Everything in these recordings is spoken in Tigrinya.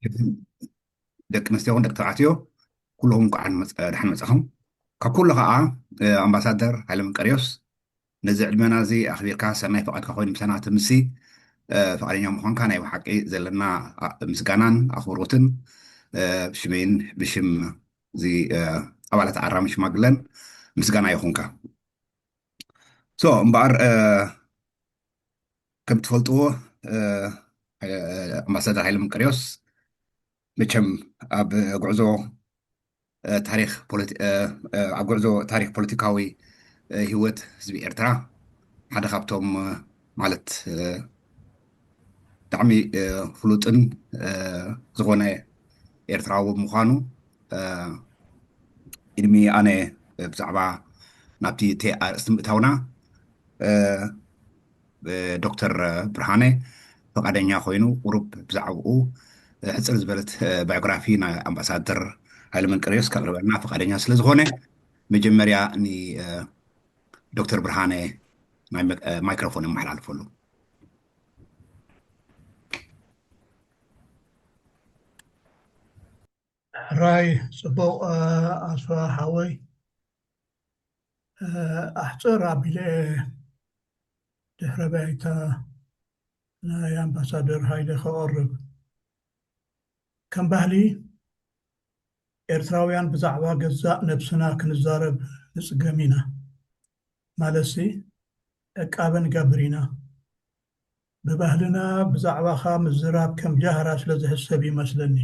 ደቂ ኣንስትዮ ደቂ ተባዕትዮ፣ ኩልኹም እንኳዕ ደሓን መጻኹም። ካብ ኩሉ ከዓ ኣምባሳደር ሃይለ መንቀርዮስ፣ ነዚ ዕድመና እዚ ኣኽቢርካ ሰናይ ፈቓድካ ኮይኑ ምሳና ትምሲ ፍቓደኛ ምዃንካ ናይ ብሓቂ ዘለና ምስጋናን ኣኽብሮትን ብሽመይን ብሽም እዚ ኣባላት ኣራሚ ሽማግለን ምስጋና ይኹንካ። ሶ እምበኣር ከም ትፈልጥዎ ኣምባሳደር ሃይለ መንቀርዮስ መቸም ኣብ ጉዕዞ ታሪክ ኣብ ጉዕዞ ታሪክ ፖለቲካዊ ህይወት ህዝቢ ኤርትራ ሓደ ካብቶም ማለት ብጣዕሚ ፍሉጥን ዝኾነ ኤርትራዊ ብምዃኑ ቅድሚ ኣነ ብዛዕባ ናብቲ እቲ ኣርእስቲ ምእታውና ዶክተር ብርሃነ ፈቃደኛ ኮይኑ ቁሩብ ብዛዕባኡ ሕፅር ዝበለት ባዮግራፊ ናይ ኣምባሳደር ሃይለ መንቀርዮስ ከቅርበልና ፈቃደኛ ስለዝኾነ መጀመርያ ንዶክተር ብርሃነ ማይክሮፎን የመሓላልፈሉ። ሕራይ ጽቡቕ ኣስፋ ሓወይ ኣሕጽር ኣቢለ ድሕረ ባይታ ናይ ኣምባሳደር ሃይለ ከቕርብ ከም ባህሊ ኤርትራውያን ብዛዕባ ገዛእ ነብስና ክንዛረብ ንጽገም ኢና ማለትሲ ዕቃበ ንገብር ኢና ብባህልና ብዛዕባኻ ምዝራብ ከም ጃህራ ስለ ዝሕሰብ ይመስለኒ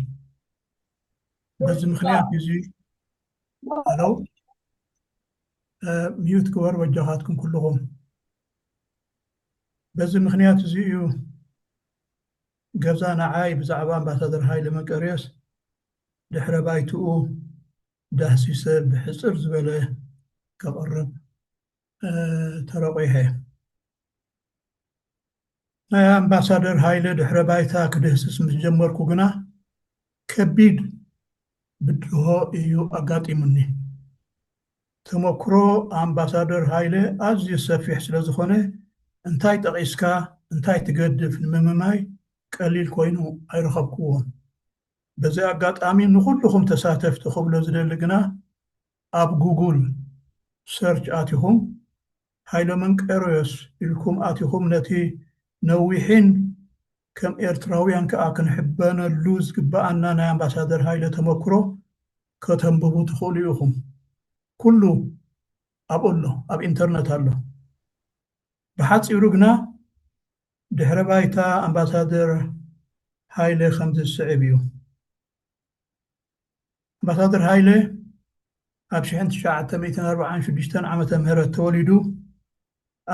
በዚ ምክንያት እዚ ኣለው ሚዩት ግበሩ በጃኻትኩም ኩልኹም በዚ ምክንያት እዚ እዩ ገዛ ንዓይ ብዛዕባ ኣምባሳደር ሃይለ መንቀርዮስ ድሕረ ባይትኡ ዳህሲሰ ብሕጽር ዝበለ ከቕርብ ተረቑሐ። ናይ ኣምባሳደር ሃይለ ድሕረ ባይታ ክድህስስ ምስ ጀመርኩ ግና ከቢድ ብድሆ እዩ ኣጋጢሙኒ። ተመክሮ ኣምባሳደር ሃይለ ኣዝዩ ሰፊሕ ስለ ዝኾነ እንታይ ጠቒስካ እንታይ ትገድፍ ንምምማይ ቀሊል ኮይኑ ኣይረኸብክዎን። በዚ ኣጋጣሚ ንኹልኹም ተሳተፍቲ ክብሎ ዝደሊ ግና ኣብ ጉጉል ሰርች ኣቲኹም ሃይለ መንቀርዮስ ኢልኩም ኣቲኹም ነቲ ነዊሕን ከም ኤርትራውያን ከኣ ክንሕበነሉ ዝግበኣና ናይ ኣምባሳደር ሃይለ ተመክሮ ከተንብቡ ትኽእሉ ኢኹም። ኩሉ ኣብኡ ኣሎ፣ ኣብ ኢንተርነት ኣሎ። ብሓጺሩ ግና ድሕረ ባይታ ኣምባሳደር ሃይለ ከምዚ ዝስዕብ እዩ። ኣምባሳደር ሃይለ ኣብ ሽሕን ትሽዓተ ሚእትን ኣርባዓን ሽዱሽተን ዓመተ ምህረት ተወሊዱ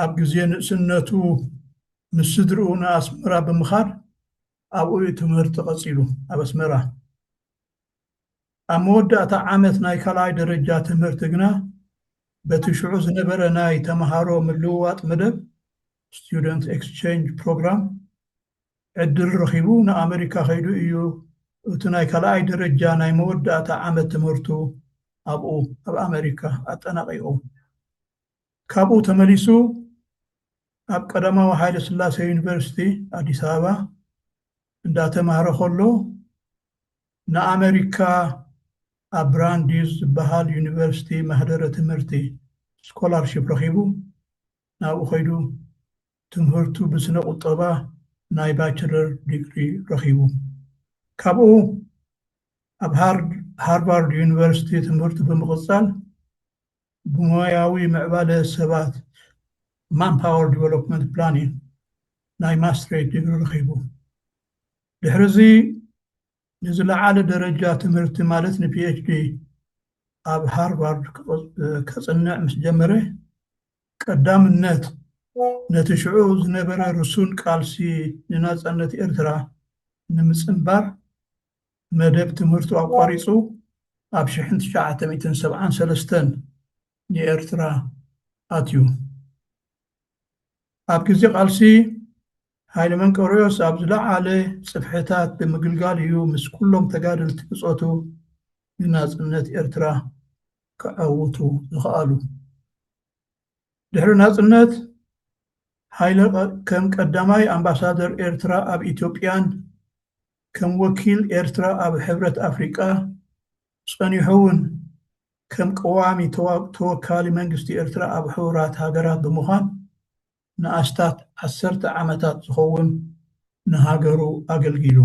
ኣብ ግዜ ንእስነቱ ምስ ስድርኡ ንኣስመራ ብምኻድ ኣብኡ እዩ ትምህርቲ ቀጺሉ ኣብ ኣስመራ ኣብ መወዳእታ ዓመት ናይ ካልኣይ ደረጃ ትምህርቲ ግና በቲ ሽዑ ዝነበረ ናይ ተምሃሮ ምልውዋጥ መደብ Student Exchange Program ዕድል ረኺቡ ንኣመሪካ ከይዱ እዩ እቲ ናይ ካልኣይ ደረጃ ናይ መወዳእታ ዓመት ትምህርቱ ኣብኡ ኣብ ኣመሪካ ኣጠናቒቑ። ካብኡ ተመሊሱ ኣብ ቀዳማዊ ሃይለ ስላሴ ዩኒቨርሲቲ ኣዲስ ኣበባ እንዳተማህረ ከሎ ንኣመሪካ ኣብ ብራንዲዝ ዝበሃል ዩኒቨርሲቲ ማህደረ ትምህርቲ ስኮላርሺፕ ረኺቡ ናብኡ ከይዱ ትምህርቱ ብስነ ቁጠባ ናይ ባችለር ዲግሪ ረኺቡ። ካብኡ ኣብ ሃርቫርድ ዩኒቨርሲቲ ትምህርቱ ብምቕጻል ብሞያዊ ምዕባለ ሰባት Manpower Development Planning ናይ ማስትሬት ዲግሪ ረኺቡ። ድሕሪ እዚ ንዝለዓለ ደረጃ ትምህርቲ ማለት ን PhD ኣብ ሃርቫርድ ከጽንዕ ምስ ጀመረ ቀዳምነት ነቲ ሽዑ ዝነበረ ርሱን ቃልሲ ንናጻነት ኤርትራ ንምጽንባር መደብ ትምህርቱ ኣቋሪጹ ኣብ ሽሕን ትሽዓተ ሚእትን ሰብዓን ሰለስተን ንኤርትራ ኣትዩ። ኣብ ግዜ ቃልሲ ሃይለ መንቀርዮስ ኣብ ዝለዓለ ጽፍሕታት ብምግልጋል እዩ ምስ ኩሎም ተጋደልቲ ብጾቱ ንናጽነት ኤርትራ ክዓውቱ ዝኸኣሉ። ድሕሪ ናጽነት ሃይለ ከም ቀዳማይ ኣምባሳደር ኤርትራ ኣብ ኢትዮጵያን ከም ወኪል ኤርትራ ኣብ ሕብረት ኣፍሪቃ ጸኒሑ እውን ከም ቀዋሚ ተዋ- ተወካሊ መንግስቲ ኤርትራ ኣብ ሕቡራት ሃገራት ብምዃን ንኣስታት ዓሰርተ ዓመታት ዝኸውን ንሃገሩ ኣገልጊሉ።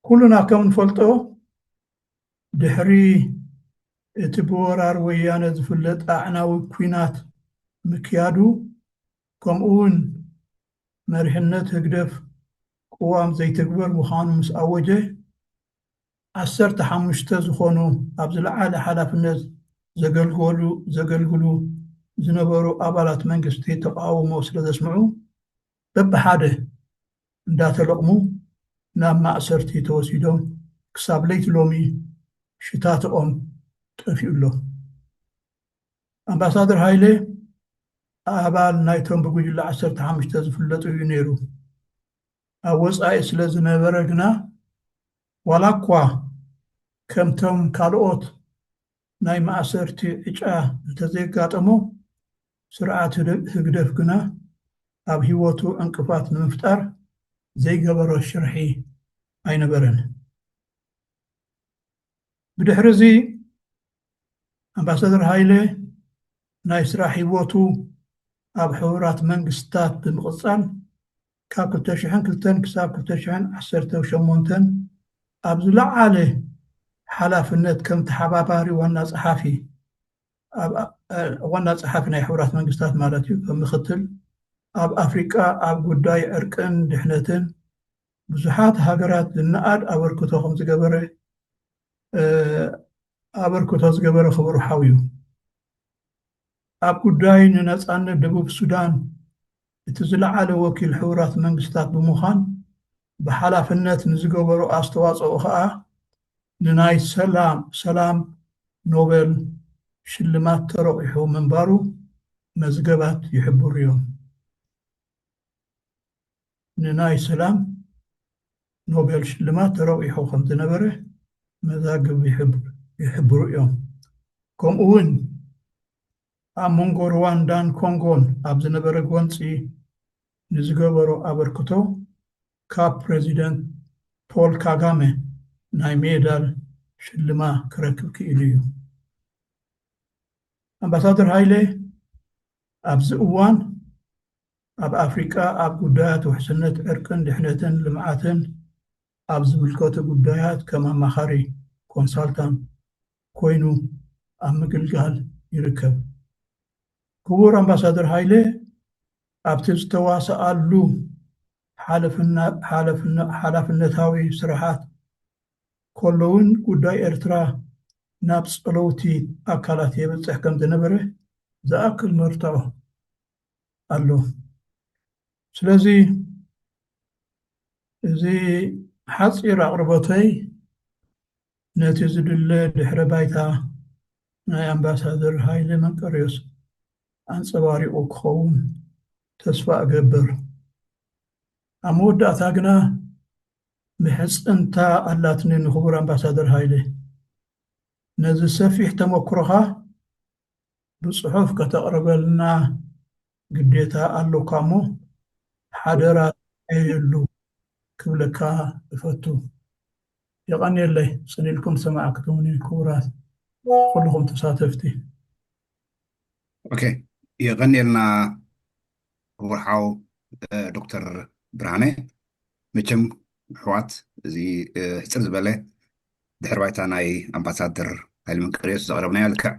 ኩልና ከም እንፈልጦ ድሕሪ እቲ ብወራር ወያነ ዝፍለጥ ኣዕናዊ ኲናት ምክያዱ ከምኡ እውን መሪሕነት ህግደፍ ቅዋም ዘይትግበር ምዃኑ ምስ ኣወጀ ዓሰርተ ሓሙሽተ ዝኾኑ ኣብ ዝለዓለ ሓላፍነት ዘገልገሉ ዘገልግሉ ዝነበሩ ኣባላት መንግስቲ ተቃውሞ ስለ ዘስምዑ በብሓደ እንዳተለቕሙ ናብ ማእሰርቲ ተወሲዶም ክሳብ ለይቲ ሎሚ ሽታትኦም ጠፊኡ ኣሎ። ኣምባሳደር ሃይለ ኣባል ናይቶም ብጉጅለ ዓሰርተ ሓሙሽተ ዝፍለጡ እዩ ነይሩ። ኣብ ወጻኢ ስለ ዝነበረ ግና ዋላ እኳ ከምቶም ካልኦት ናይ ማእሰርቲ ዕጫ እንተዘየጋጠሞ ስርዓት ህግደፍ ግና ኣብ ህይወቱ ዕንቅፋት ንምፍጣር ዘይገበሮ ሽርሒ ኣይነበረን። ብድሕሪ እዚ ኣምባሳደር ሃይለ ናይ ስራሕ ህይወቱ ኣብ ሕቡራት መንግስታት ብምቕጻል ካብ ክልተ ሽሕን ክልተን ክሳብ ክልተ ሽሕን ዓሰርተ ሸሞንተን ኣብ ዝለዓለ ሓላፍነት ከም ተሓባባሪ ዋና ጸሓፊ ኣብ ዋና ጸሓፊ ናይ ሕቡራት መንግስታት ማለት እዩ ከም ምክትል ኣብ ኣፍሪቃ ኣብ ጉዳይ ዕርቅን ድሕነትን ብዙሓት ሃገራት ዝነኣድ ኣበርክቶ ከም ዝገበረ ኣበርክቶ ዝገበረ ክቡር ሓው እዩ። ኣብ ጉዳይ ንነጻነት ደቡብ ሱዳን እቲ ዝለዓለ ወኪል ሕቡራት መንግስታት ብምዃን ብሓላፍነት ንዝገበሮ ኣስተዋጽኦ ኸኣ ንናይ ሰላም ሰላም ኖበል ሽልማት ተረቒሑ ምንባሩ መዝገባት ይሕብሩ እዮም። ንናይ ሰላም ኖቤል ሽልማት ተረቂሑ ከም ዝነበረ መዛግብ ይሕብሩ እዮም። ከምኡ እውን ኣብ መንጎ ሩዋንዳን ኮንጎን ኣብ ዝነበረ ጎንፂ ንዝገበሮ ኣበርክቶ ካብ ፕሬዚደንት ፖል ካጋመ ናይ ሜዳል ሽልማ ክረክብ ክኢሉ እዩ። ኣምባሳደር ሃይለ ኣብዚ እዋን ኣብ ኣፍሪቃ ኣብ ጉዳያት ውሕስነት ዕርቅን ድሕነትን ልምዓትን ኣብ ዝምልከቱ ጉዳያት ከም ኣማኻሪ ኮንሳልታንት ኮይኑ ኣብ ምግልጋል ይርከብ። ክቡር ኣምባሳደር ሃይለ ኣብቲ ዝተዋሰኣሉ ሓላፍነታዊ ስራሓት ከሎ እውን ጉዳይ ኤርትራ ናብ ጸለውቲ ኣካላት የብጽሕ ከም ዝነበረ ዝኣክል መርትዖ ኣሎ። ስለዚ እዚ ሓጺር ኣቕርቦተይ ነቲ ዝድለ ድሕረ ባይታ ናይ ኣምባሳደር ሃይለ መንቀርዮስ ኣንጸባሪቑ ክኸውን ተስፋ እገብር። ኣብ መወዳእታ ግና ምሕጽንታ ኣላትኒ ንክቡር ኣምባሳደር ሃይለ። ነዚ ሰፊሕ ተመክሮኻ ብጽሑፍ ከተቕርበልና ግዴታ ኣሎካ እሞ ሓደራ የሉ ክብለካ እፈቱ። የቐንየለይ ጽን ኢልኩም ዝሰማዕክትሙኒ ክቡራት ኩልኹም ተሳተፍቲ። ኦኬ፣ የቐንየልና ክቡር ሓው ዶክተር ብርሃነ። መቸም ኣሕዋት፣ እዚ ሕፅር ዝበለ ድሕሪ ባይታ ናይ ኣምባሳደር ሃይለ መንቀርዮስ ዘቕረብናዮ ልክዕ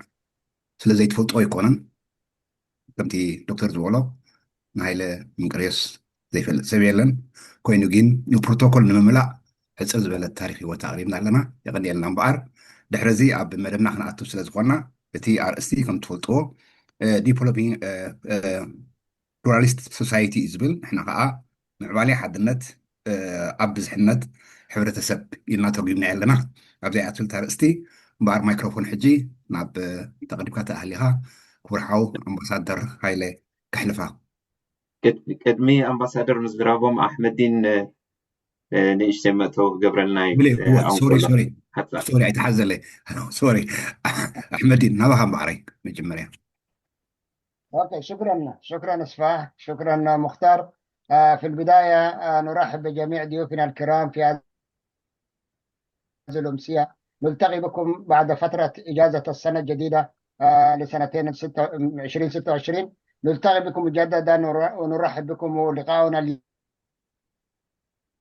ስለ ዘይትፈልጦ ኣይኮነን። ከምቲ ዶክተር ዝበሎ ንሃይለ መንቀርዮስ ዘይፈልጥ ሰብ የለን። ኮይኑ ግን ንፕሮቶኮል ንምምላእ ሕፅር ዝበለ ታሪክ ህይወት ኣቕሪብና ኣለና። የቐንየልና እምበኣር ድሕሪ እዚ ኣብ መደብና ክንኣቱ ስለ ዝኾንና እቲ ኣርእስቲ ከም ትፈልጥዎ ዲቨሎፒንግ ፕሉራሊስት ሶሳይቲ እዩ ዝብል። ንሕና ከዓ ምዕባሌ ሓድነት ኣብ ብዝሕነት ሕብረተሰብ ኢልና ተርጉምና ኣለና። ኣብዚኣ ትብል ኣርእስቲ እምበኣር ማይክሮፎን ሕጂ ናብ ተቐዲምካ ተኣህሊኻ ክቡር ሓው ኣምባሳደር ሃይለ ከሕልፋ። ቅድሚ ኣምባሳደር ምዝራቦም ኣሕመዲን ንእሽተይ መእተዊ ክገብረልና ሶሪ ኣይተሓዘለይ። ሶሪ ኣሕመዲን ናባኻ እምበኣረይ መጀመርያ ኦኬ ሽክረን ሽክረን እስፋ ሽክረን ሙክታር آه، في البداية، آه، نرحب بجميع ضيوفنا الكرام في هذه الأمسية. نلتقي بكم بعد فترة إجازة السنة الجديدة، آه، لسنتين ستة، عشرين ستة وعشرين. نلتقي بكم مجددا ونر-، ونرحب بكم، ولقاؤنا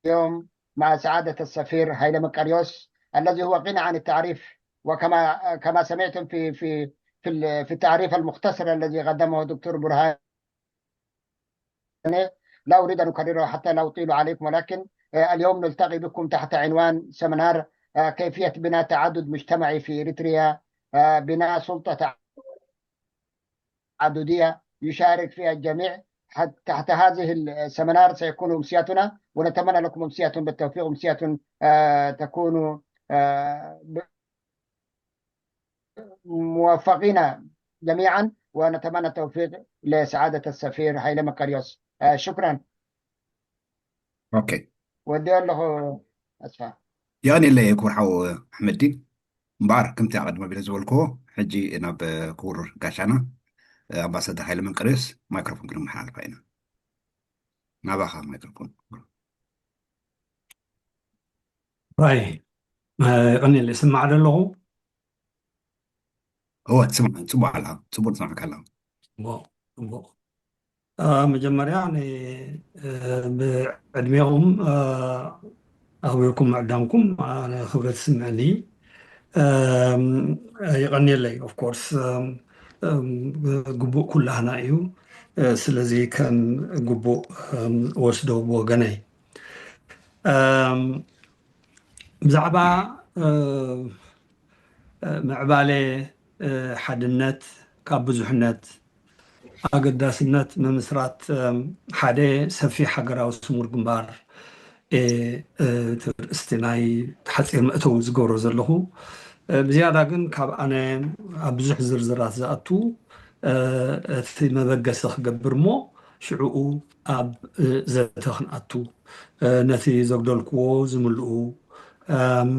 اليوم مع سعادة السفير هايلي مقريوس، الذي هو غني عن التعريف، وكما، كما سمعتم في، في، في ال-، في التعريف المختصر الذي قدمه الدكتور برهان، لا أريد أن أكرره حتى لا أطيل عليكم، ولكن، آه، اليوم نلتقي بكم تحت عنوان سيمينار، آه، كيفية بناء تعدد مجتمعي في إريتريا، آه، بناء سلطة تعددية يشارك فيها الجميع. حت-، تحت هذه السيمينار سيكون أمسيتنا، ونتمنى لكم أمسية بالتوفيق، أمسية، آه، تكون، آه، ب-، موفقين جميعا، ونتمنى التوفيق لسعادة السفير هايلي مقريوس. آه، شكرا. ኦኬ። ወዲኦ ኣለኹ ኣስፋ። የቐንየለይ ክቡር ሓው ኣሕመድዲን። እምበኣር ከምቲ ኣቐድም ኣቢለ ዝበልክዎ፣ ሕጂ ናብ ክቡር ጋሻና ኣምባሳደር ሃይለ መንቀርዮስ ማይክሮፎን ክንመሓላልፋ ኢና። ናባኻ ማይክሮፎን። ራይ፣ የቐንየለይ። ስማዕ ዶ ኣለኹ? እወ፣ ትስማዕ፣ ጽቡቕ ኣለኻ፣ ጽቡቕ ንሰምዓካ ኣለኻ። ጽቡቕ፣ ጽቡቕ። አ፣ መጀመርያ ን-፣ እ፣ ብዕድሜኹም፣ አ፣ ኣኽቢርኩም ምዕዳምኩም፣ አ፣ ክብረት ይስምዐኒ። እም፣ የቐንየለይ። Of course፣ እም፣ እም፣ ግቡእ ኩላህና እዩ። እ፣ ስለዚ ከም ግቡእ፣ እም፣ ወስዶ ብወገነይ። እም፣ ብዛዕባ፣ እ፣ እ፣ ምዕባለ፣ እ፣ ሓድነት ካብ ብዙሕነት፣ ኣገዳስነት ምምስራት፣ እም፣ ሓደ ሰፊሕ ሃገራዊ ስሙር ግንባር፣ እ፣ እ፣ እቲ ርእስቲ ናይ ሓጺር መእተዊ ዝገብሮ ዘለኹ። እ፣ ብዝያዳ ግን ካብ ኣነ ኣብ ብዙሕ ዝርዝራት ዝኣቱ፣ እ፣ እቲ መበገሲ ክገብር እሞ ሽዕኡ ኣብ፣ እ፣ ዘተ ክንኣቱ፣ እ፣ ነቲ ዘጉደልክዎ ዝምልኡ፣ እም፣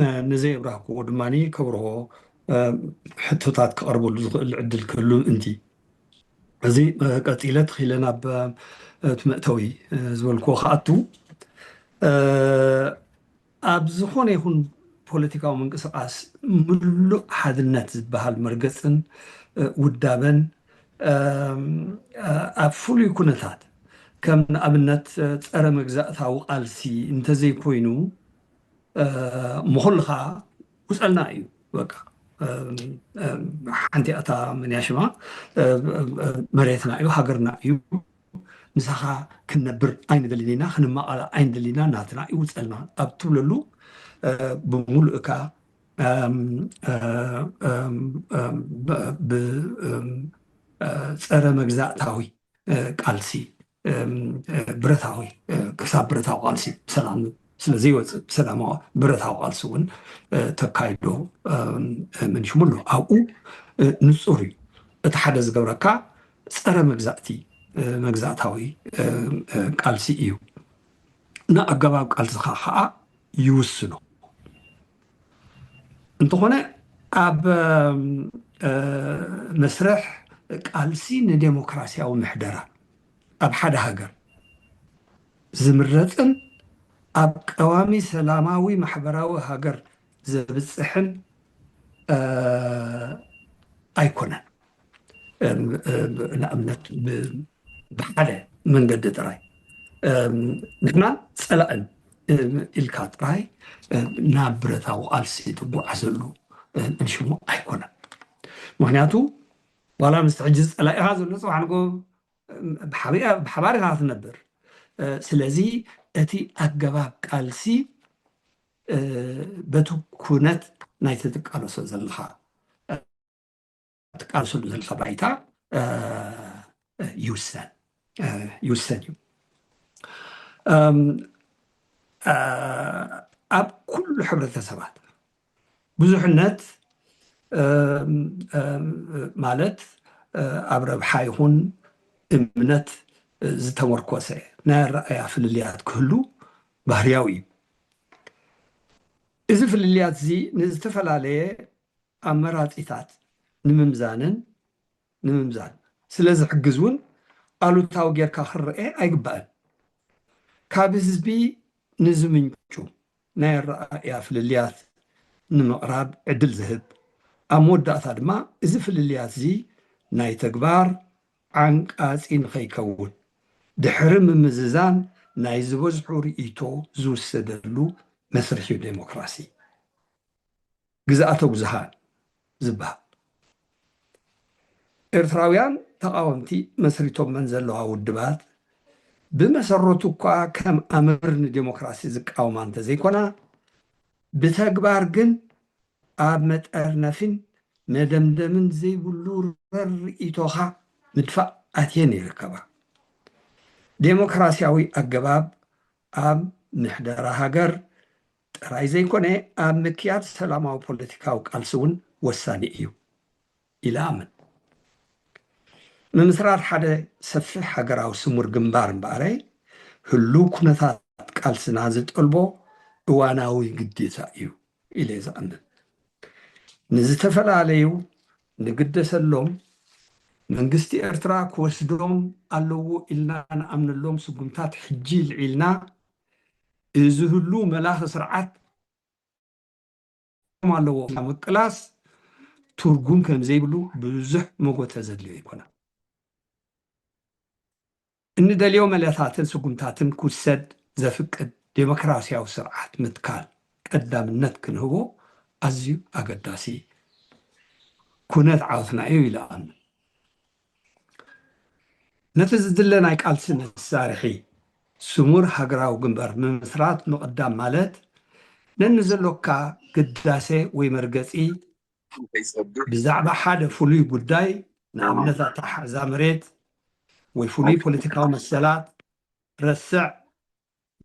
እ፣ ንዘየብራህክዎ ድማ ከብርሆ፣ እ፣ ሕቶታት ክቐርበሉ ዝኽእል ዕድል ክህሉ ምእንቲ። እዚ፣ እ፣ ቀጺለ ተኺለ ናብ፣ እ፣ እቲ መእተዊ፣ እ፣ ዝበልክዎ ክኣቱ። እ፣ ኣብ ዝኾነ ይኹን ፖለቲካዊ ምንቅስቓስ ምሉእ ሓድነት ዝበሃል መርገጽን፣ እ፣ ውዳበን፣ እም፣ እ፣ ኣብ ፍሉይ ኩነታት ከም ንኣብነት፣ እ፣ ጸረ መግዛእታዊ ቃልሲ እንተዘይኮይኑ፣ እ፣ ምኹልኻ ውጸልና እዩ። በቃ፣ እም፣ እም፣ ሓንቲ ኣታ መን እያ ሽማ፣ እ፣ እ፣ እ፣ መሬትና እዩ፣ ሃገርና እዩ። ምሳኻ ክንነብር ኣይንደልን ኢና፣ ክንመቓላእ ኣይንደልን ኢና፣ ናትና እዩ፣ ውጸልና ኣብ ትብለሉ፣ እ፣ ብምሉእካ፣ እም፣ እ፣ እም፣ እም፣ ብ-፣ ብ-፣ እም፣ እ፣ ጸረ መግዛእታዊ፣ እ፣ ቃልሲ፣ እም፣ እ፣ ብረታዊ፣ እ፣ ክሳብ ብረታዊ ቃልሲ ሰላም ስለ ዘይወጽእ፣ ብሰላማዊ ብረታዊ ቃልሲ እውን፣ እ፣ ተካይዶ፣ እም፣ እ፣ መንሽሙ ኣሎ። ኣብኡ፣ እ፣ ንጹር እዩ። እቲ ሓደ ዝገብረካ ጸረ መግዛእቲ፣ እ፣ መግዛእታዊ፣ እ፣ እ፣ ቃልሲ እዩ። ንኣገባብ ቃልስኻ ኸኣ ይውስኖ። እንተኾነ ኣብ፣ እ፣ መስርሕ ቃልሲ ንዴሞክራሲያዊ ምሕደራ ኣብ ሓደ ሃገር ዝምረጽን ኣብ ቀዋሚ ሰላማዊ ማሕበራዊ ሃገር ዘብጽሕን፣ እ፣ ኣይኮነን። እም፣ እ፣ ንኣብነት ብ-፣ ብሓደ መንገዲ ጥራይ፣ እም፣ ንሕናን ጸላእን፣ እም፣ ኢልካ ጥራይ፣ እም፣ ናብ ብረታዊ ቃልሲ ትጓዓዘሉ፣ እም፣ እንሽሙ ኣይኮነን። ምኽንያቱ ዋላ ምስቲ ሕጂ ጸላኢኻ ዘሎ ጽባሕ ንግሆ፣ እም፣ ብሓቢኣ-፣ ብሓባር ኢኻ ክትነብር። እ፣ ስለዚ እቲ ኣገባብ ቃልሲ፣ እ፣ በቲ ኩነት ናይቲ ትቃለሶ ዘለኻ፣ እ፣ ትቃለሰሉ ዘለኻ ባይታ፣ እ፣ ይውሰን፣ እ፣ ይውሰን እዩ። እም፣ እ፣ ኣብ ኩሉ ሕብረተሰባት ብዙሕነት፣ እም፣ እም፣ ማለት፣ እ፣ ኣብ ረብሓ ይኹን እምነት፣ እ፣ ዝተመርኮሰ ናይ ኣረኣእያ ፍልልያት ክህሉ ባህርያዊ እዩ። እዚ ፍልልያት እዚ ንዝተፈላለየ ኣመራጺታት ንምምዛንን ንምምዛን ስለ ዝሕግዝ እውን ኣሉታዊ ጌርካ ክረኤ ኣይግባእን። ካብ ህዝቢ ንዝምንጩ ናይ ኣረኣእያ ፍልልያት ንምቕራብ ዕድል ዝህብ፣ ኣብ መወዳእታ ድማ እዚ ፍልልያት እዚ ናይ ተግባር ዓንቃጺ ንኸይከውን ድሕሪ ምምዝዛን ናይ ዝበዝሑ ርእይቶ ዝውሰደሉ መስርሕ እዩ ዴሞክራሲ። ግዝኣተ ብዙሃን ዝበሃል። ኤርትራውያን ተቓወምቲ መስሪቶመን ዘለዋ ውድባት ብመሰረቱ እኳ ከም ኣምር ንዴሞክራሲ ዝቃወማ እንተዘይኮና፣ ብተግባር ግን ኣብ መጠርነፊን መደምደምን ዘይብሉ ረርኢቶኻ ምድፋእ ኣትየን ይርከባ። ዴሞክራሲያዊ ኣገባብ ኣብ ምሕደራ ሃገር ጥራይ ዘይኮነ፣ ኣብ ምክያድ ሰላማዊ ፖለቲካዊ ቃልሲ እውን ወሳኒ እዩ ኢለ ኣምን። ምምስራት ሓደ ሰፊሕ ሃገራዊ ስሙር ግንባር እምበኣረይ፣ ህሉው ኩነታት ቃልስና ዝጠልቦ እዋናዊ ግዴታ እዩ ኢለ እየ ዝኣምን። ንዝተፈላለዩ ንግደሰሎም፣ መንግስቲ ኤርትራ ክወስዶም ኣለዎ ኢልና ንኣምነሎም ስጉምታት ሕጂ ይልዒልና፣ እዚ ህሉ መላኺ ስርዓት ኣለዎ ምቅላስ ትርጉም ከም ዘይብሉ ብዙሕ መጎተ ዘድልዮ ኣይኮነን። እንደልዮ መለታትን ስጉምታትን ክውሰድ ዘፍቅድ ዴሞክራሲያዊ ስርዓት ምትካል ቀዳምነት ክንህቦ ኣዝዩ ኣገዳሲ ኩነት ዓወትና እዩ ኢለ ኣምን። ነቲ ዝድለ ናይ ቃልሲ መሳርሒ ስሙር ሃገራዊ ግንባር ምምስራት ምቕዳም ማለት ነንዘሎካ ግዳሴ ወይ መርገጺ ብዛዕባ ሓደ ፍሉይ ጉዳይ፣ ንኣብነት ኣተሓሕዛ መሬት ወይ ፍሉይ ፖለቲካዊ መሰላት ረስዕ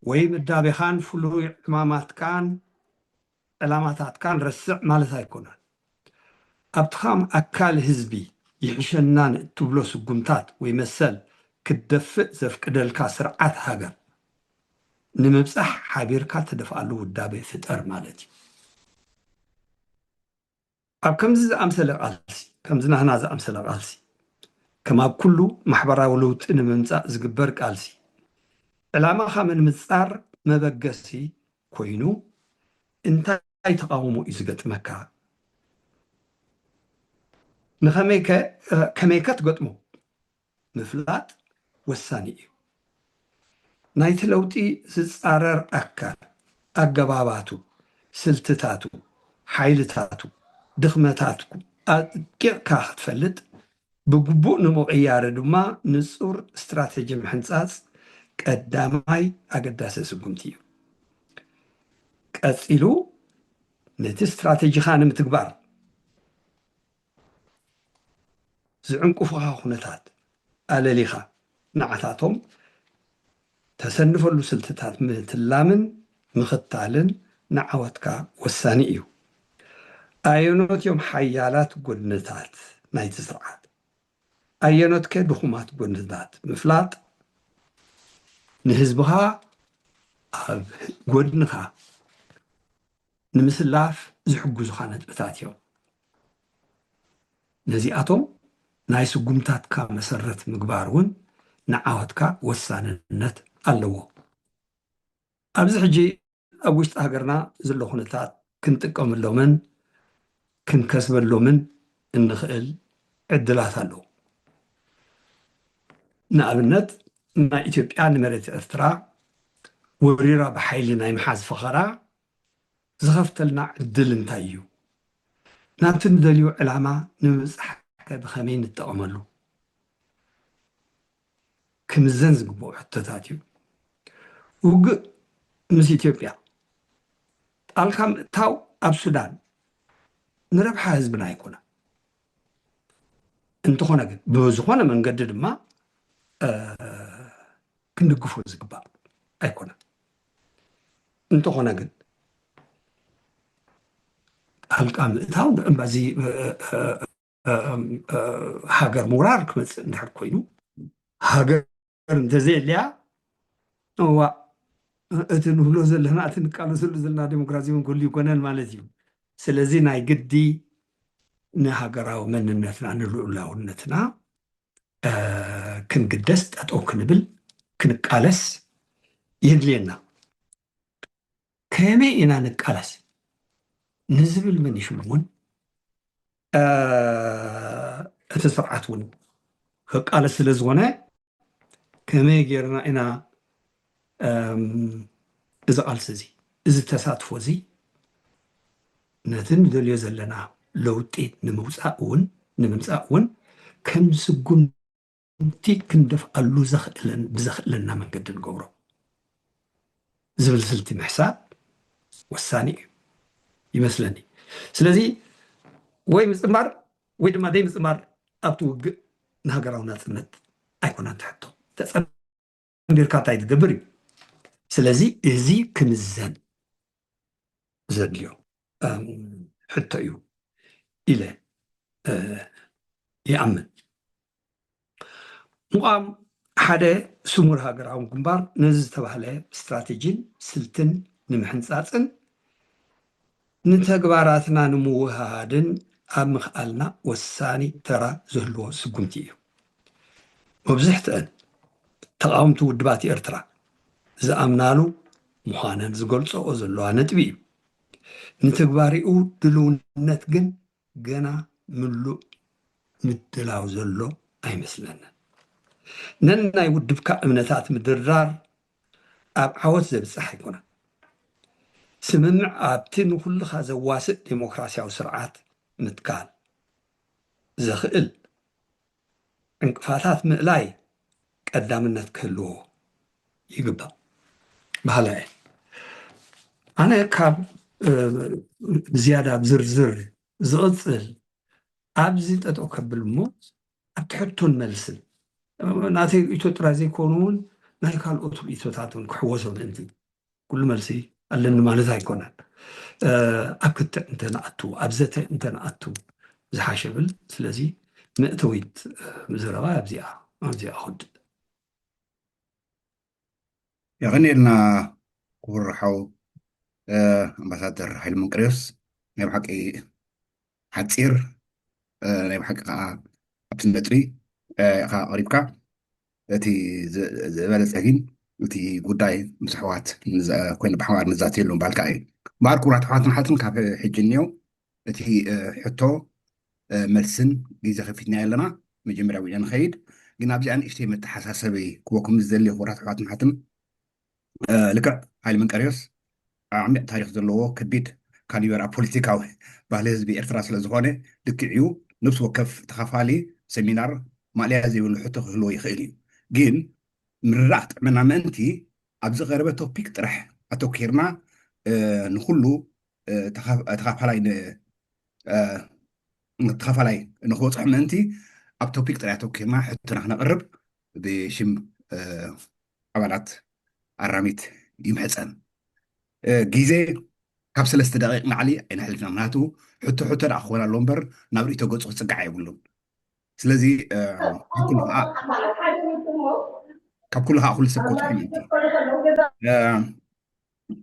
ወይ ምዳቤኻን ፍሉይ ዕማማትካን ዕላማታትካን ረስዕ ማለት ኣይኮነን። ኣብቲ ከም ኣካል ህዝቢ ይሕሸናን እትብሎ ስጉምታት ወይ መሰል ክትደፍእ ዘፍቅደልካ ስርዓት ሃገር ንምብጻሕ ሓቢርካ ተደፍኣሉ ውዳቤ ፍጠር ማለት እዩ። ኣብ ከምዚ ዝኣምሰለ ቃልሲ፣ ከምዚ ናህና ዝኣምሰለ ቃልሲ፣ ከም ኣብ ኩሉ ማሕበራዊ ለውጢ ንምምጻእ ዝግበር ቃልሲ፣ ዕላማኻ ምንጻር መበገሲ ኮይኑ፣ እንታይ ተቓውሞ እዩ ዝገጥመካ? ንኸመይከ፣ ከመይከ ትገጥሞ? ምፍላጥ ወሳኒ እዩ። ናይቲ ለውጢ ዝጻረር ኣካል፣ ኣገባባቱ፣ ስልትታቱ፣ ሓይልታቱ፣ ድኽመታቱ ኣጥቂቕካ ክትፈልጥ፣ ብግቡእ ንምቕያሩ ድማ ንጹር ስትራተጂ ምሕንጻጽ ቀዳማይ ኣገዳሲ ስጉምቲ እዩ። ቀጺሉ ነቲ ስትራተጂኻ ንምትግባር ዝዕንቅፉኻ ኩነታት ኣለሊኻ ንዓታቶም ተሰንፈሉ ስልትታት ምትላምን ምኽታልን ንዓወትካ ወሳኒ እዩ። ኣየኖት እዮም ሓያላት ጎድንታት ናይቲ ስርዓት? ኣየኖትከ ድኹማት ጎድንታት ምፍላጥ ንህዝብኻ ኣብ ጎድንኻ ንምስላፍ ዝሕግዙኻ ነጥብታት እዮም። ነዚኣቶም ናይ ስጉምታትካ መሰረት ምግባር እውን ንዓወትካ ወሳንነት ኣለዎ። ኣብዚ ሕጂ ኣብ ውሽጢ ሃገርና ዘሎ ኩነታት ክንጥቀመሎምን ክንከስበሎምን እንኽእል ዕድላት ኣለዉ። ንኣብነት፣ ናይ ኢትዮጵያ ንመሬት ኤርትራ ወሪራ ብሓይሊ ናይ ምሓዝ ፈኸራ ዝኸፍተልና ዕድል እንታይ እዩ? ናብቲ ንደልዮ ዕላማ ንምብጻሕ ከ ብኸመይ ንጠቐመሉ? ክምዘን ዝግብኦ ሕቶታት እዩ። ውግእ ምስ ኢትዮጵያ ጣልካ ምእታው ኣብ ሱዳን ንረብሓ ህዝብና ኣይኮነ። እንተኾነ ግን ብዝኾነ መንገዲ ድማ ክንድግፎ ዝግባእ ኣይኮነ። እንተኾነ ግን ጣልቃ ምእታው እዚ ሃገር ምውራር ክመፅእ እንድሕር ኮይኑ ሃገር እንተዘየልያ እዋ እቲ ንብሎ ዘለና እቲ ንቃለሰሉ ዘለና ዴሞክራሲ እውን ክህሉ ይኮነን ማለት እዩ። ስለዚ ናይ ግዲ ንሃገራዊ መንነትና ንልኡላውነትና ክንግደስ ጠጠው ክንብል ክንቃለስ የድልየና። ከመይ ኢና ንቃለስ ንዝብል መኒሽም እውን እቲ ስርዓት እውን ክቃለስ ስለ ዝኾነ ከመይ ጌርና ኢና እዚ ቃልሲ እዚ እዚ ተሳትፎ እዚ ነቲ ንደልዮ ዘለና ለውጢ ንምውፃእ እውን ንምምፃእ እውን ከም ስጉምቲ ክንደፍኣሉ ዘኽእለን ብዘኽእለና መንገዲ ንገብሮ ዝብል ስልቲ ምሕሳብ ወሳኒ እዩ ይመስለኒ። ስለዚ ወይ ምፅማር ወይ ድማ ዘይምፅማር ኣብቲ ውግእ ንሃገራዊ ናፅነት ኣይኮነን ትሕቶ። ተፀንቢርካ እንታይ ትገብር እዩ። ስለዚ እዚ ክምዘን ዘድልዮ ሕቶ እዩ ኢለ ይኣምን። ምቋም ሓደ ስሙር ሃገራዊ ግንባር ነዚ ዝተባህለ ስትራቴጂን ስልትን ንምሕንፃፅን ንተግባራትና ንምውህሃድን ኣብ ምኽኣልና ወሳኒ ተራ ዝህልዎ ስጉምቲ እዩ። መብዝሕትአን ተቓወምቲ ውድባት ኤርትራ ዝኣምናሉ ምዃነን ዝገልጸኦ ዘለዋ ነጥቢ እዩ። ንትግባሪኡ ድልውነት ግን ገና ምሉእ ምድላው ዘሎ ኣይመስለንን። ነናይ ውድብካ እምነታት ምድርዳር ኣብ ዓወት ዘብጽሕ ኣይኮነን። ስምምዕ ኣብቲ ንኹልኻ ዘዋስእ ዴሞክራሲያዊ ስርዓት ምትካል ዘኽእል ዕንቅፋታት ምእላይ ቀዳምነት ክህልዎ ይግባእ በሃላይ እየ። ኣነ ካብ ዝያዳ ኣብ ዝርዝር ዝቕፅል ኣብዚ ጠጠው ከብል እሞ ኣብቲ ሕቶን መልስን ናተይ ርእይቶ ጥራይ ዘይኮኑ እውን ናይ ካልኦት ርእይቶታት እውን ክሕወሶ ምእንቲ ኩሉ መልሲ ኣለኒ ማለት ኣይኮነን። ኣብ ክትዕ እንተንኣቱ ኣብ ዘተ እንተንኣቱ ዝሓሸ ብል። ስለዚ መእተዊት ዘረባ ኣብዚኣ ኣብዚኣ ክወድእ። የቐንየልና ክቡር ሓው ኣምባሳደር ሓይለ መንቀርዮስ ናይ ብሓቂ ሓፂር ናይ ብሓቂ ከዓ ኣብቲ ነጥቢ ኢኻ ቀሪብካ። እቲ ዝበለፀ ግን እቲ ጉዳይ ምስ ኣሕዋት ኮይኑ ብሓባር ንዛተየሉ ምባልካ እዩ። እምበኣር ክቡራት ኣሕዋትን ሓትን ካብ ሕጂ እኒኦ እቲ ሕቶ መልስን ግዜ ከፊትና ኣለና። መጀመርያ ዊና ንኸይድ ግን ኣብዚኣ ንእሽተይ መተሓሳሰቢ ክበኩም ዝደሊ ክቡራት ኣሕዋትን ሓትን ልክዕ ሓይሊ መንቀርዮስ ዓሚቕ ታሪክ ዘለዎ ከቢድ ካሊበር ኣብ ፖለቲካዊ ባህሊ ህዝቢ ኤርትራ ስለ ዝኾነ ልክዕ እዩ። ነብሲ ወከፍ ተኻፋሊ ሰሚናር ማእለያ ዘይብሉ ሕቶ ክህልዎ ይኽእል እዩ። ግን ምርዳእ ክጥዕመና ምእንቲ ኣብዚ ቀረበ ቶፒክ ጥራሕ ኣተኪርና ንኩሉ ተኻፋላይ ተኻፋላይ ንክበፅሕ ምእንቲ ኣብ ቶፒክ ጥራይ ኣተኪርና ሕቶና ክነቕርብ ብሽም ኣባላት ኣራሚት ይምሕፀን። ግዜ ካብ ሰለስተ ደቂቕ ንላዕሊ ኣይነሕልፍና። ምክንያቱ ሕቶ ሕቶ ደኣ ክኾን ኣሎ እምበር ናብ ርእይቶ ገፁ ክፅጋዕ የብሉን። ስለዚ ካብ ኩሉ ከዓ ኩሉ ሰብ ክወፅሑ ምእንቲ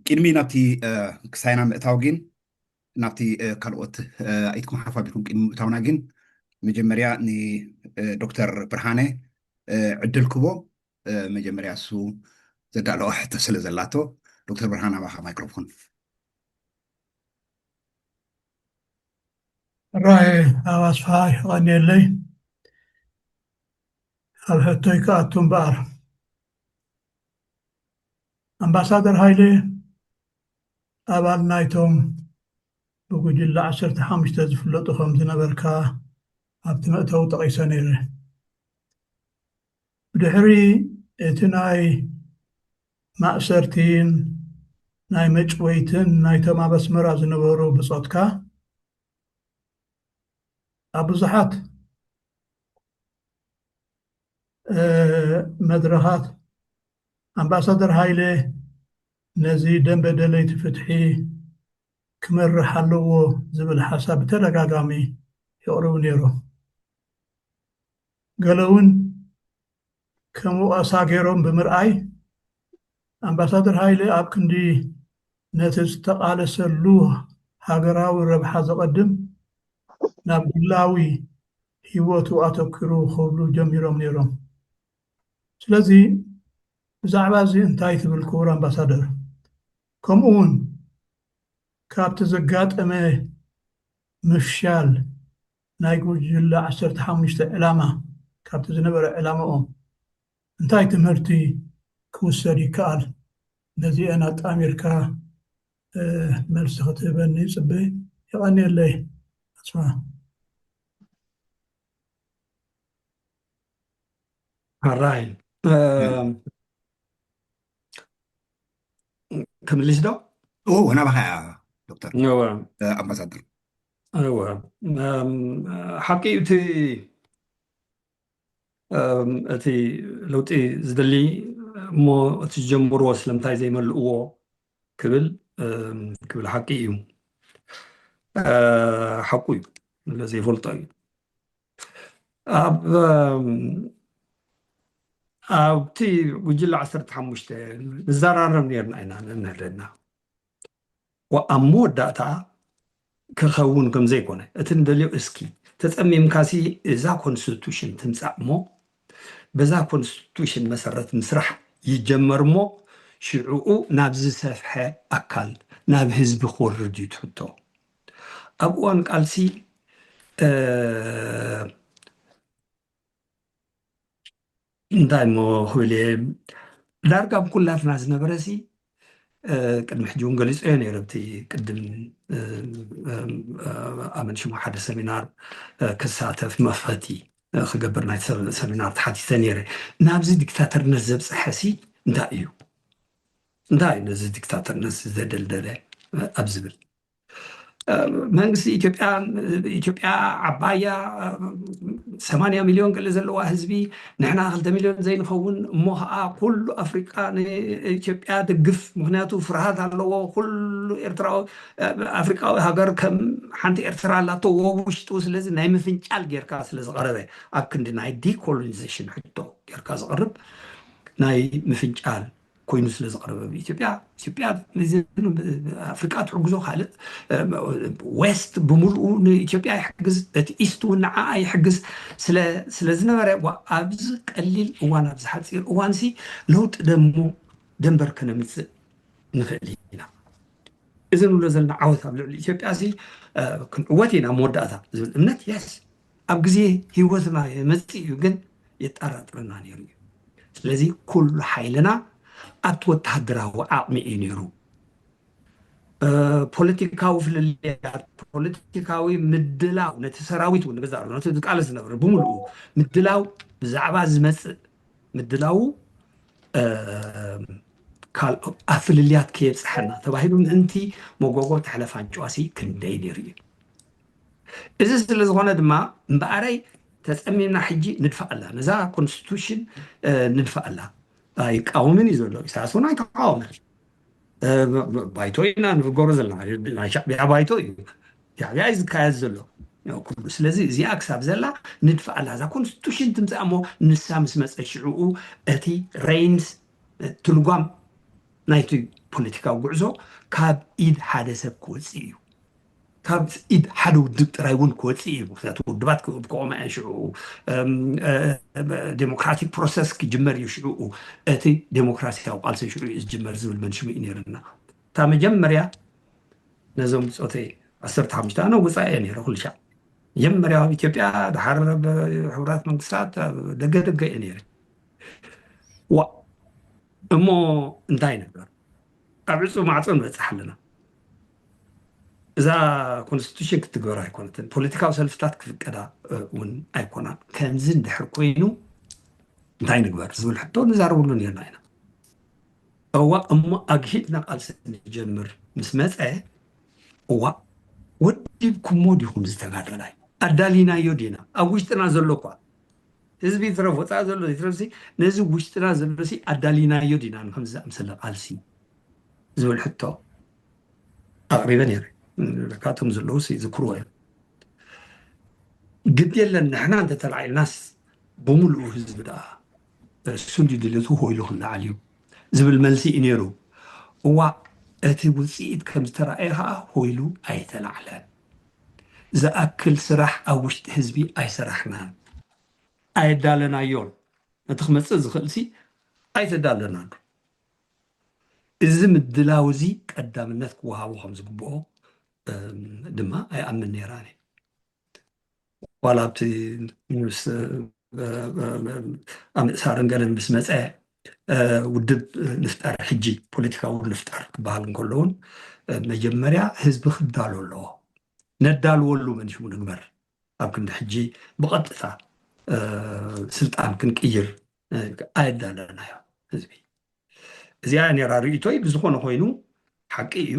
ቅድሚ ናብቲ ክሳይና ምእታው ግን ናብቲ ካልኦት ኣይትኩም ሓፍ ኣቢልኩም ቅድሚ ምእታውና ግን መጀመርያ ንዶክተር ብርሃነ ዕድል ክቦ መጀመርያ እሱ ዘዳለዋ ሕቶ ስለ ዘላቶ ዶክተር ብርሃነ ኣባኻ ማይክሮፎን። ራይ ኣባስፋ ይቐንየለይ ኣብ ሕቶይ ክኣቱ እምበኣር ኣምባሳደር ሃይለ ኣባል ናይቶም ብጉጅለ ዓሰርተ ሓሙሽተ ዝፍለጡ ከም ዝነበርካ ኣብቲ መእተዊ ጠቒሰ ነይረ። ብድሕሪ እቲ ናይ ማእሰርቲን ናይ መጭወይትን ናይቶም ኣብ ኣስመራ ዝነበሩ ብጾትካ ኣብ ብዙሓት መድረኻት ኣምባሳደር ሃይለ ነዚ ደንበ ደለይቲ ፍትሒ ክመርሕ ኣለዎ ዝብል ሓሳብ ብተደጋጋሚ የቕርቡ ነይሮም። ገለ እውን ከም ወቐሳ ገይሮም ብምርኣይ ኣምባሳደር ሃይለ ኣብ ክንዲ ነቲ ዝተቓለሰሉ ሃገራዊ ረብሓ ዘቐድም ናብ ግላዊ ህይወቱ ኣተኪሩ ክብሉ ጀሚሮም ነይሮም። ስለዚ ብዛዕባ እዚ እንታይ ትብል ክቡር ኣምባሳደር? ከምኡ እውን ካብቲ ዘጋጠመ ምፍሻል ናይ ጉጅለ ዓሰርተ ሓሙሽተ ዕላማ፣ ካብቲ ዝነበረ ዕላማኦም እንታይ ትምህርቲ ክውሰድ ይከኣል? ነዚአን ኣጣሚርካ መልሲ ክትህበኒ ይፅበ። የቐንየለይ ኣስማ። ኣራይ ክምልስ ዶ? ናባኻ ዶክተር ኣምባሳደር። ሓቂ እቲ እቲ ለውጢ ዝደሊ እሞ እቲ ዝጀምርዎ ስለምንታይ ዘይመልእዎ ክብል ክብል ሓቂ እዩ። ሓቁ እዩ፣ ዘይፈልጦ እዩ። ኣብ ኣብቲ ጉጅለ ዓሰርተ ሓሙሽተ ንዘራረብ ነርና ኢና ነንህደና ኣብ መወዳእታ ክኸውን ከም ዘይኮነ እቲ ንደልዮ እስኪ ተጸሚምካሲ እዛ ኮንስቲቱሽን ትምጻእ እሞ በዛ ኮንስቲቱሽን መሰረት ምስራሕ ይጀመር እሞ ሽዕኡ ናብ ዝሰፍሐ ኣካል ናብ ህዝቢ ክወርድ እዩ ትሕቶ። ኣብ እዋን ቃልሲ እንታይ እሞ ክብል እየ ዳርጋ ኣብ ኩላትና ዝነበረ ሲ ቅድሚ ሕጂ እውን ገሊፀዮ ነይረ። ኣብቲ ቅድም ኣመን ሽሙ ሓደ ሰሚናር ክሳተፍ መኽፈቲ ክገብር ናይ ሰሚናር ተሓቲተ ነይረ። ናብዚ ዲክታተርነት ዘብፀሐ ሲ እንታይ እዩ? እንታይ እዩ ነዚ ዲክታተርነት ዘደልደለ ኣብ ዝብል መንግስቲ ኢትዮጵያ ኢትዮጵያ ዓባያ ሰማንያ ሚሊዮን ገለ ዘለዋ ህዝቢ ንሕና ክልተ ሚሊዮን ዘይንኸውን እሞ ከዓ ኩሉ ኣፍሪቃ ንኢትዮጵያ ደግፍ ምክንያቱ ፍርሃት ኣለዎ ኩሉ ኤርትራዊ ኣፍሪቃዊ ሃገር ከም ሓንቲ ኤርትራ ኣላቶ ወውሽጡ ስለዚ ናይ ምፍንጫል ጌርካ ስለዝቀረበ ኣብ ክንዲ ናይ ዲኮሎኒዜሽን ሕቶ ጌርካ ዝቀርብ ናይ ምፍንጫል ኮይኑ ስለ ዝቐረበ ኢትዮጵያ ኢትዮጵያ ኣፍሪቃ ትሕግዞ ካልእ ዌስት ብምሉኡ ንኢትዮጵያ ይሕግዝ እቲ ኢስት እውን ንዓኣ ይሕግዝ ስለ ዝነበረ ኣብዚ ቀሊል እዋን ኣብዚ ሓፂር እዋን ሲ ለውጢ ደሞ ደንበር ከነምፅእ ንኽእል ኢና እዚ ንብሎ ዘለና ዓወት ኣብ ልዕሊ ኢትዮጵያ ሲ ክንዕወት ኢና መወዳእታ ዝብል እምነት የስ ኣብ ግዜ ህይወትና የመፅእ እዩ ግን የጠራጥረና ነይሩ እዩ። ስለዚ ኩሉ ሓይልና ኣብቲ ወተሃደራዊ ዓቕሚ እዩ ነይሩ። ፖለቲካዊ ፍልልያት፣ ፖለቲካዊ ምድላው ነቲ ሰራዊት እውን ንገዛእ ነቲ ዝቃለስ ዝነበረ ብምልኡ ምድላው ብዛዕባ ዝመፅእ ምድላው ኣብ ፍልልያት ከየብፅሐና ተባሂሉ ምእንቲ መጎጎ ተሕለፋን ጨዋሲ ክንደይ ነይሩ እዩ። እዚ ስለ ዝኾነ ድማ እምበኣረይ ተፀሚምና ሕጂ ንድፋ ኣላ ነዛ ኮንስቲቱሽን ንድፋ ኣላ ኣይቃወምን እዩ ዘሎ ኢሳያስ እውን ኣይተቃወመን ባይቶ ኢና ንፍገሩ ዘለና ናይ ሻዕቢያ ባይቶ እዩ ሻዕቢያ እዩ ዝካየድ ዘሎ ኩሉ ስለዚ እዚኣ ክሳብ ዘላ ንድፋ ኣላ እዛ ኮንስቲቱሽን ትምፃእ እሞ ንሳ ምስ መፀ ሽዕኡ እቲ ሬንስ ትልጓም ናይቲ ፖለቲካዊ ጉዕዞ ካብ ኢድ ሓደ ሰብ ክወፅእ እዩ ካብ ኢድ ሓደ ውድብ ጥራይ እውን ክወፅእ እዩ ምክንያቱ ውድባት ክቆመ እየ ሽዕኡ ዴሞክራቲክ ፕሮሰስ ክጅመር እዩ ሽዕኡ እቲ ዴሞክራሲያዊ ቃልሲ ሽዑ እዩ ዝጅመር ዝብል መንሽሙ እዩ ነይርና እታ መጀመርያ ነዞም ብፆተይ ዓሰርተ ሓሙሽተ ኣነ ወፃኢ እየ ነይረ ኩሉ ሻዕ መጀመርያ ኣብ ኢትዮጵያ ድሓር ኣብ ሕቡራት መንግስታት ኣብ ደገ ደገ እየ ነይረ ዋ እሞ እንታይ ነበር ኣብ ዕፁ ማዕፆ ንበፅሕ ኣለና እዛ ኮንስቲቱሽን ክትግበር ኣይኮነትን ፖለቲካዊ ሰልፍታት ክፍቀዳ እውን ኣይኮናን ከምዚ እንድሕር ኮይኑ እንታይ ንግበር ዝብል ሕቶ ንዛረበሉ ነርና ኢና እዋ እሞ ኣግሂድና ቃልሲ ንጀምር ምስ መፀ እዋ ወዲብኩሞ ዲኹም ዝተጋደላይ ኣዳሊናዮ ዲና ኣብ ውሽጥና ዘሎ እኳ ህዝቢ ይትረፍ ወፃኢ ዘሎ ይትረፍሲ ነዚ ውሽጥና ዘሎሲ ኣዳሊናዮ ዲና ንከምዚ ዝኣምሰለ ቃልሲ ዝብል ሕቶ ኣቕሪበ ነይረ ካቶም ዘለዉ ይዝክርዎ እዮም ግድ የለን ንሕና እንተተላዒልናስ ብምሉኡ ህዝቢ ደኣ እሱ እንዲ ድሌቱ ሆይሉ ክለዓል እዩ ዝብል መልሲ እዩ ነይሩ እዋ እቲ ውፅኢት ከም ዝተረኣየ ከዓ ሆይሉ ኣይተላዕለን ዝኣክል ስራሕ ኣብ ውሽጢ ህዝቢ ኣይሰራሕናን ኣየዳለናዮን ነቲ ክመፅእ ዝኽእል ሲ ኣይተዳለናሉ። እዚ ምድላው እዚ ቀዳምነት ክወሃቦ ከም ዝግብኦ ድማ ኣይኣምን ነይራን እየ። ዋላ ኣብቲ ምስ ኣብ ምእሳርን ገለን ምስ መፀ ውድብ ንፍጠር፣ ሕጂ ፖለቲካዊ ንፍጠር ክበሃል እንከሎ እውን መጀመርያ ህዝቢ ክዳሎ ኣለዎ። ነዳልወሉ መን ሽሙ ንግበር። ኣብ ክንዲ ሕጂ ብቐጥታ ስልጣን ክንቅይር ኣየዳለናዮ ህዝቢ። እዚኣ ነራ ርእቶይ። ብዝኾነ ኮይኑ ሓቂ እዩ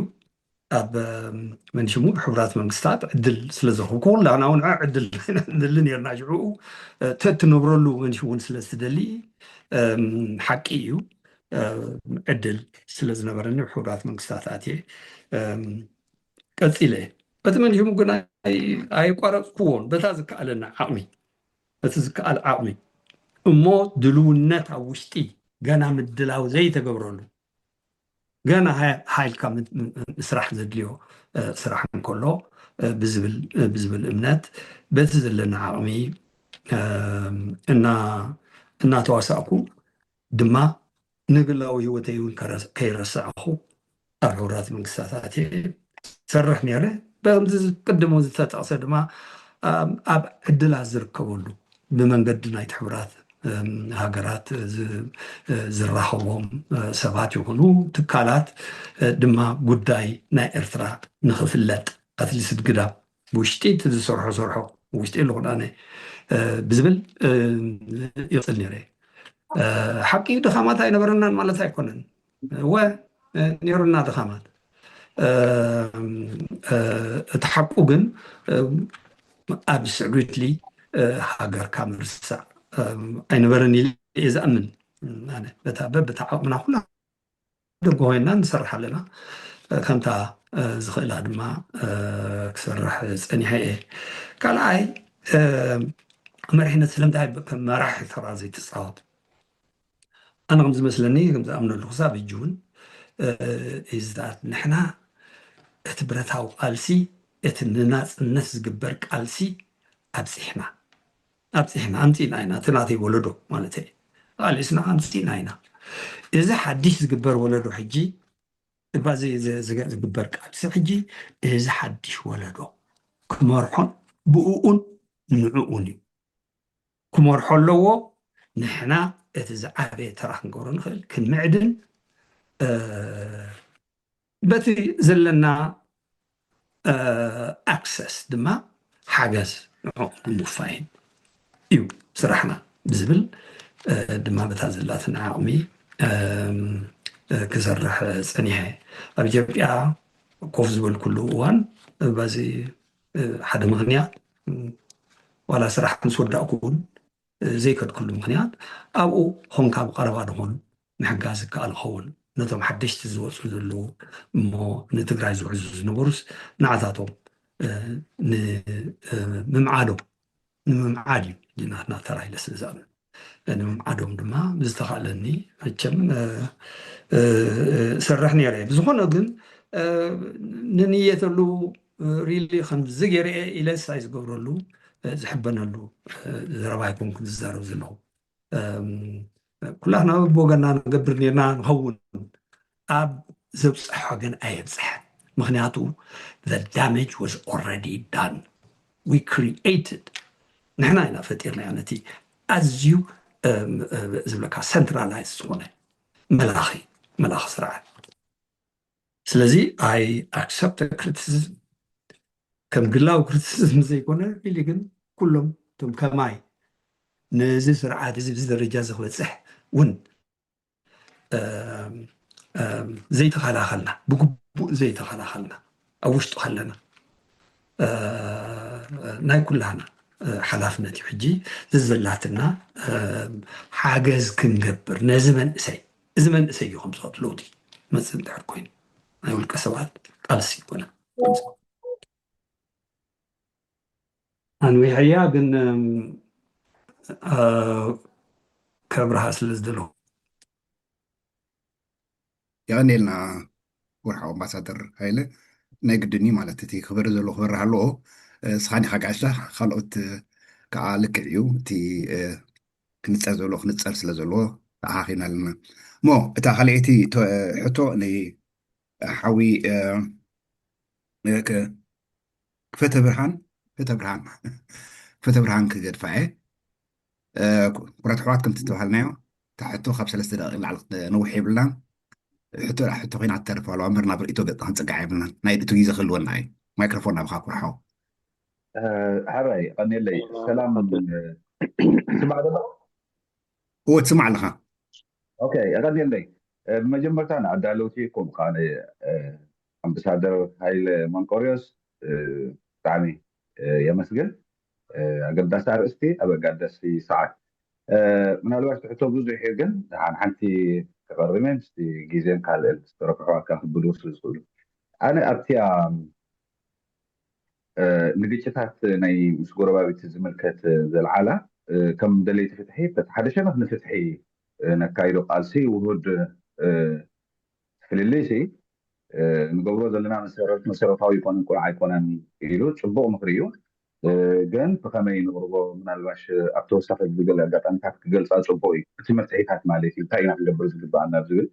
ኣብ መን ሽሙ ብሕቡራት መንግስታት ዕድል ስለ ዝረኽቡ፣ ኩላና እውን ዕድል ንደሊ ነርና። ሽዑ ተትነብረሉ መን ሽሙ እውን ስለ ዝትደሊ ሓቂ እዩ ዕድል ስለ ዝነበረኒ ብሕቡራት መንግስታት ኣትየ ቀፂለ። በቲ መን ሽሙ ግን ኣየቋረፅኩዎን። በታ ዝከኣለና ዓቕሚ፣ በቲ ዝከኣል ዓቕሚ እሞ ድልውነት ኣብ ውሽጢ ገና ምድላው ዘይተገብረሉ፣ ገና ሃይልካ ምስራሕ ዘድልዮ ስራሕ እንከሎ ብዝብል እምነት በቲ ዘለና ዓቕሚ እናተዋሳእኩ ድማ ንግላዊ ህይወተይ እውን ከይረሳዕኹ ኣብ ሕቡራት መንግስታት ኣትየ ሰርሕ ነይረ። በምዚ ቅድሙ ዝተጠቕሰ ድማ ኣብ ዕድላት ዝርከበሉ ብመንገዲ ናይቲ ሕቡራት ሃገራት ዝራኸቦም ሰባት ይኹኑ ትካላት ድማ ጉዳይ ናይ ኤርትራ ንኽፍለጥ ኣትሊስት ግዳ ብውሽጢ እቲ ዝሰርሖ ሰርሖ ውሽጢ ኣለኹ ኣነ ብዝብል ይቕፅል ነይረ። ሓቂ ድኻማት ኣይነበረናን ማለት ኣይኮነን። እወ ነይሩና ድኻማት። እቲ ሓቁ ግን ኣብሶሉትሊ ሃገርካ ምርሳዕ ኣይነበረን ኢለ እየ ዝኣምን። ኣነ በታ በብታ ዓቕምና ኩላ ደጎ ኮይና ንሰርሕ ኣለና። ከምታ ዝኽእላ ድማ ክሰርሕ ፀኒሐ እየ። ካልኣይ መሪሕነት ስለምንታይ ከም መራሒ ተራ ዘይትፃወት? ኣነ ከም ዝመስለኒ ከም ዝኣምነሉ ክሳብ ሕጂ እውን is that ንሕና እቲ ብረታዊ ቃልሲ እቲ ንናፅነት ዝግበር ቃልሲ ኣብፂሕና ኣብፂሕና ኣምፂእና ኢና። እቲ ናተይ ወለዶ ማለት እዩ። ቃሊስና ኣምፂእና ኢና። እዚ ሓድሽ ዝግበር ወለዶ ሕጂ እባ ዝግበር ቃልሲ ሕጂ እዚ ሓድሽ ወለዶ ክመርሖን ብኡኡን ንዕኡን እዩ ክመርሖ ኣለዎ። ንሕና እቲ ዝዓበየ ተራ ክንገብሮ ንኽእል ክንምዕድን በቲ ዘለና ኣክሰስ ድማ ሓገዝ ንምውፋይን እዩ ስራሕና ብዝብል ድማ በታ ዘላትና ዓቕሚ ክሰርሕ ፀኒሐ። ኣብ ኢትዮጵያ ኮፍ ዝበልኩሉ እዋን በዚ ሓደ ምኽንያት ዋላ ስራሕ ምስ ወዳእኩ እውን ዘይከድኩሉ ምኽንያት ኣብኡ ኾንካ ብቐረባ ዝኾኑ ምሕጋዝ ይከኣል ኸውን ነቶም ሓደሽቲ ዝወፁ ዘለዉ እሞ ንትግራይ ዝውዕዙ ዝነበሩስ ንዓታቶም ንምምዓዶም ንምምዓድ እዩ ናትና ተራ ኢለ ስለ ዝኣምን ንምምዓዶም ድማ ብዝተኻእለኒ መቸም ሰርሕ ነይረ። ብዝኾነ ግን ንንየተሉ ሪሊ ከምዚ ገይረ ኢለ ሳይ ዝገብረሉ ዝሕበነሉ ዘረባ ኣይኮንኩ ዝዛረብ ዘለኹ። ኩላትና በብወገና ንገብር ነርና ንኸውን ኣብ ዘብፅሖ ግን ኣየብፅሐን። ምክንያቱ the damage was already done. We created ንሕና ኢና ፈጢርናዮ ነቲ ኣዝዩ ዝብለካ ሰንትራላይዝ ዝኾነ መላኺ መላኺ ስርዓት። ስለዚ I accept criticism ከም ግላዊ ክሪቲሲዝም ዘይኮነ ሪሊ ግን ኩሎም እቶም ከማይ ነዚ ስርዓት እዚ ብዚ ደረጃ ዝክበፅሕ እውን ዘይተኸላኸልና ብግቡእ ዘይተኸላኸልና ኣብ ውሽጡ ከለና ናይ ኩላና ሓላፍነት እዩ። ሕጂ ዘዘላትና ሓገዝ ክንገብር ነዚ መንእሰይ እዚ መንእሰይ እዩ ከምዝኸት ለውጢ መፅእ እንድሕር ኮይኑ ናይ ውልቀ ሰባት ቃልሲ ይኮነ ኣንዊሐያ ግን ከብርሃ ስለ ዝደለኹ የቐኒልና ወርሓዊ ኣምባሳደር ሃይለ ናይ ግድን እዩ ማለት እቲ ክበሪ ዘለዎ ክበሪ ኣለዎ። ስኻን ኢኻ ጋሻ ካልኦት ከዓ ልክዕ እዩ እቲ ክንፀር ዘለዎ ክንፀር ስለ ዘለዎ ተኣኻኺብና ኣለና። እሞ እታ ካልኣይቲ ቶ-፣ ሕቶ ንሓዊ፣ እ፣ እ፣ ክ-፣ ክፈተ ብርሃን፣ ክፈተ ብርሃን፣ ክፈተ ብርሃን ክገድፋ እየ። እ፣ ኩ-፣ ኩራት ኣሕዋት ከምቲ ዝተባሃልናዮ፣ እታ ሕቶ ካብ ሰለስተ ደቂቕ ንላዕሊ ክት-፣ ነውሕ የብልናን። ሕቶ ደኣ ሕቶ ኮይና ክትተርፍ ኣለዋ እምበር ናብ ርእይቶ ገጽ ክንጽጋዕ የብልናን። ናይ ርእይቶ ግዜ ክህልወና እዩ። ማይክሮፎን ናብኻ ኩርሓው። እ፣ ሕራይ፣ ቀኒለይ። ሰላም፣ እ፣ ትስማዕ ዶ? እወ፣ ትስማዕ ኣለኻ። ኦኬ፣ የቐኒለይ። እ፣ ብመጀመርታ ንኣዳለውቲ ከምኡ ከዓ ን-፣ እ፣ ኣምባሳደር ሃይለ መንቆርዮስ፣ እ፣ ብጣዕሚ፣ እ፣ የመስግን። እ፣ ኣገዳሲ ኣርእስቲ ኣብ ኣገዳሲ ሰዓት። እ፣ ምናልባት ትሕቶ ብዙሕ እዩ፣ ግን ደሓን ሓንቲ ክቐርብ እየ፣ ምስቲ ግዜን ካልእን ዝተረፉ ኣሕዋትካ ክብሉ ስለ ዝኽእሉ። ኣነ ኣብቲ፣ ኣም፣ እ፣ ንግጭታት ናይ ምስ ጎረባብቲ ዝምልከት፣ እ፣ ዘልዓላ፣ እ፣ ከም ደለይቲ ፍትሒ፣ በቲ ሓደ ሸነኽ ንፍትሒ፣ እ፣ ነካይዶ ቃልሲ ውሁድ፣ እ፣ ፍልልይሲ፣ እ፣ ንገብሮ ዘለና መሰረት መሰረታዊ ይኮነን ቁኑዕ ኣይኮነን ኢሉ ጽቡቕ ምኽሪ እዩ። እ፣ ግን ብኸመይ ንቕርቦ ምናልባሽ ኣብ ተወሳኺ ብዝገለ ኣጋጣሚታት ክገልጻ ጽቡቕ እዩ። እቲ መፍትሒታት ማለት እዩ፣ እንታይ ኢና ክንገብር ዝግብኣና ዝብል።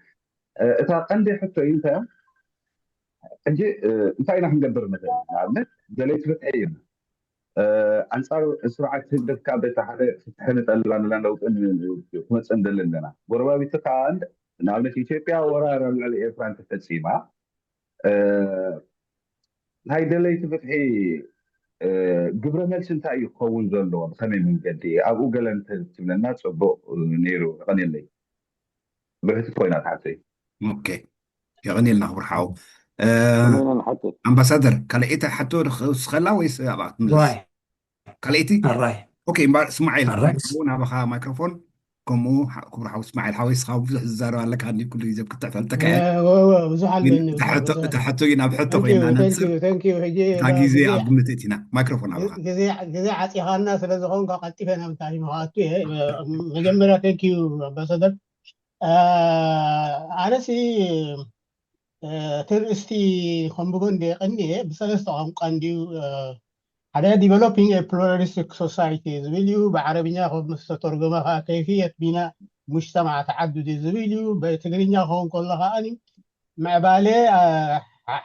እ፣ እታ ቀንዲ ሕቶ እዩ እንታይ እያ? ሕጂ፣ እ፣ እንታይ ኢና ክንገብር ንኽእል? ንኣብነት ደለይቲ ፍትሒ እዩ። እ፣ ኣንጻር ስርዓት ህግደፍ ካብ በቲ ሓደ ፍትሒ ንጠልብ ኣለና፣ ለውጢ ን-፣ ክመጽእ ንደሊ ኣለና። ጎረባቢቲ ከዓ ንኣብነት ኢትዮጵያ ወራር ኣብ ልዕሊ ኤርትራ እንተፈጺማ፣ እ፣ ናይ ደለይቲ ፍትሒ፣ እ፣ ግብረ መልሲ እንታይ እዩ ክኸውን ዘለዎ? ብኸመይ መንገዲ? ኣብኡ ገለ እንተትብለና ጽቡቕ ነይሩ። የቐንየለይ። ብርህቲ ኮይና ትሓተይ። ኦኬ። የቐንየልና ክቡር ሓው። እ፣ ኣምባሳደር፣ ካልኣይቲ ሕቶ ዶ ክውስኸላ ወይስ ኣብኣ ክትምለስ? ዋይ። ካልኣይቲ? ኣራይ። ኦኬ፣ እምበኣር እስማዒል፣ ኣራይ። ከምኡ ናባኻ ማይክሮፎን፣ ከምኡ ሓ-፣ ክቡር ሓው እስማዒል ሓወይ፣ እስኻ ብዙሕ ዝዛረብ ኣለካ፣ እንዲ ኩሉ ግዜ ክትሕተልተካ እየ። እ፣ ወ-፣ ወ-፣ ብዙሕ ግን ኣለኒ፣ እታ ብዙሕ፣ ሕቶ፣ ብዙሕ። እታ ሕቶ ግን ኣብ ሕቶ Thank you, ኮይና thank ነምጽእ፣ you, thank you። ሕጂ፣ እታ እ፣ ግዜ ግዜ ኣብ ግምት እቲና። ማይክሮፎን እ፣ ኣባኻ። ግዜ፣ ግዜ ዓጺኻና ስለ ዝኾንካ ቀልጢፈ ናብ ታሪም ክኣቱ እየ። እ፣ መጀመርያ thank you ኣምባሳደር። እ፣ ኣነሲ፣ እ፣ እቲ ርእስቲ ከንብቦ እንደ ቀንየ ብሰለስተ ቋንቋ እንድዩ፣ እ፣ ሓደ ዲቨሎፒንግ ኤ ፕሉራሊስቲክ ሶሳይቲ ዝብል እዩ። ብዓረብኛ ከም ዝተተርጎመ ከዓ ከይፍየት ቢና ሙጅተማዕ ተዓዱዲ ዝብል እዩ። ብትግርኛ ክኸውን ከሎ ከዓ ምዕባለ፣ እ፣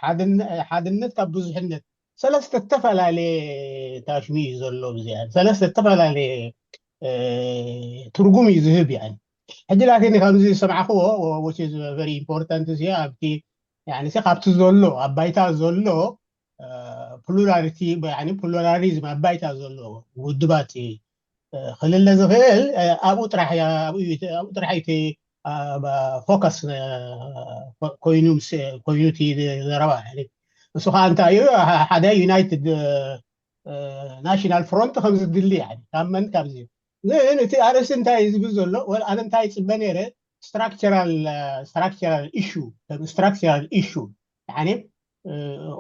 ሓድነ-፣ ሓድነት ካብ ብዙሕነት። ሰለስተ ዝተፈላለየ ታሽሙ እዩ ዘሎ። ብዚኣ ሰለስተ ዝተፈላለየ፣ እ፣ ትርጉም እዩ ዝህብ። ያኒ ሕጂ ላኪን ከምዚ ዝሰማዕክዎ፣ which is very important፣ እዚ ኣብቲ፣ ያኒ፣ ሲ ካብቲ ዘሎ፣ ኣብ ባይታ ዘሎ፣ እ፣ ፕሉራሊቲ፣ ያኒ ፕሉራሊዝም ኣብ ባይታ ዘሎ ውድባት፣ እ፣ ክልለ ዝኽእል፣ እ፣ ኣብኡ ጥራሕ እያ፣ ኣብኡ እዩ፣ ኣብኡ ጥራሕ እዩ እቲ፣ እ፣ ፎከስ፣ እ፣ ኮይኑ ምስ-፣ ኮይኑ እቲ ዘረባ። ያኒ እሱ ከዓ እንታይ እዩ? ሓ-፣ ሓደ ዩናይትድ፣ እ፣ ናሽናል ፍሮንት ከም ዝድሊ፣ ያኒ፣ ካብ መን ካብዚ። ግን እቲ ኣርእስቲ እንታይ እዩ ዝብል ዘሎ? ወል ኣነ እንታይ ይጽበ ነይረ? ስትራክቸራል፣ እ፣ ስትራክቸራል ኢሹ፣ ከም ስትራክቸራል ኢሹ፣ ያኒ፣ እ፣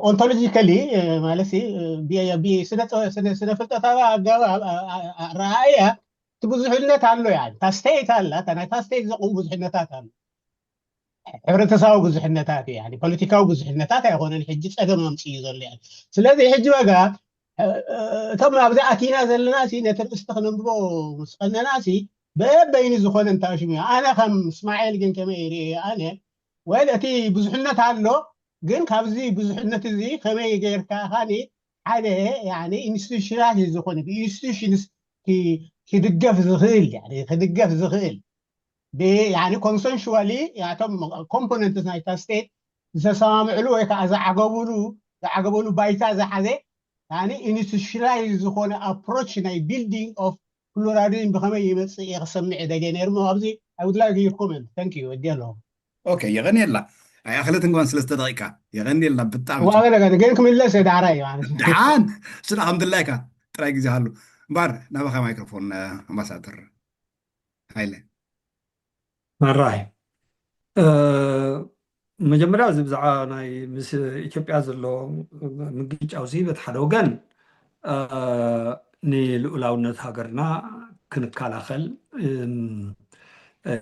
ኦንቶሎጂካሊ፣ እ፣ ማለት ሲ፣ እ፣ ብ-፣ ብ-፣ ስነ-፣ ስነ-፣ ስነ ፍልጠታዊ ኣገባብ፣ ኣ-፣ ኣ-፣ ኣ-፣ ኣረኣእያ፣ እቲ ብዙሕነት ኣሎ። ያኒ፣ እታ ስቴት ኣላ፣ እታ ናይታ ስቴት ዘቕሙ ብዙሕነታት ኣሎ። ሕብረተሰባዊ ብዙሕነታት እዩ፣ ያኒ፣ ፖለቲካዊ ብዙሕነታት ኣይኮነን ሕጂ ጸገም ኣምጽኡ ዘሎ። ያኒ፣ ስለዚ ሕጂ ዋጋ፣ እ፣ እ፣ እቶም ኣብዚ ኣቲና ዘለና ሲ ነቲ ርእስቲ ክነንብቦ ምስ ቀነና ሲ በበይኑ ዝኾነ እንታሽሙ እዩ። ኣነ ከም እስማኤል ግን ከመይ ይርኢ? ኣነ፣ ወል፣ እቲ ብዙሕነት ኣሎ፣ ግን ካብዚ ብዙሕነት እዚ ከመይ ጌርካ ኻኒ ሓደ፣ ያኒ፣ ኢንስቲቱሽናል ዝኾነ ብኢንስቲቱሽንስ ኪ-፣ ኪድገፍ ዝኽእል፣ ያኒ፣ ክድገፍ ዝኽእል ብ-፣ ያኒ፣ ኮንሰንሹዋሊ፣ ያቶም ኮምፖነንትስ ናይታ ስቴት ዝተሰማምዕሉ ወይ ከዓ ዝዓገቡሉ፣ ዝዓገበሉ ባይታ ዝሓዘ፣ ያኒ፣ ኢንስቲቱሽናል ዝኾነ ኣፕሮች ናይ ቢልዲንግ ኦፍ ፕሉራሊዝም ብኸመይ ይመጽእ እየ ክሰምዕ ደልየ ነይሩ። ኣብዚ፣ I would like your comment. Thank you። ወዲ ኣለኹ። ኦኬ፣ የቐንየልና። ኣይኣኽለትን ጓን ሰለስተ ደቂቃ። የቐንየልና ብጣዕሚ። ዋበለ ግን፣ ግን ክምለስ እየ ዳሕራይ ማለት እዩ። ደሓን፣ ስለ ከም ድላይካ ጥራይ ግዜ ሃሉ። እምበኣር፣ ናባኻ ማይክሮፎን፣ እ፣ ኣምባሳደር ሃይለ። ኣራይ። እ፣ መጀመርያ፣ እዚ ብዛዕባ ናይ ምስ ኢትዮጵያ ዘሎ ምግጫው ሲ፣ በቲ ሓደ ወገን፣ እ፣ ንልኡላውነት ሃገርና ክንከላኸል፣ እም፣ እ፣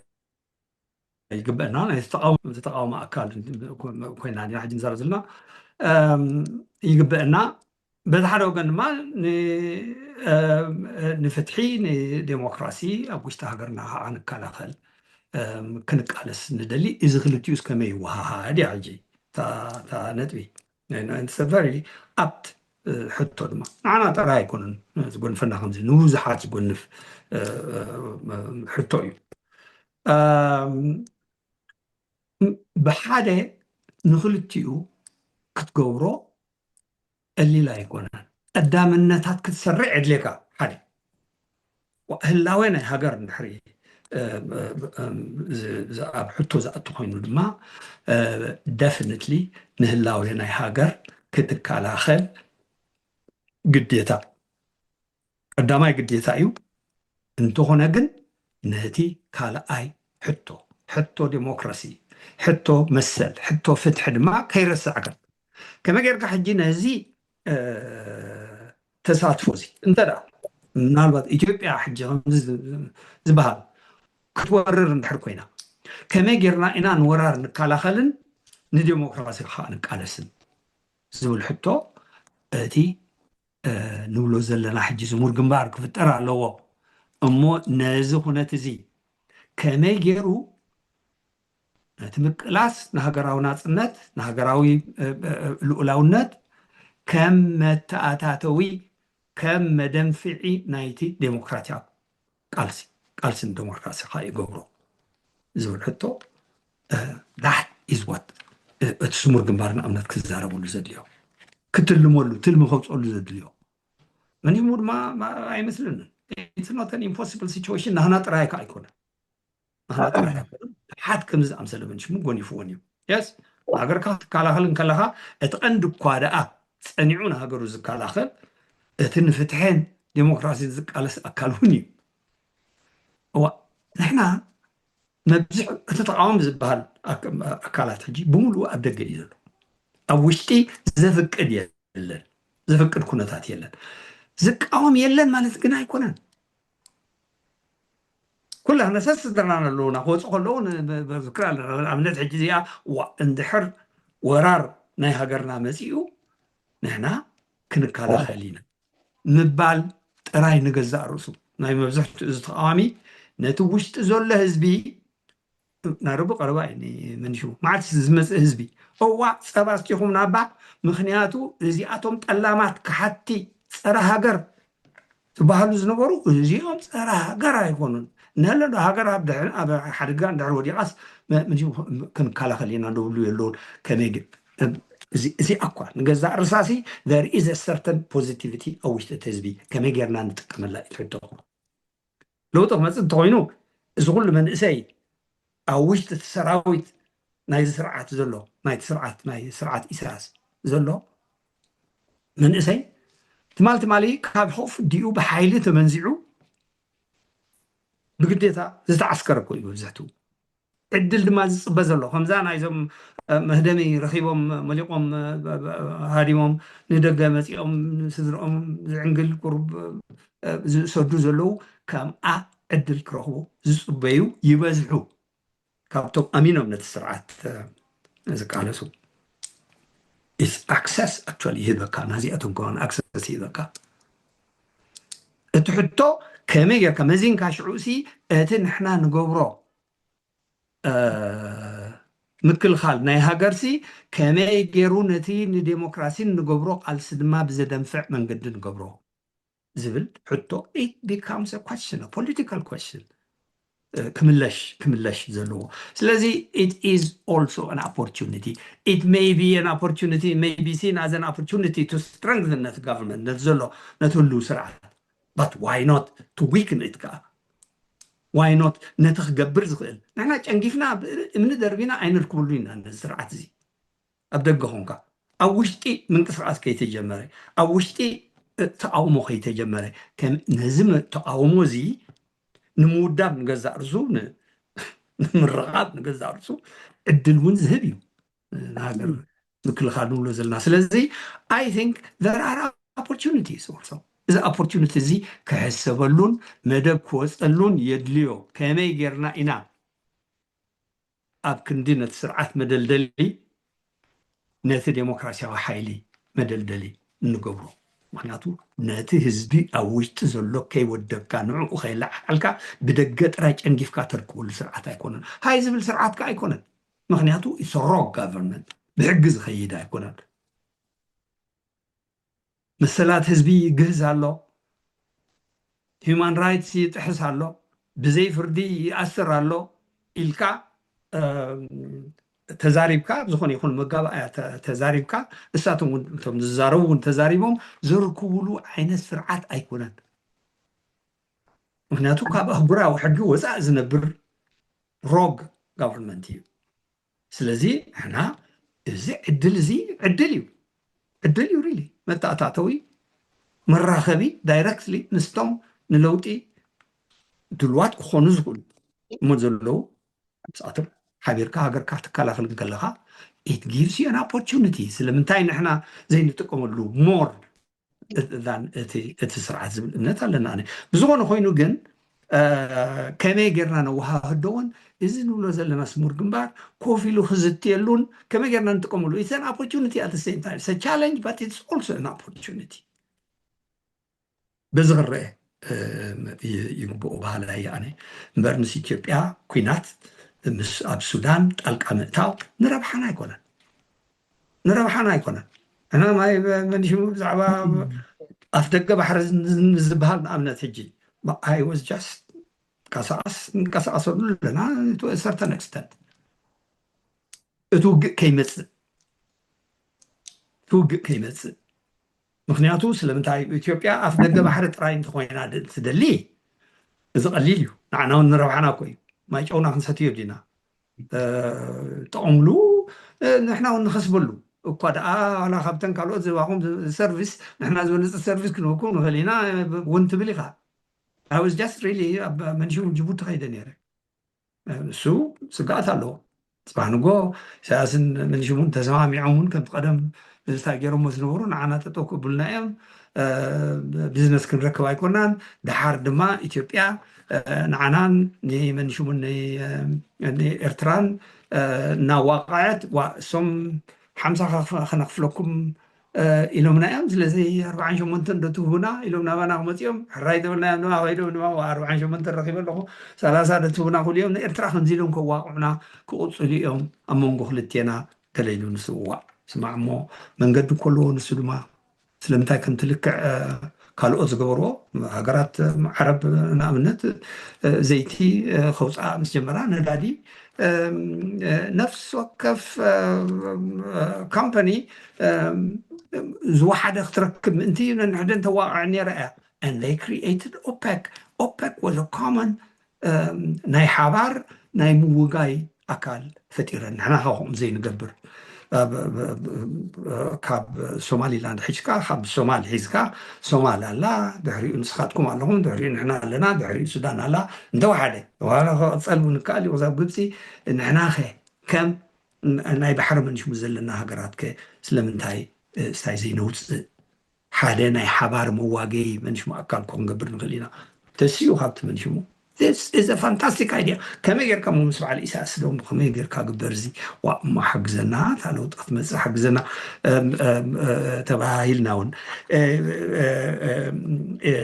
ይግበአና። ናይ ተቃውሞ፣ ተቃውሞ ኣካል ኮይና ኢና ሕጂ ንዛረብ ዘለና። እም፣ ይግበአና። በዚ ሓደ ወገን ድማ ን-፣ እ፣ ንፍትሒ፣ ንዴሞክራሲ ኣብ ውሽጢ ሃገርና ከዓ ንከላኸል። ክንቃለስ ንደሊ። እዚ ክልቲኡስ ከመይ ይወሃሃድ እያ ሕጂ እታ ነጥቢ። ኣፕት ሕቶ ድማ ንዓና ጥራይ ኣይኮነን ዝጎንፈና፣ ከምዚ ንብዙሓት ዝጎንፍ ሕቶ እዩ። ብሓደ ንክልቲኡ ክትገብሮ ቀሊል ኣይኮነን። ቀዳምነታት ክትሰርዕ የድልየካ። ሓደ ህላዌ ናይ ሃገር እንድሕሪ ኣብ ሕቶ ዝኣቱ ኮይኑ ድማ ደፍንትሊ ንህላዌ ናይ ሃገር ክትከላኸል ግዴታ ቀዳማይ ግዴታ እዩ። እንተኾነ ግን ነቲ ካልኣይ ሕቶ፣ ሕቶ ዴሞክራሲ፣ ሕቶ መሰል፣ ሕቶ ፍትሒ ድማ ከይረሳዕካ። ከመይ ጌርካ ሕጂ ነዚ ተሳትፎ እዚ እንተ ደኣ ምናልባት ኢትዮጵያ ሕጂ ከምዚ ዝበሃል ክትወርር እንድሕር ኮይና ከመይ ጌርና ኢና ንወራር ንከላኸልን ንዴሞክራሲ ከዓ ንቃለስን ዝብል ሕቶ እቲ ንብሎ ዘለና ሕጂ ስሙር ግንባር ክፍጠር ኣለዎ። እሞ ነዚ ኩነት እዚ ከመይ ገይሩ ነቲ ምቅላስ ንሃገራዊ ናፅነት ንሃገራዊ ልኡላውነት ከም መተኣታተዊ ከም መደንፍዒ ናይቲ ዴሞክራሲያዊ ቃልሲ ቃልሲ ንዴሞክራሲ ከዓ ይገብሮ ዝብል ሕቶ that is what እቲ ስሙር ግንባር ንኣብነት ክዛረበሉ ዘድልዮ ክትልመሉ ትልሚ ከውፀሉ ዘድልዮ መኒሙ ድማ ኣይመስልንን። It's not an impossible situation። ናህና ጥራይ ከዓ ኣይኮነን። ናህና ጥራይ ኣይኮነን። ሓት ከምዚ ዝኣምሰለ መንሽሙ ጎኒፍዎን እዩ። የስ ሃገርካ ክትከላኸል እንከለኻ እቲ ቀንዲ እኳ ደኣ ፀኒዑ ንሃገሩ ዝከላኸል እቲ ንፍትሐን ዴሞክራሲን ዝቃለስ ኣካል እውን እዩ። እዋ ንሕና መብዝሕ እቲ ተቃወም ዝበሃል ኣካላት ሕጂ ብምሉኡ ኣብ ደገ እዩ ዘሎ። ኣብ ውሽጢ ዘፍቅድ የለን፣ ዘፍቅድ ኩነታት የለን። ዝቃወም የለን ማለት ግን ኣይኮነን። ኩላህና ሰስድራና ኣለውና ክወፁ ከለዉ ዝክር ኣለና። ኣብነት ሕጂ እዚኣ ዋ እንድሕር ወራር ናይ ሃገርና መፂኡ ንሕና ክንከላኸል ኢና ምባል ጥራይ ንገዛእ ርእሱ ናይ መብዝሕትኡ እዚ ተቃዋሚ ነቲ ውሽጢ ዘሎ ህዝቢ ናረቢ ቀረባ እዩ መንሹ መዓልቲ ዝመፅእ ህዝቢ እዋ ፀባ ስቲኹም ናባ ምክንያቱ እዚኣቶም ጠላማት ክሓቲ ፀረ ሃገር ዝበሃሉ ዝነበሩ እዚኦም ፀረ ሃገር ኣይኮኑን። ነለ ዶ ሃገር ኣብ ድሕሪ ኣብ ሓደጋ እንድሕር ወዲቓስ ክንከላኸል ኢና ደብሉ የለውን። ከመይ ግን እዚ ኣኳ ንገዛእ ርሳሲ there is a certain positivity ኣብ ውሽጢ እቲ ህዝቢ ከመይ ጌርና ንጥቀመላ እዩ ትሕቶ። ለውጢ ክመፅእ እንተኮይኑ እዚ ኩሉ መንእሰይ ኣብ ውሽጢ እቲ ሰራዊት ናይዚ ስርዓት ዘሎ ናይቲ ስርዓት ናይ ስርዓት ኢሳያስ ዘሎ መንእሰይ ትማል ትማሊ ካብ ሆፍ ዲኡ ብሓይሊ ተመንዚዑ ብግዴታ ዝተዓስከረ እኮ እዩ መብዛሕትኡ ዕድል ድማ ዝፅበ ዘሎ ከምዛ ናይዞም መህደሚ ረኪቦም መሊቆም ሃዲሞም ንደገ መፂኦም ስድርኦም ዝዕንግል ቁሩብ ዝእሰዱ ዘለዉ ከምኣ ዕድል ክረክቡ ዝፅበዩ ይበዝሑ። ካብቶም ኣሚኖም ነቲ ስርዓት ዝቃለሱ access actually ይህበካ ናዚኣቶም ከሆን access ይህበካ። እቲ ሕቶ ከመይ ጌርካ መዚንካ ሽዑ ሲ እቲ ንሕና ንገብሮ ምክልኻል ናይ ሃገርሲ ከመይ ገይሩ ነቲ ንዴሞክራሲን ንገብሮ ቃልሲ ድማ ብዘደንፍዕ መንገዲ ንገብሮ ዝብል ሕቶ it becomes a question a political question ክምለሽ ክምለሽ ዘለዎ ስለዚ it is also an opportunity it may be an opportunity may be seen as an opportunity to strengthen ነቲ government ነቲ ዘሎ ነቲ ህልው ስርዓት but why not to weaken it ከዓ why not ነቲ ክገብር ዝኽእል ንሕና ጨንጊፍና እምኒ ደርቢና ኣይንርክብሉ ኢና ነዚ ስርዓት እዚ ኣብ ደገ ኾንካ ኣብ ውሽጢ ምንቅስቃስ ከይተጀመረ ኣብ ውሽጢ ተቃውሞ ከይተጀመረ ነዚ ተቃውሞ እዚ ንምውዳብ ንገዛእ ርሱ ንምርቓብ ንገዛእ ርሱ ዕድል እውን ዝህብ እዩ ንሃገር ምክልኻል ንብሎ ዘለና ስለዚ I think there are opportunities also እዚ opportunity እዚ ክሕሰበሉን መደብ ክወፀሉን የድልዮ ከመይ ጌርና ኢና ኣብ ክንዲ ነቲ ስርዓት መደልደሊ ነቲ ዴሞክራሲያዊ ሓይሊ መደልደሊ እንገብሮ ምክንያቱ ነቲ ህዝቢ ኣብ ውሽጢ ዘሎ ከይወደብካ፣ ንዕኡ ከይለዓዓልካ፣ ብደገ ጥራይ ጨንጊፍካ ተርክበሉ ስርዓት ኣይኮነን። ሃይ ዝብል ስርዓት ከ ኣይኮነን። ምክንያቱ it's a rogue government፣ ብሕጊ ዝኸይድ ኣይኮነን። መሰላት ህዝቢ ይግህዝ ኣሎ፣ ሂውማን ራይትስ ይጥሕስ ኣሎ፣ ብዘይ ፍርዲ ይኣስር ኣሎ ኢልካ ተዛሪብካ፣ ኣብ ዝኾነ ይኹን መጋባእያ ተዛሪብካ፣ እሳቶም እውን እቶም ዝዛረቡ እውን ተዛሪቦም ዝርክቡሉ ዓይነት ስርዓት ኣይኮነን። ምክንያቱ ካብ ኣህጉራዊ ሕጊ ወፃእ ዝነብር ሮግ ጋቨርንመንት እዩ። ስለዚ ንሕና እዚ ዕድል እዚ ዕድል እዩ፣ ዕድል እዩ ሪሊ መተኣታተዊ መራኸቢ ዳይረክትሊ ምስቶም ንለውጢ ድልዋት ክኾኑ ዝኽእሉ እሞ ዘለዉ ንሳቶም ሓቢርካ ሃገርካ ክትከላኸል ከለኻ it gives you an opportunity። ስለምንታይ ንሕና ዘይንጥቀመሉ ሞር እቲ ስርዓት ዝብል እምነት ኣለና። ብዝኾነ ኮይኑ ግን ከመይ ጌርና ነወሃህዶውን እዚ ንብሎ ዘለና ስሙር ግንባር ኮፍ ኢሉ ክዝትየሉን ከመይ ጌርና ንጥቀመሉ it's an opportunity at the same time it's a challenge but it's also an opportunity። በዚ ክረአ ይግብኦ ባህላ እየ ኣነ እምበር ምስ ኢትዮጵያ ኩናት ምስ ኣብ ሱዳን ጣልቃ ምእታው ንረብሓና ኣይኮነን። ንረብሓና ኣይኮነን። ንሕና ማይ መንሽሙ ብዛዕባ ኣፍ ደገ ባሕሪ ዝበሃል ንኣብነት ሕጂ I was just ቀሳቀስ ንቀሳቀሰሉ ኣለና to a certain extent እቲ ውግእ ከይመፅእ እቲ ውግእ ከይመፅእ ምክንያቱ ስለምንታይ ኢትዮጵያ ኣፍ ደገ ባሕሪ ጥራይ እንተኮይና ትደሊ እዚ ቀሊል እዩ። ንዓና እውን ንረብሓና እኮ እዩ። ማይ ጨውና ክንሰትዮ ዲና ጠቕምሉ ንሕና እውን ንኸስበሉ እኳ ደኣ ዋላ ካብተን ካልኦት ዝባኹም ሰርቪስ ንሕና ዝበለፀ ሰርቪስ ክንህበኩም ንኽእል ኢና እውን ትብል ኢኻ። I was just really ኣብ መንሽሙ ጅቡቲ ከይደ ነይረ። እሱ ስጋኣት ኣለዎ። ፅባሕ ንጎ ኢሳያስን መንሽሙን ተሰማሚዖም እውን ከምቲ ቀደም ምስታ ገይሮሞ ዝነበሩ ንዓና ጠጠው ክብሉና እዮም። ቢዝነስ ክንረክብ ኣይኮናን። ደሓር ድማ ኢትዮጵያ ንዓናን ንመንሽሙን ንኤርትራን እናዋቃዐት እሶም ሓምሳ ከነክፍለኩም ኢሎምና እዮም። ስለዚ ኣርባዓን ሸሞንተን ዶ ትህቡና ኢሎም ናባና ክመፅኦም ሕራይ ተበልናዮም ድማ ከይዶም ድማ ኣርባዓን ሸሞንተን ረኪበ ኣለኹ ሰላሳ ዶ ትህቡና ክብሉ እዮም። ንኤርትራ ከምዚ ኢሎም ከዋቅዑና ክቕፅሉ እዮም ኣብ መንጎ ክልቴና። ገለ ኢሉ ንስውዋዕ ስማዕ እሞ መንገዲ እኮ ኣለዎ። ንሱ ድማ ስለምንታይ ከምቲ ልክዕ ካልኦት ዝገበርዎ ሃገራት ዓረብ ንኣብነት ዘይቲ ከውፅኣ ምስ ጀመራ ነዳዲ ነፍሲ ወከፍ ካምፓኒ ዝወሓደ ክትረክብ ምእንቲ ነንሕደን ተዋቕዐ ነይራ እያ። And they created OPEC. OPEC was a common ናይ ሓባር ናይ ምውጋይ ኣካል ፈጢረን ንሕና ካ ከምኡ ዘይንገብር ካብ ሶማሊላንድ ሒዝካ ካብ ሶማል ሒዝካ ሶማል ኣላ ድሕሪኡ ንስኻትኩም ኣለኹም ድሕሪኡ ንሕና ኣለና ድሕሪኡ ሱዳን ኣላ እንተወሓደ ዋላ ክቐፀል እውን ይከኣል እዩ ክሳብ ግብፂ ንሕና ከ ከም ናይ ባሕሪ መንሽሙ ዘለና ሃገራት ከ ስለምንታይ ስታይ ዘይነውፅእ ሓደ ናይ ሓባር መዋገይ መንሽሙ ኣካል ክንገብር ንኽእል ኢና። ተሲኡ ካብቲ መንሽሙ This is a fantastic idea። ከመይ ጌርካ ሞ ምስ በዓል ኢሳያስ ደሞ ከመይ ጌርካ ግበር እዚ ዋ እሞ ሓግዘና እታ ለውጢ ክትመፅእ ሓግዘና ተባሂልና እውን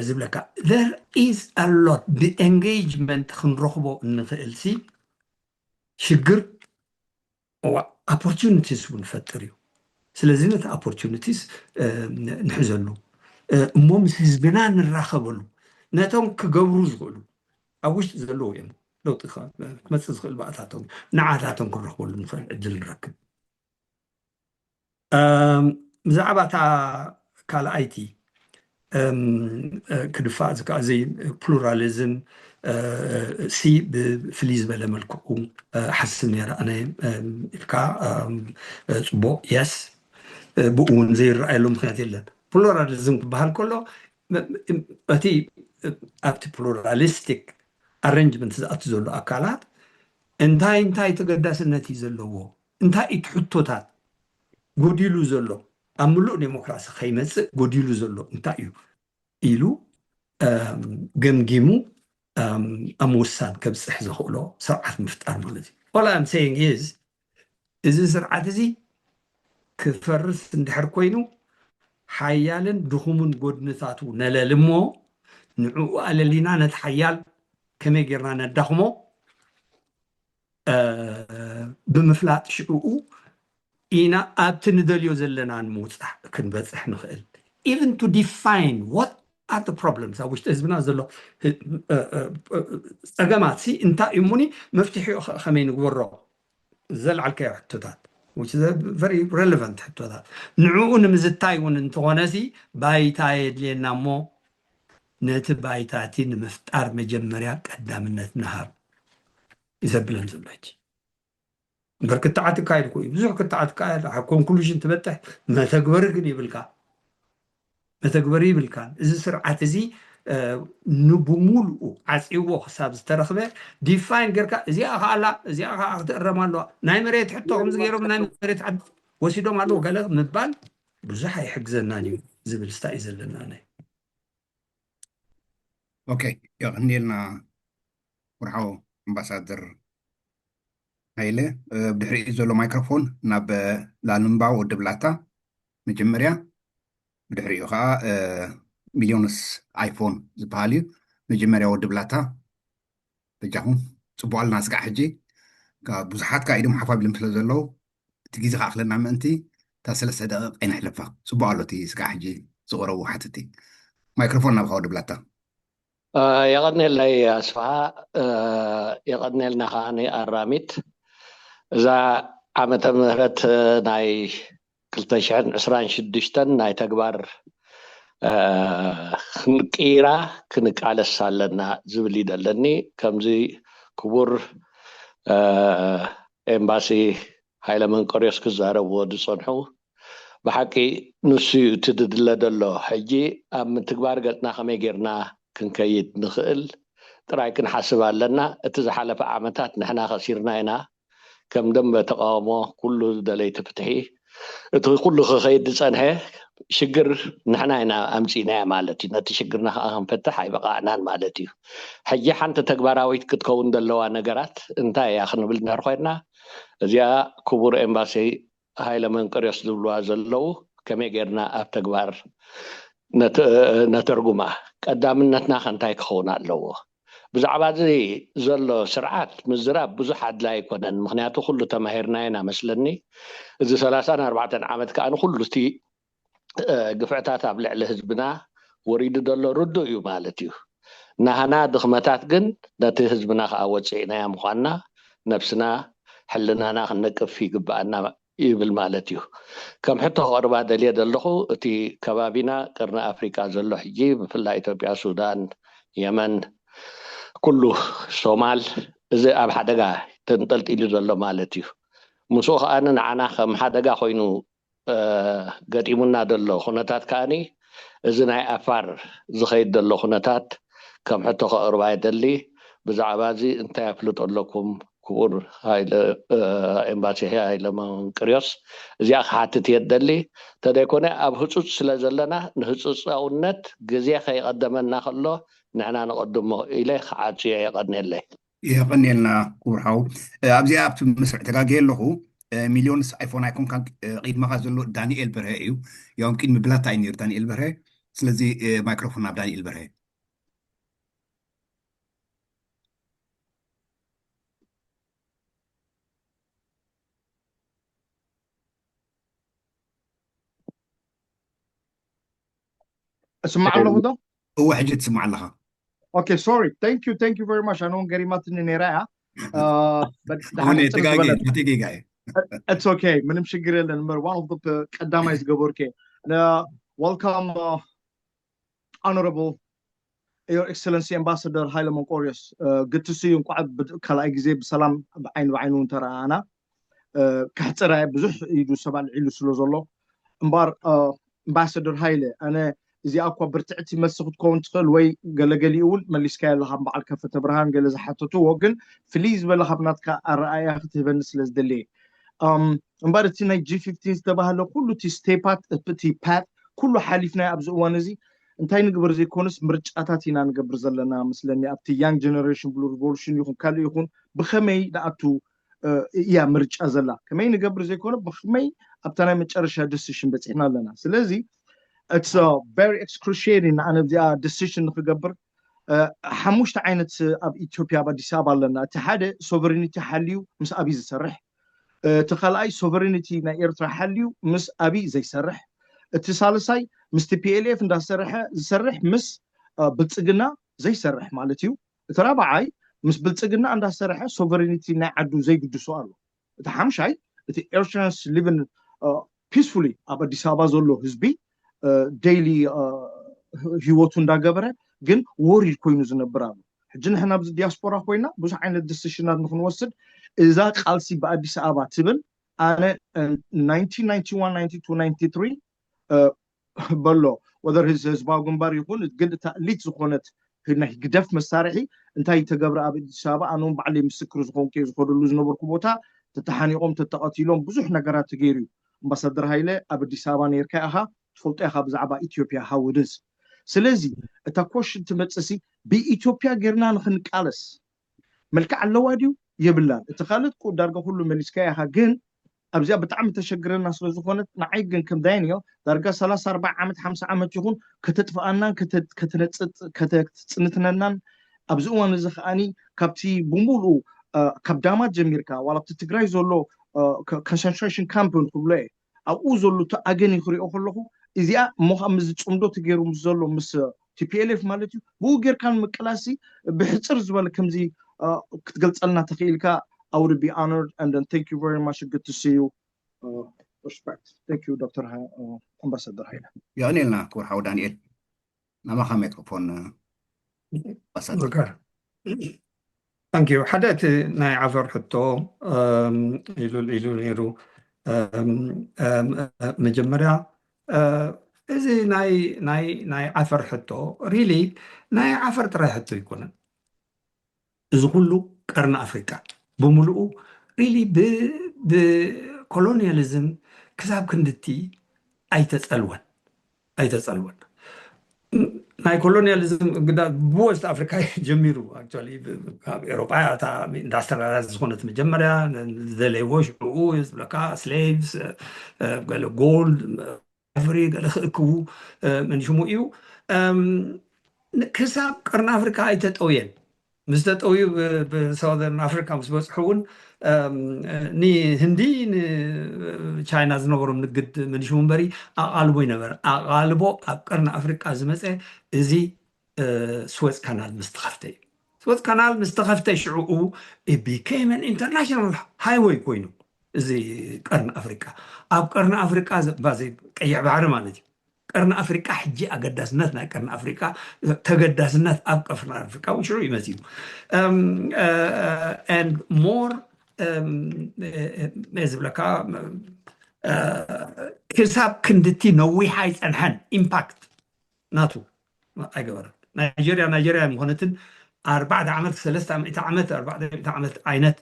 ዝብለካ there is a lot ብኤንጌጅመንት ክንረኽቦ እንኽእል ሲ ሽግር opportunities እውን ፈጥር እዩ። ስለዚ ነቲ opportunities ንሕዘሉ እሞ ምስ ህዝብና ንራኸበሉ ነቶም ክገብሩ ዝኽእሉ ኣብ ውሽጢ ዘለዉ እዮም ለውጢ ክመፅእ ዝኽእል ባእታቶም ንዓታቶም ክንረኽበሉ ንኽእል ዕድል ንረክብ። ብዛዕባ እታ ካልኣይቲ ክድፋእ ዝከኣል ዘይ ፕሉራሊዝም ሲ ብፍልይ ዝበለ መልክዑ ሓስብ ነይረ ኣነ ኢልካ ፅቡቅ የስ ብኡ እውን ዘይረኣየሉ ምክንያት የለን። ፕሉራሊዝም ክበሃል ከሎ እቲ ኣብቲ ፕሉራሊስቲክ ኣረንጅመንት ዝኣቱ ዘሎ ኣካላት እንታይ እንታይ ተገዳስነት እዩ ዘለዎ እንታይ እቲ ሕቶታት ጎዲሉ ዘሎ ኣብ ምሉእ ዴሞክራሲ ከይመፅእ ጎዲሉ ዘሎ እንታይ እዩ ኢሉ ገምጊሙ ኣብ ምውሳን ከብፅሕ ዘኽእሎ ስርዓት ምፍጣር ማለት እዩ። All I'm saying is እዚ ስርዓት እዚ ክፈርስ እንድሕር ኮይኑ ሓያልን ድኹምን ጎድንታቱ ነለሊ እሞ፣ ንዕኡ ኣለሊና ነቲ ሓያል ከመይ ጌርና ነዳኽሞ ብምፍላጥ ሽዕኡ ኢና ኣብቲ ንደልዮ ዘለና ንምውፃእ ክንበፅሕ ንኽእል። Even to define what are the problems ኣብ ውሽጢ ህዝብና ዘሎ ፀገማት ሲ እንታይ እዩ እሙኒ መፍትሒኡ ከመይ ንግበሮ ዘልዓልካዮ ሕቶታት very relevant ሕቶታት ንዕኡ ንምዝታይ እውን እንተኾነ ሲ ባይታ የድልየና እሞ ነቲ ባይታቲ ንምፍጣር መጀመርያ ቀዳምነት ንሃብ ይዘብለን ዘሎ ሕጂ እምበር ክትዓት ይካየድ እኮ እዩ ብዙሕ ክትዓት ይካየድ ኣብ ኮንክሉዥን ትበጥሕ መተግበሪ ግን ይብልካ መተግበሪ ይብልካን እዚ ስርዓት እዚ ንብሙሉኡ ዓፂዎ ክሳብ ዝተረኽበ ዲፋይን ጌርካ እዚኣ ከኣላ እዚኣ ከዓ ክትእረም ኣለዋ ናይ መሬት ሕቶ ከምዚ ገይሮም ናይ መሬት ወሲዶም ኣለዉ ገለ ምባል ብዙሕ ኣይሕግዘናን እዩ ዝብል ስታ እዩ ዘለና ናይ ኦኬ የቐንየልና ወርሓዊ ኣምባሳደር ሃይለ ብድሕሪኡ ዘሎ ማይክሮፎን ናብ ላልምባ ወዲ ብላታ መጀመርያ ብድሕሪኡ ከዓ ሚሊዮንስ ኣይፎን ዝበሃል እዩ መጀመርያ ወዲ ብላታ በጃኹም ፅቡቅ ኣለና ስጋዕ ሕጂ ብዙሓት ከዓ ኢዶም ሓፋ ቢሎም ስለ ዘለዉ እቲ ግዜ ክኣኽለና ምእንቲ እታ ሰለስተ ደቂቕ ኣይነሕልፋ ፅቡቅ ኣሎ እቲ ስጋዕ ሕጂ ዝቕረቡ ሓትቲ ማይክሮፎን ናብካ ወዲ ብላታ የቐድነለይ ኣስፍሃ የቐድነልና ከዓ ኣራሚት እዛ ዓመተ ምህረት ናይ ክልተ ሽሕን ዕስራን ሽዱሽተን ናይ ተግባር ክንቅይራ ክንቃለስ ኣለና ዝብል እዩ ዘለኒ ከምዚ ክቡር ኤምባሲ ሃይለ መንቀርዮስ ክዛረብዎ ዝፀንሑ ብሓቂ ንሱ እዩ እቲ ዝድለ ዘሎ ሕጂ ኣብ ምትግባር ገፅና ከመይ ጌርና ክንከይድ ንኽእል ጥራይ ክንሓስብ ኣለና እቲ ዝሓለፈ ዓመታት ንሕና ከሲርና ኢና ከም ደንበ ተቃውሞ ኩሉ ደለይቲ ፍትሒ እቲ ኩሉ ክኸይድ ዝፀንሐ ሽግር ንሕና ኢና ኣምፂእናዮ ማለት እዩ ነቲ ሽግርና ከዓ ክንፈትሕ ኣይበቃዕናን ማለት እዩ ሕጂ ሓንቲ ተግባራዊት ክትከውን ዘለዋ ነገራት እንታይ እያ ክንብል እንድሕር ኮይና እዚኣ ክቡር ኤምባሲ ሃይለ መንቀርዮስ ዝብልዋ ዘለዉ ከመይ ጌርና ኣብ ተግባር ነተርጉማ ቀዳምነትና ከንታይ ክኸውን ኣለዎ ብዛዕባ እዚ ዘሎ ስርዓት ምዝራብ ብዙሕ ኣድላይ ኣይኮነን ምክንያቱ ኩሉ ተማሂርና ኢና መስለኒ እዚ ሰላሳን ኣርባዕተን ዓመት ከዓ ንኩሉ እቲ ግፍዕታት ኣብ ልዕሊ ህዝብና ወሪዱ ዘሎ ርዱእ እዩ ማለት እዩ ናህና ድኽመታት ግን ነቲ ህዝብና ከዓ ወፅእናዮ ምኳንና ነብስና ሕልናና ክንነቅፍ ይግበኣና ይብል ማለት እዩ ከም ሕቶ ክቐርባ ደልየ ዘለኹ እቲ ከባቢና ቅርኒ ኣፍሪቃ ዘሎ ሕጂ ብፍላይ ኢትዮጵያ ሱዳን የመን ኩሉ ሶማል እዚ ኣብ ሓደጋ ተንጠልጢሉ ዘሎ ማለት እዩ ምስኡ ከዓ ንዓና ከም ሓደጋ ኮይኑ ገጢሙና ዘሎ ኩነታት ከዓኒ እዚ ናይ ኣፋር ዝኸይድ ዘሎ ኩነታት ከም ሕቶ ከቕርባ ይደሊ ብዛዕባ እዚ እንታይ ኣፍልጦ ኣለኩም ክቡር ኤምባሲ ሃይለ መንቅርዮስ እዚኣ ክሓትት እየ ደሊ ተደይኮነ ኣብ ህፁፅ ስለ ዘለና ንህፁፃውነት ግዜ ከይቐደመና ከሎ ንሕና ንቐድሞ ኢለ ክዓፅዮ የቐድነለይ የቐንየልና ክቡር ሓው ኣብዚኣ ኣብቲ መስርዕ ተጋግየ ኣለኹ ሚሊዮንስ ኣይፎን ኣይኮንካ ቂድመኻ ዘሎ ዳንኤል በርሀ እዩ ያውም ቂድሚ ብላታ እዩ ነይሩ ዳንኤል በርሀ ስለዚ ማይክሮፎን ናብ ዳንኤል በርሀ እስማዕ ኣለኹ ዶ እወ ሕጂ ትስማዕ ኣለኻ okay sorry thank you thank you very much ኣነ እውን ገሪማትኒ ነይራ እያ ሆነ ተጋጊ ተጋጊ it's okay ምንም ሽግር የለን እምበር one of the ቀዳማይ ዝገበርኩ welcome honorable your excellency ambassador ሃይለ መንቆርዮስ ግትስዩ እንኳዕ ካልኣይ ግዜ ብሰላም ብዓይኒ ብዓይኒ እውን ተረኣና ከሕፅረ ብዙሕ ኢዱ ሰብ ኣልዒሉ ስለ ዘሎ እምበር ኣምባሳደር ሃይለ ኣነ እዚኣ እኳ ብርትዕቲ መልሲ ክትከውን ትኽእል ወይ ገለገሊኡ እውን መሊስካዮ ኣለካ በዓል ከፈተ ብርሃን ገለ ዝሓተትዎ ግን ፍልይ ዝበለ ካብ ናትካ ኣረኣያ ክትህበኒ ስለ ዝደለየ እምበር እቲ ናይ ጂ ፊፍቲን ዝተባህለ ኩሉ እቲ ስቴፓት እቲ ፓት ኩሉ ሓሊፍናዮ ኣብዚ እዋን እዚ እንታይ ንግበር ዘይኮነስ ምርጫታት ኢና ንገብር ዘለና ምስለኒ ኣብቲ young generation blue revolution ይኹን ካልእ ይኹን ብኸመይ ንኣቱ እያ ምርጫ ዘላ ከመይ ንገብር ዘይኮነ ብኸመይ ኣብታ ናይ መጨረሻ decision በፂሕና ኣለና ስለዚ it's uh, very excruciating ንኣነ እዚኣ decision ንክገብር። ሓሙሽተ ዓይነት ኣብ ኢትዮጵያ ኣብ ኣዲስ ኣበባ ኣለና። እቲ ሓደ sovereignty ሓልዩ ምስ ኣብይ ዝሰርሕ፣ እቲ ካልኣይ sovereignty ናይ ኤርትራ ሓልዩ ምስ ኣብይ ዘይሰርሕ፣ እቲ ሳልሳይ ምስ ቲ ፒ ኤል ኤፍ እንዳሰርሐ ዝሰርሕ ምስ ብልፅግና ዘይሰርሕ ማለት እዩ። እቲ ራብዓይ ምስ ብልፅግና እንዳሰርሐ sovereignty ናይ ዓዱ ዘይግድሶ ኣሎ። እቲ ሓምሻይ እቲ Eritreans living peacefully ኣብ ኣዲስ ኣበባ ዘሎ ህዝቢ daily ህይወቱ እንዳገበረ ግን worried ኮይኑ ዝነብር ኣሎ። ሕጂ ንሕና ኣብዚ ዲያስፖራ ኮይና ብዙሕ ዓይነት decisionናት ንክንወስድ እዛ ቃልሲ ብኣዲስ ኣበባ ትብል ኣነ nineteen ninety-one ninety-two ninety-three በሎ whether ህዝባዊ ግንባር ይኹን ግን እታ elite ዝኾነት ናይ ህግደፍ መሳርሒ እንታይ ተገብረ ኣብ ኣዲስ ኣበባ ኣነ እውን ባዕለይ ምስክር ዝኾንኩ ዝኸደሉ ዝነበርኩ ቦታ ተተሓኒቆም ተተቐቲሎም ብዙሕ ነገራት ተገይሩ እዩ። ኣምባሳደር ሃይለ ኣብ ኣዲስ ኣበባ ነርካ ኢኻ ትፈልጦ ኢኻ ብዛዕባ ኢትዮጵያ how it is። ስለዚ እታ question ትመፅሲ ብኢትዮጵያ ጌርና ንክንቃለስ መልክዕ ኣለዋ ድዩ የብላን? እቲ ካልእ ዳርጋ ኩሉ መሊስካ ኢኻ ግን ኣብዚኣ ብጣዕሚ ተሸግረና ስለ ዝኾነት ንዓይ ግን ከም ዳይንዮ ዳርጋ ሰላሳ ኣርባዓ ዓመት ሓምሳ ዓመት ይኹን ከተጥፍኣናን ከተነፅንትነናን ኣብዚ እዋን እዚ ከዓኒ ካብቲ ብምሉኡ ካብ ዳማት ጀሚርካ ዋላ ኣብቲ ትግራይ ዘሎ concentration camp ክብሎ እየ ኣብኡ ዘሎ እቲ ኣገኒ ክሪኦ ከለኹ እዚኣ እሞ ካብ ምዚ ፅምዶ ተገይሩ ምስ ዘሎ ምስ ቲ ፒ ኤል ኤፍ ማለት እዩ ብኡ ጌርካ ንምቅላሲ ብሕፅር ዝበለ ከምዚ ክትገልፀልና ተኽኢልካ I would be honored and then thank you very much. Good to see you. Uh, respect. Thank you, Doctor Ha- uh, Ambassador Haile. የቐኔልና ክቡር ሓው ዳንኤል ናባኻ ማይክሮፎን ኣምባሳደር። Thank you ሓደ እቲ ናይ ዓፈር ሕቶ ኢሉ ኢሉ ነይሩ። መጀመርያ እዚ ናይ ናይ ናይ ዓፈር ሕቶ really ናይ ዓፈር ጥራይ ሕቶ ኣይኮነን። እዚ ኩሉ ቀርኒ ኣፍሪቃ ብምሉኡ really ብኮሎኒያሊዝም ክሳብ ክንድቲ ኣይተፀልወን ኣይተፀልወን። ናይ ኮሎኒያሊዝም ግዳ ብወስት ኣፍሪካ ጀሚሩ። ካብ ኤሮጳ እታ ኢንዳስትሪያላይዝ ዝኾነት መጀመርያ ዝደለይዎ ሽዑ ዝብለካ ስሌቭስ ገለ ጎልድ ፍሪ ገለ ክእክቡ ምንሽሙ እዩ። ክሳብ ቀርኒ ኣፍሪካ ኣይተጠውየን። ምስ ተጠውዩ ብሳውዘርን ኣፍሪካ ምስ በፅሑ እውን ንህንዲ ንቻይና ዝነበሮም ንግድ ምንሽሙ እምበሪ ኣቓልቦ ይነበረ። ኣቓልቦ ኣብ ቀርኒ ኣፍሪካ ዝመፀ እዚ ስወዝ ካናል ምስ ተኸፍተ እዩ። ስወዝ ካናል ምስ ተኸፍተ ሽዕኡ became international highway ኮይኑ እዚ ቀርኒ ኣፍሪቃ ኣብ ቀርኒ ኣፍሪቃ ባዚ ቀይሕ ባሕሪ ማለት እዩ። ቀርኒ ኣፍሪቃ ሕጂ ኣገዳስነት ናይ ቀርኒ ኣፍሪቃ ተገዳስነት ኣብ ቀርኒ ኣፍሪቃ እውን ሽዑ ይመፅዩ and more ዝብለካ ክሳብ ክንድቲ ነዊሕ ኣይፀንሐን ኢምፓክት ናቱ ኣይገበረን። ናይጀርያ ናይጀርያ ምኾነትን ኣርባዕተ ዓመት ሰለስተ ሚእቲ ዓመት ኣርባዕተ ሚእቲ ዓመት ዓይነት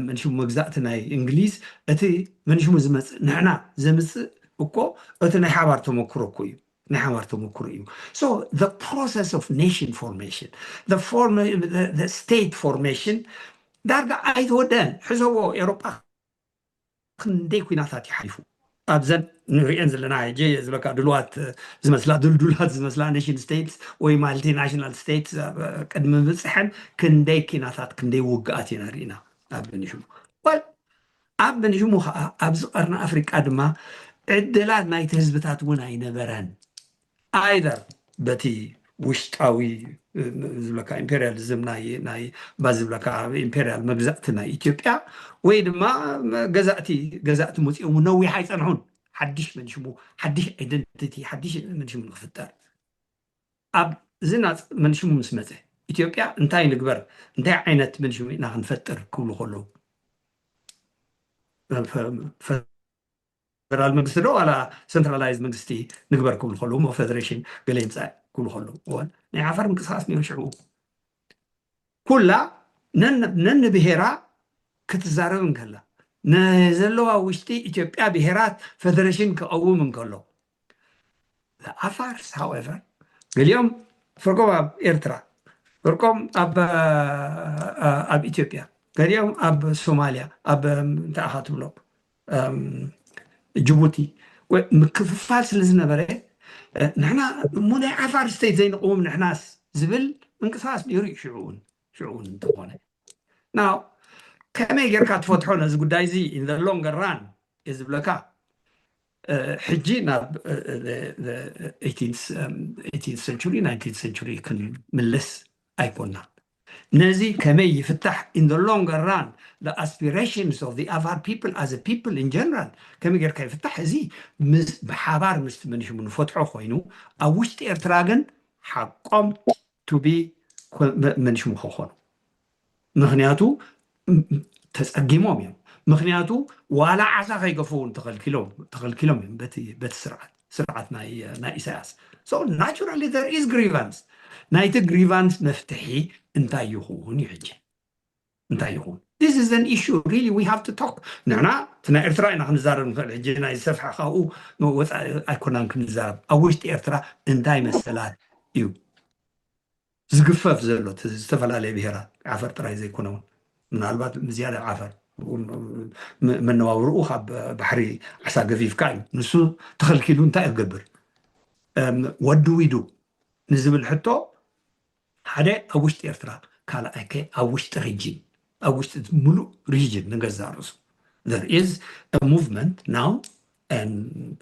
መንሽሙ መግዛእቲ ናይ እንግሊዝ እቲ መንሽሙ ዝመፅእ ንሕና ዘምፅእ እኮ እቲ ናይ ሓባር ተመክሮ እኮ እዩ። ናይ ሓባር ተመክሮ እዩ። So the process of nation formation, the form, the state formation ዳርጋ ኣይተወደአን። ሕሰቦ ኤሮጳ ክንደይ ኩናታት ይሓሊፉ ኣብዘን ንሪኤን ዘለና ሕጂ ዝበካ ድልዋት ዝመስላ ድልዱላት ዝመስላ nation states ወይ multinational states ቅድሚ ምብፅሐን ክንደይ ኪናታት ክንደይ ውግኣት ኢና ርኢና ኣብ ንሽሙ ኣብ ንሽሙ ከዓ ኣብዚ ቀርኒ ኣፍሪቃ ድማ ዕድላት ናይቲ ህዝብታት እውን ኣይነበረን either በቲ ውሽጣዊ ዝብለካ ኢምፔሪያሊዝም ናይ ናይ ባዚ ዝብለካ ኢምፔሪያል መግዛእቲ ናይ ኢትዮጵያ ወይ ድማ ገዛእቲ ገዛእቲ መፂኦም ነዊሕ ኣይፀንሑን። ሓድሽ መንሽሙ ሓድሽ ኣይደንቲቲ ሓድሽ መንሽሙ ንክፍጠር ኣብ እዚ ናፅ መንሽሙ ምስ መፀ ኢትዮጵያ እንታይ ንግበር እንታይ ዓይነት መንሽሙ ኢና ክንፈጥር ክብሉ ከለዉ ፌደራል መንግስቲ ዶ ዋላ ሰንትራላይዝ መንግስቲ ንግበር ክብሉ ከለዉ ሞ ፌደሬሽን ገለ ይምፃእ ክብሉ ከለዉ እዋን ናይ ዓፋር ምንቅስቃስ ነይሩ ሽዑ ኩላ ነንብሄራ ክትዛረብ እንከላ ንዘለዋ ውሽጢ ኢትዮጵያ ብሄራት ፌደሬሽን ክቐውም እንከሎ ኣፋርስ ሃወቨር ገሊኦም ፍርቆም ኣብ ኤርትራ ፍርቆም ኣብ ኢትዮጵያ ገሊኦም ኣብ ሶማልያ ኣብ እንታይ ኢኻ ትብሎ ጅቡቲ ምክፍፋል ስለ ዝነበረ ንሕና እሞ ናይ ዓፋር ስቴት ዘይንቕውም ንሕናስ ዝብል ምንቅስቃስ ነይሩ እዩ። ሽዑውን ሽዑውን እንተኾነ ናው ከመይ ጌርካ ትፈትሖ ነዚ ጉዳይ እዚ in the longer run እየ ዝብለካ። ሕጂ ናብ century nineteenth century ክንምልስ ኣይኮና። ነዚ ከመይ ይፍታሕ in the longer run the aspirations of the Afar people as a people in general ከመይ ጌርካ ይፍታሕ? እዚ ብሓባር ምስቲ መንሽሙ ንፈትሖ ኮይኑ ኣብ ውሽጢ ኤርትራ ግን ሓቆም to be መንሽሙ ክኾኑ ምክንያቱ ተፀጊሞም እዮም። ምክንያቱ ዋላ ዓሳ ከይገፉ እውን ተኸልኪሎም እዮም በቲ ስርዓት ስርዓት ናይ ኢሳያስ። So naturally there is grievance። ናይቲ grievance መፍትሒ እንታይ ይኸውን እዩ ሕጂ? እንታይ ይኹን? This is an issue really we have to talk። ንሕና እቲ ናይ ኤርትራ ኢና ክንዛረብ ንኽእል። ሕጂ ናይ ዝሰፍሐ ካብኡ ወፃኢ ኣይኮናን ክንዛረብ። ኣብ ውሽጢ ኤርትራ እንታይ መሰላት እዩ ዝግፈፍ ዘሎ? እቲ ዝተፈላለየ ብሄራት ዓፈር ጥራይ ዘይኮነ እውን ምናልባት ዝያዳ ዓፈር መነባብርኡ ካብ ባሕሪ ዓሳ ገፊፍካ እዩ። ንሱ ተኸልኪሉ እንታይ ክገብር? ወዲ ዊዱ ንዝብል ሕቶ ሓደ ኣብ ውሽጢ ኤርትራ ካልኣይ ከ ኣብ ውሽጢ ሪጅን ኣብ ውሽጢ ሙሉእ ሪጅን ንገዛእ ርእሱ there is movement now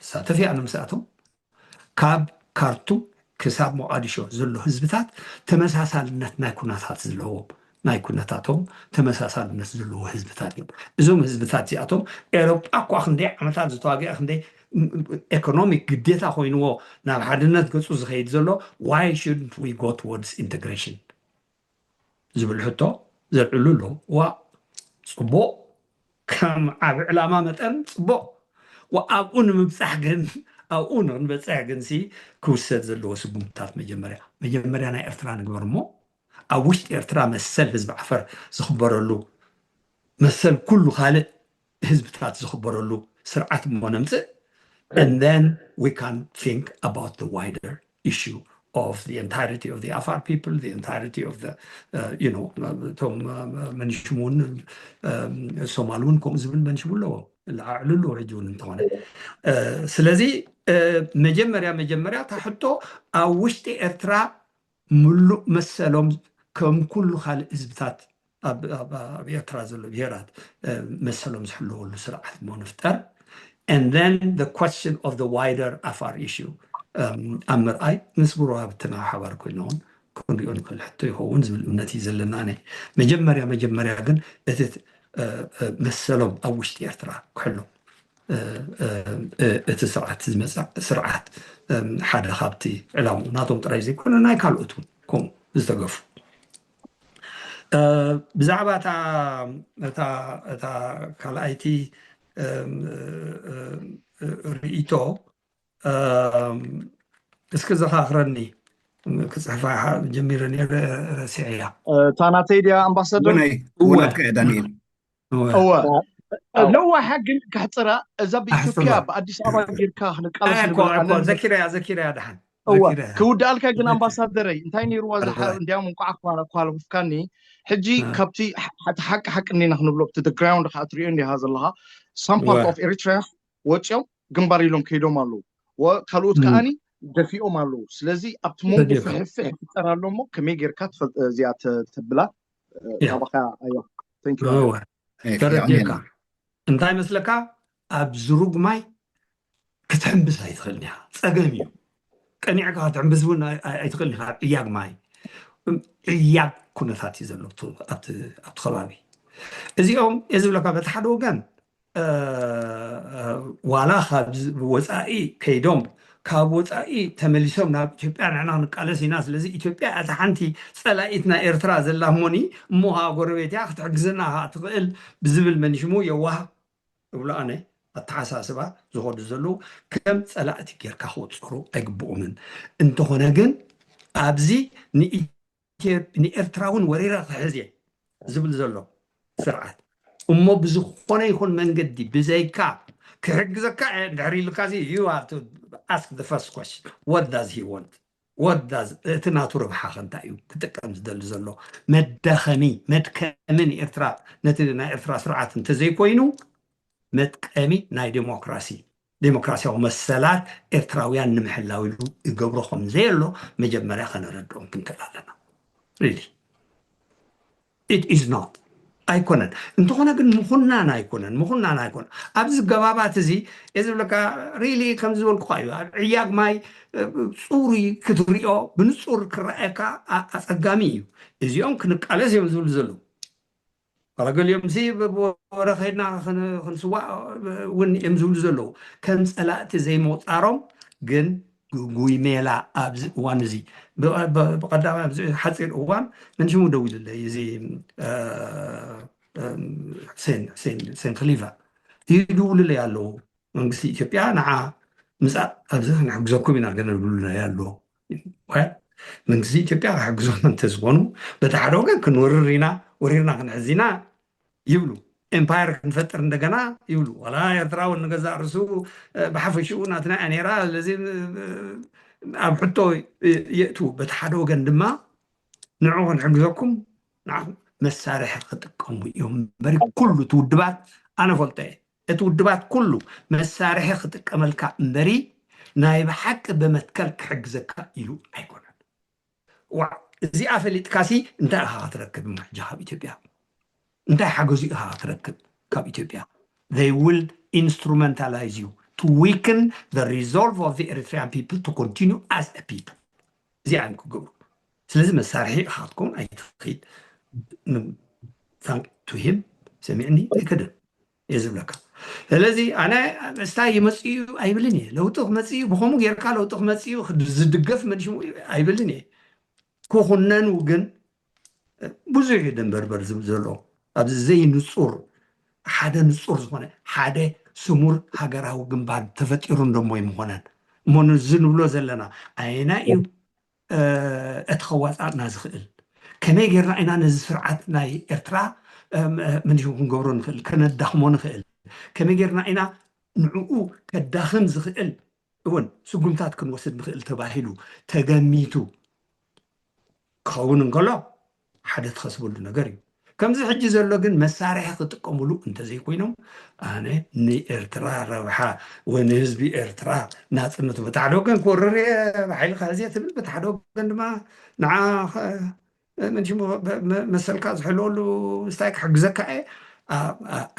ሳተፊ ኣነ ምስኣቶም ካብ ካርቱም ክሳብ ሞቃዲሾ ዘሎ ህዝብታት ተመሳሳልነት ናይ ኩነታት ዘለዎም ናይ ኩነታቶም ተመሳሳልነት ዘለዎ ህዝብታት እዮም። እዞም ህዝብታት እዚኣቶም ኤሮጳ እኳ ክንደይ ዓመታት ዝተዋግአ ክንደይ economic ግዴታ ኮይንዎ ናብ ሓድነት ገፁ ዝኸይድ ዘሎ why shouldn't we go towards integration ዝብል ሕቶ ዘልዕሉ ኣለዉ። ዋ ፅቡቕ ከም ዓብ ዕላማ መጠን ፅቡቕ ኣብኡ ንምብፃሕ ግን ኣብኡ ንክንበፅሕ ግን ሲ ክውሰድ ዘለዎ ስጉምትታት መጀመርያ መጀመርያ ናይ ኤርትራ ንግበር እሞ ኣብ ውሽጢ ኤርትራ መሰል ህዝቢ ዓፈር ዝኽበረሉ መሰል ኩሉ ካልእ ህዝብታት ዝኽበረሉ ስርዓት እሞ ነምፅእ and then we can think about the wider issue of the entirety of the Afar people, the entirety of the you know እቶም መንሽም እውን ሶማል እውን ከምኡ ዝብል መንሽም ኣለዎ ለዓዕሉ ኣለዎ ሕጂ እውን እንተኾነ ስለዚ መጀመርያ መጀመርያ ታሕቶ ኣብ ውሽጢ ኤርትራ ምሉእ መሰሎም ከም ኩሉ ካልእ ህዝብታት ኣብ ኤርትራ ዘሎ ብሄራት መሰሎም ዝሕለወሉ ስርዓት እሞ ንፍጠር and then the question of the wider Afar issue ኣብ ምርኣይ ምስ ጉረባብትና ሓባር ኮይና እውን ክንሪኦ ንክእል ሕቶ ይኸውን ዝብል እምነት እዩ ዘለና። መጀመርያ መጀመርያ ግን እቲ መሰሎም ኣብ ውሽጢ ኤርትራ ክሕሎ እቲ ስርዓት ዝመፅእ ስርዓት ሓደ ካብቲ ዕላሙ ናቶም ጥራይ ዘይኮነ ናይ ካልኦት እውን ከምኡ ዝተገፉ ብዛዕባ እታ ካልኣይቲ ርእቶ እስኪ ዘኻኽረኒ ክፅሕፋ ጀሚረ ነረ ረሲዐያ እታ ናተይ ድያ ኣምባሳደር ውላድካ እያ ዳንኤል እወ ለዋሓ ግን ከሕፅራ እዛ ብኢትዮጵያ ብኣዲስ ኣበባ ጌርካ ክንቃለስ ዘኪረያ ዘኪረያ ድሓን እወ ክውድኣልካ ግን ኣምባሳደረይ እንታይ ነይርዋ እንዲያም እንቋዕ ኳለፍካኒ ሕጂ ካብቲ ሓቂ ሓቂ እኒና ክንብሎ ብቲ ግራውንድ ከዓ ትሪኦ እንዲሃ ዘለካ some part of Eritrea ወፂኦም ግንባር ኢሎም ከይዶም ኣለዉ ካልኦት ከዓኒ ደፊኦም ኣለዉ ስለዚ ኣብቲ መንጎ ፍሕፍሕ ይፍጠር ኣሎ እሞ ከመይ ጌርካ እዚኣ ተብላ ካባካ ኣያ ተረዲእካ እንታይ መስለካ ኣብ ዝሩግ ማይ ክትሕምብስ ኣይትኽእል ኒኻ ፀገም እዩ ቀኒዕካ ክትሕምብስ እውን ኣይትኽእል ኒኻ ዕያግ ማይ ዕያግ ኩነታት እዩ ዘሎ ኣብቲ ከባቢ እዚኦም እየ ዝብለካ በቲ ሓደ ወገን ዋላ ካብ ወፃኢ ከይዶም ካብ ወፃኢ ተመሊሶም ናብ ኢትዮጵያ ንሕና ክንቃለስ ኢና ስለዚ ኢትዮጵያ እታ ሓንቲ ፀላኢት ናይ ኤርትራ ዘላ እሞኒ እሞ ከዓ ጎረቤት እያ ክትሕግዘና ከዓ ትኽእል ብዝብል መንሽሙ የዋህ እብሎ ኣነ ኣተሓሳስባ ዝኸዱ ዘለዉ ከም ፀላእቲ ጌርካ ክወፀሩ ኣይግብኦምን እንተኾነ ግን ኣብዚ ንኤርትራ እውን ወሪረ ክሕዝ እየ ዝብል ዘሎ ስርዓት እሞ ብዝኾነ ይኹን መንገዲ ብዘይካ ክሕግዘካ ድሕሪ ኢልካ you have to ask the first question what does he want what does እቲ ናቱ ረብሓ ከ እንታይ እዩ ክጥቀም ዝደሊ ዘሎ መዳኸሚ መድከሚ ንኤርትራ ነቲ ናይ ኤርትራ ስርዓት እንተዘይኮይኑ መጥቀሚ ናይ ዴሞክራሲ ዴሞክራሲያዊ መሰላት ኤርትራውያን ንምሕላው ኢሉ ይገብሮ ከም ዘየሎ መጀመርያ ከነረድኦም ክንክእል ኣለና። Really it is not ኣይኮነን። እንተኾነ ግን ምኹናን ኣይኮነን፣ ምኹናን ኣይኮነን። ኣብዚ ገባባት እዚ እየ ዝብለካ። Really ከም ዝበልኩኻ እዩ። ኣብ ዕያግ ማይ ጽሩይ ክትሪኦ ብንጹር ክረኣየካ ኣጸጋሚ እዩ። እዚኦም ክንቃለስ እዮም ዝብሉ ዘለዉ። ዋላ ገሊኦም ሲ ብወረ ከይድና ክንስዋእ እውን እዮም ዝብሉ ዘለዉ። ከም ፀላእቲ ዘይምቑፃሮም ግን ግጉይ ሜላ ኣብዚ እዋን እዚ። ብቐዳማይ ኣብዚ ሓፂር እዋን መንሽሙ ደዊሉለይ፣ እዚ ሴን ክሊቫ ይድውሉለይ ኣለዉ። መንግስቲ ኢትዮጵያ ንዓ ምፃእ ኣብዚ ክንሕግዘኩም ኢና ገለ ዝብሉና ኣሎ። መንግስቲ ኢትዮጵያ ክሕግዞም እንተዝኾኑ በቲ ሓደ ወገን ክንወርር ኢና፣ ወሪርና ክንሕዝ ኢና ይብሉ። ኤምፓየር ክንፈጥር እንደገና ይብሉ። ዋላ ኤርትራ እውን ንገዛእ ርእሱ ብሓፈሽኡ ናትና እያ ነይራ። ስለዚ ኣብ ሕቶ የእትዉ። በቲ ሓደ ወገን ድማ ንዑ ክንሕግዘኩም ንዓኹም መሳርሒ ክጥቀሙ እዮም እምበሪ ኩሉ እቲ ውድባት ኣነ ፈልጦ እየ። እቲ ውድባት ኩሉ መሳርሒ ክጥቀመልካ እምበሪ ናይ ብሓቂ ብመትከል ክሕግዘካ ኢሉ ኣይኮነን። ዋ እዚኣ ፈሊጥካሲ እንታይ ኢኻ ክትረክብ እሞ ሕጂ ካብ ኢትዮጵያ? እንታይ ሓገዙ ኢኻ ክትረክብ ካብ ኢትዮጵያ? They will instrumentalize you to weaken the resolve of the Eritrean people to continue as a people። እዚኣ እዮም ክገብሩ። ስለዚ መሳርሒ ኢኻ ክትከውን ኣይትኽእል። Thank to him ሰሚዕኒ ኣይከደን እየ ዝብለካ። ስለዚ ኣነ መስታይ ይመፅእ እዩ ኣይብልን እየ። ለውጢ ክመፅእ እዩ ብኸምኡ ጌርካ ለውጢ ክመፅእ እዩ ዝድገፍ መን ሽሙ ኣይብልን እየ። ክኹነኑ ግን ብዙሕ እዩ ደንበርበር ዝብል ዘሎ ኣብዚ ዘይንፁር ሓደ ንፁር ዝኾነ ሓደ ስሙር ሃገራዊ ግንባር ተፈጢሩ እንደሞ ይምኾነን እሞ ንዚ ንብሎ ዘለና ኣየና እዩ እቲ ከዋፃእና ዝኽእል ከመይ ጌርና ኢና ነዚ ስርዓት ናይ ኤርትራ ምንሽው ክንገብሮ ንኽእል ከነዳኽሞ ንኽእል ከመይ ጌርና ኢና ንዕኡ ከዳኽም ዝኽእል እውን ስጉምታት ክንወስድ ንኽእል ተባሂሉ ተገሚቱ ክኸውን እንከሎ ሓደ ትኸስበሉ ነገር እዩ። ከምዚ ሕጂ ዘሎ ግን መሳርሒ ክጥቀምሉ እንተዘይኮይኖም ኣነ ንኤርትራ ረብሓ ወይ ንህዝቢ ኤርትራ ናፅነቱ በታሕደ ወገን ክወርር እየ ብሓይሊ ከሕዝየ ትብል በታሕደ ወገን ድማ ንዓ መሰልካ ዝሕለወሉ ስታይ ክሕግዘካ እየ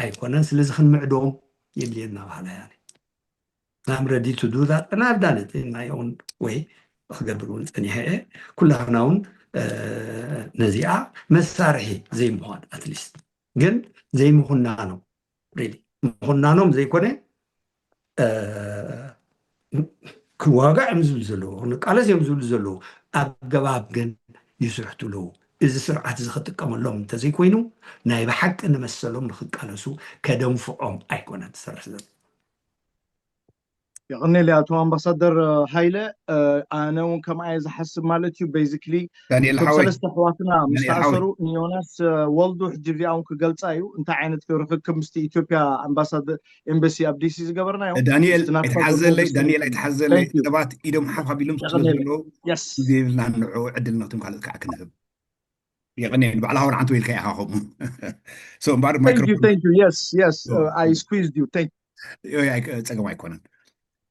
ኣይኮነን። ስለዚ ክንምዕዶም የድልየና ባህላ ያኔ I'm ready to do that and I've done it in my own way ክገብር እውን ፀኒሐ እየ። ኩላህና እውን ነዚኣ መሳርሒ ዘይምዃን ኣትሊስት ግን ዘይምኹናኖም ምኹናኖም ዘይኮነ ክዋጋእ እዮም ዝብሉ ዘለዉ ክንቃለስ እዮም ዝብሉ ዘለዉ ኣገባብ ግን ይስሕቱ ኣለዉ። እዚ ስርዓት እዚ ክጥቀመሎም እንተዘይኮይኑ ናይ ብሓቂ ንመሰሎም ንክቃለሱ ከደንፍዖም ኣይኮነን ዝሰርሕ ዘሎ። የቐኔል ኣቶ ኣምባሳደር ሃይለ ኣነ እውን ከምኣ እየ ዝሓስብ ማለት እዩ። ቤዚክሊ ዳንኤል እቶም ሓወይ ሰለስተ ኣሕዋትና ምስ ዳንኤል ሓወይ ተኣሰሩ ንዮናስ ወልዱ ሕጂ እዚኣ እውን ክገልፃ እዩ እንታይ ዓይነት ርክክብ ምስቲ ኢትዮጵያ ኣምባሳደር ኤምበሲ ኣብ ዲሲ ዝገበርናዮ ዳንኤል ምስቲ ናትካ ኣይትሓዘለይ ዝምልስ ዳንኤል እዩ። ኣይትሓዘለይ Thank you. ሰባት ኢዶም ሓፍ ኣቢሎም ስለ የቐኔል ዘለዉ የስ ግዜ የብልናን ንዑ ዕድል ነቶም ካልኦት ከዓ ክንህብ የቐኔል ባዕልኻ እውን ሓንቲ ወይልካ ኢኻ ከምኡ so እምበኣር Thank you, ማይክሮፎን thank you. Yes, yes. Oh. Uh, I squeezed you. Thank you. ዮይ፣ ኣይ- ፀገም ኣይኮነን።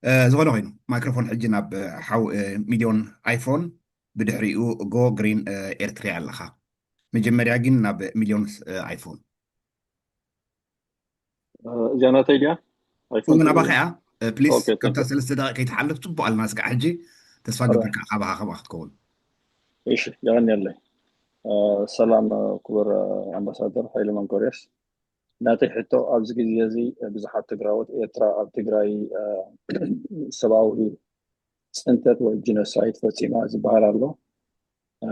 እ፣ ዝኾነ ኮይኑ ማይክሮፎን ሕጂ ናብ ሓው እ፣ ሚሊዮን ኣይፎን ብድሕሪኡ ጎ ግሪን እ፣ ኤርትሪያ ኣለኻ። መጀመርያ ግን ናብ ሚሊዮን እ፣ ኣይፎን እዚኣ ናተይ ድያ? ኣይፎን እውን ኣባኻ እያ። እ፣ ፕሊስ ኦኬ፣ ካብታ ቴንክ ዩ። ሰለስተ ደቂቃ ከይትሓልፍ ፅቡቅ ኣልና ስጋዕ ሕጂ ተስፋ ኦራይት። ገብር ከዓ ካባኻ ካባኻ ክትከውን እሺ፣ የቐንየለይ። እ፣ ሰላም እ፣ ክቡር እ፣ ኣምባሳደር ሃይለ መንኮርዮስ። ናተይ ሕቶ ኣብዚ ግዜ እዚ እ፣ ብዙሓት ትግራዎት ኤርትራ ኣብ ትግራይ እ፣ ሰብኣዊ ፅንተት ወይ ጂኖሳይድ ፈፂማ ዝበሃል ኣሎ። እ፣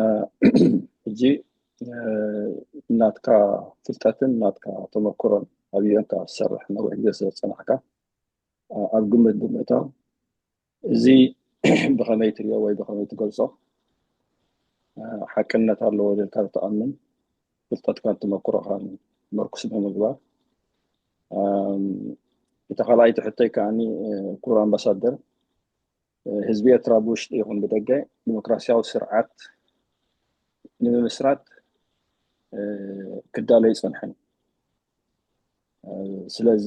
ሕጂ እ፣ ናትካ ፍልጠትን ናትካ ተመክሮን ኣብ ዩኤንካ ትሰርሕ ነዊሕ ግዜ ስለ ዝፀናሕካ እ፣ ኣብ ግምት ብምእታው እዚ ብኸመይ ትሪኦ ወይ ብኸመይ ትገልፆ? እ፣ ሓቅነት ኣለዎ ኢልካ ትኣምን ፍልጠትካን ተመክሮኻን መርኩስ ብምግባር እም፣ እቲ ካልኣይቲ ሕቶይ ከዓኒ እ፣ ክቡር ኣምባሳደር እ፣ ህዝቢ ኤርትራ ብውሽጢ ይኹን ብደገ ዲሞክራሲያዊ ስርዓት ንምምስራት እ፣ ክዳሎ ይፀንሐን እ፣ ስለዚ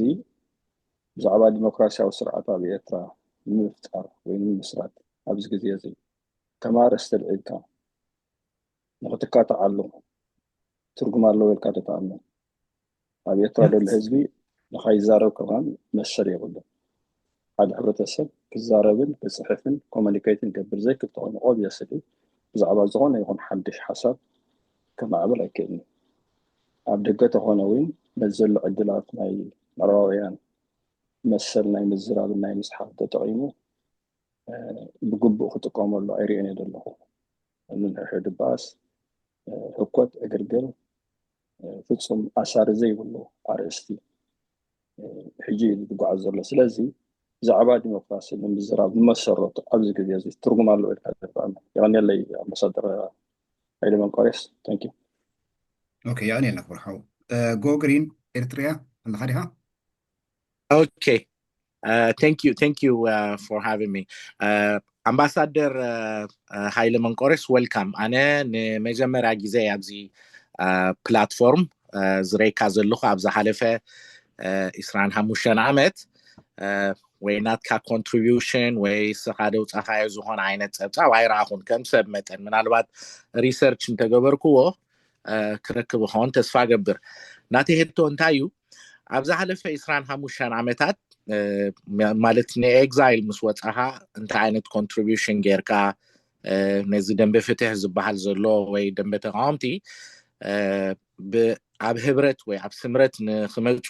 ብዛዕባ ዲሞክራሲያዊ ስርዓት ኣብ ኤርትራ ንምፍጣር ወይ ንምምስራት ኣብዚ ግዜ እዚ ከም ኣርእስቲ ኣልዒልካ ንኽትካትዓሉ ትርጉም ኣለዎ ኢልካ ትትኣምን? ኣብ ኤርትራ ዘሎ ህዝቢ ንኸይዛረብ ከማን መሰል የብሉን። ሓደ ሕብረተሰብ ክዛረብን ክጽሕፍን ኮሙኒኬትን ክገብር ዘይክእል ተኾይኑ፣ ኦብቪየስሊ ብዛዕባ ዝኾነ ይኹን ሓድሽ ሓሳብ ከማዕብል ኣይክእልን። ኣብ ደገ ተኾነ እውን ነዚ ዘሎ ዕድላት ናይ ምዕራባውያን መሰል ናይ ምዝራብን ናይ ምጽሓፍ ተጠቒሙ ብግቡእ ክጥቀመሉ ኣይርእዮን እየ ዘለኹ። ንንሕድሕድ ድባስ ህኮት፣ ዕግርግር፣ ፍጹም ኣሳሪ ዘይብሉ ኣርእስቲ ሕጂ እዩ ዝጓዓዝ ዘሎ። ስለዚ ብዛዕባ ዲሞክራሲ ንምዝራብ ንመሰረቱ ኣብዚ ግዜ እዚ ትርጉም ኣለዎ ኢልካ ትትኣምን? የቐንየለይ ኣምባሳደር ሃይለ መንቆሬስ። Thank you። ኦኬ፣ የቐንየልና ክቡር ሓው። ጎ ግሪን ኤርትሪያ ኣለኻ ዲኻ? Okay. Uh, thank you, thank you uh, for having me. Uh, ኣምባሳደር ሃይለ መንቆሬስ፣ welcome። ኣነ ንመጀመርያ ግዜ ኣብዚ ፕላትፎርም ዝረይካ ዘለኹ። ኣብ ዝሓለፈ ዒስራን ሓሙሽተን ዓመት ወይ ናትካ ኮንትሪቢሽን ወይ ስኻ ደውፃኻዮ ዝኾነ ዓይነት ፀብፃብ ኣይረኣኹን። ከም ሰብ መጠን ምናልባት ሪሰርች እንተገበርክዎ ክረክብ ኸውን ተስፋ ገብር። ናተይ ሕቶ እንታይ እዩ? ኣብ ዝሓለፈ ዒስራን ሓሙሽተን ዓመታት ማለት ንኤግዛይል ምስ ወፃኻ እንታይ ዓይነት ኮንትሪቢሽን ጌርካ ነዚ ደንበ ፍትሕ ዝበሃል ዘሎ ወይ ደንበ ተቃወምቲ ኣብ ህብረት ወይ ኣብ ስምረት ንክመፁ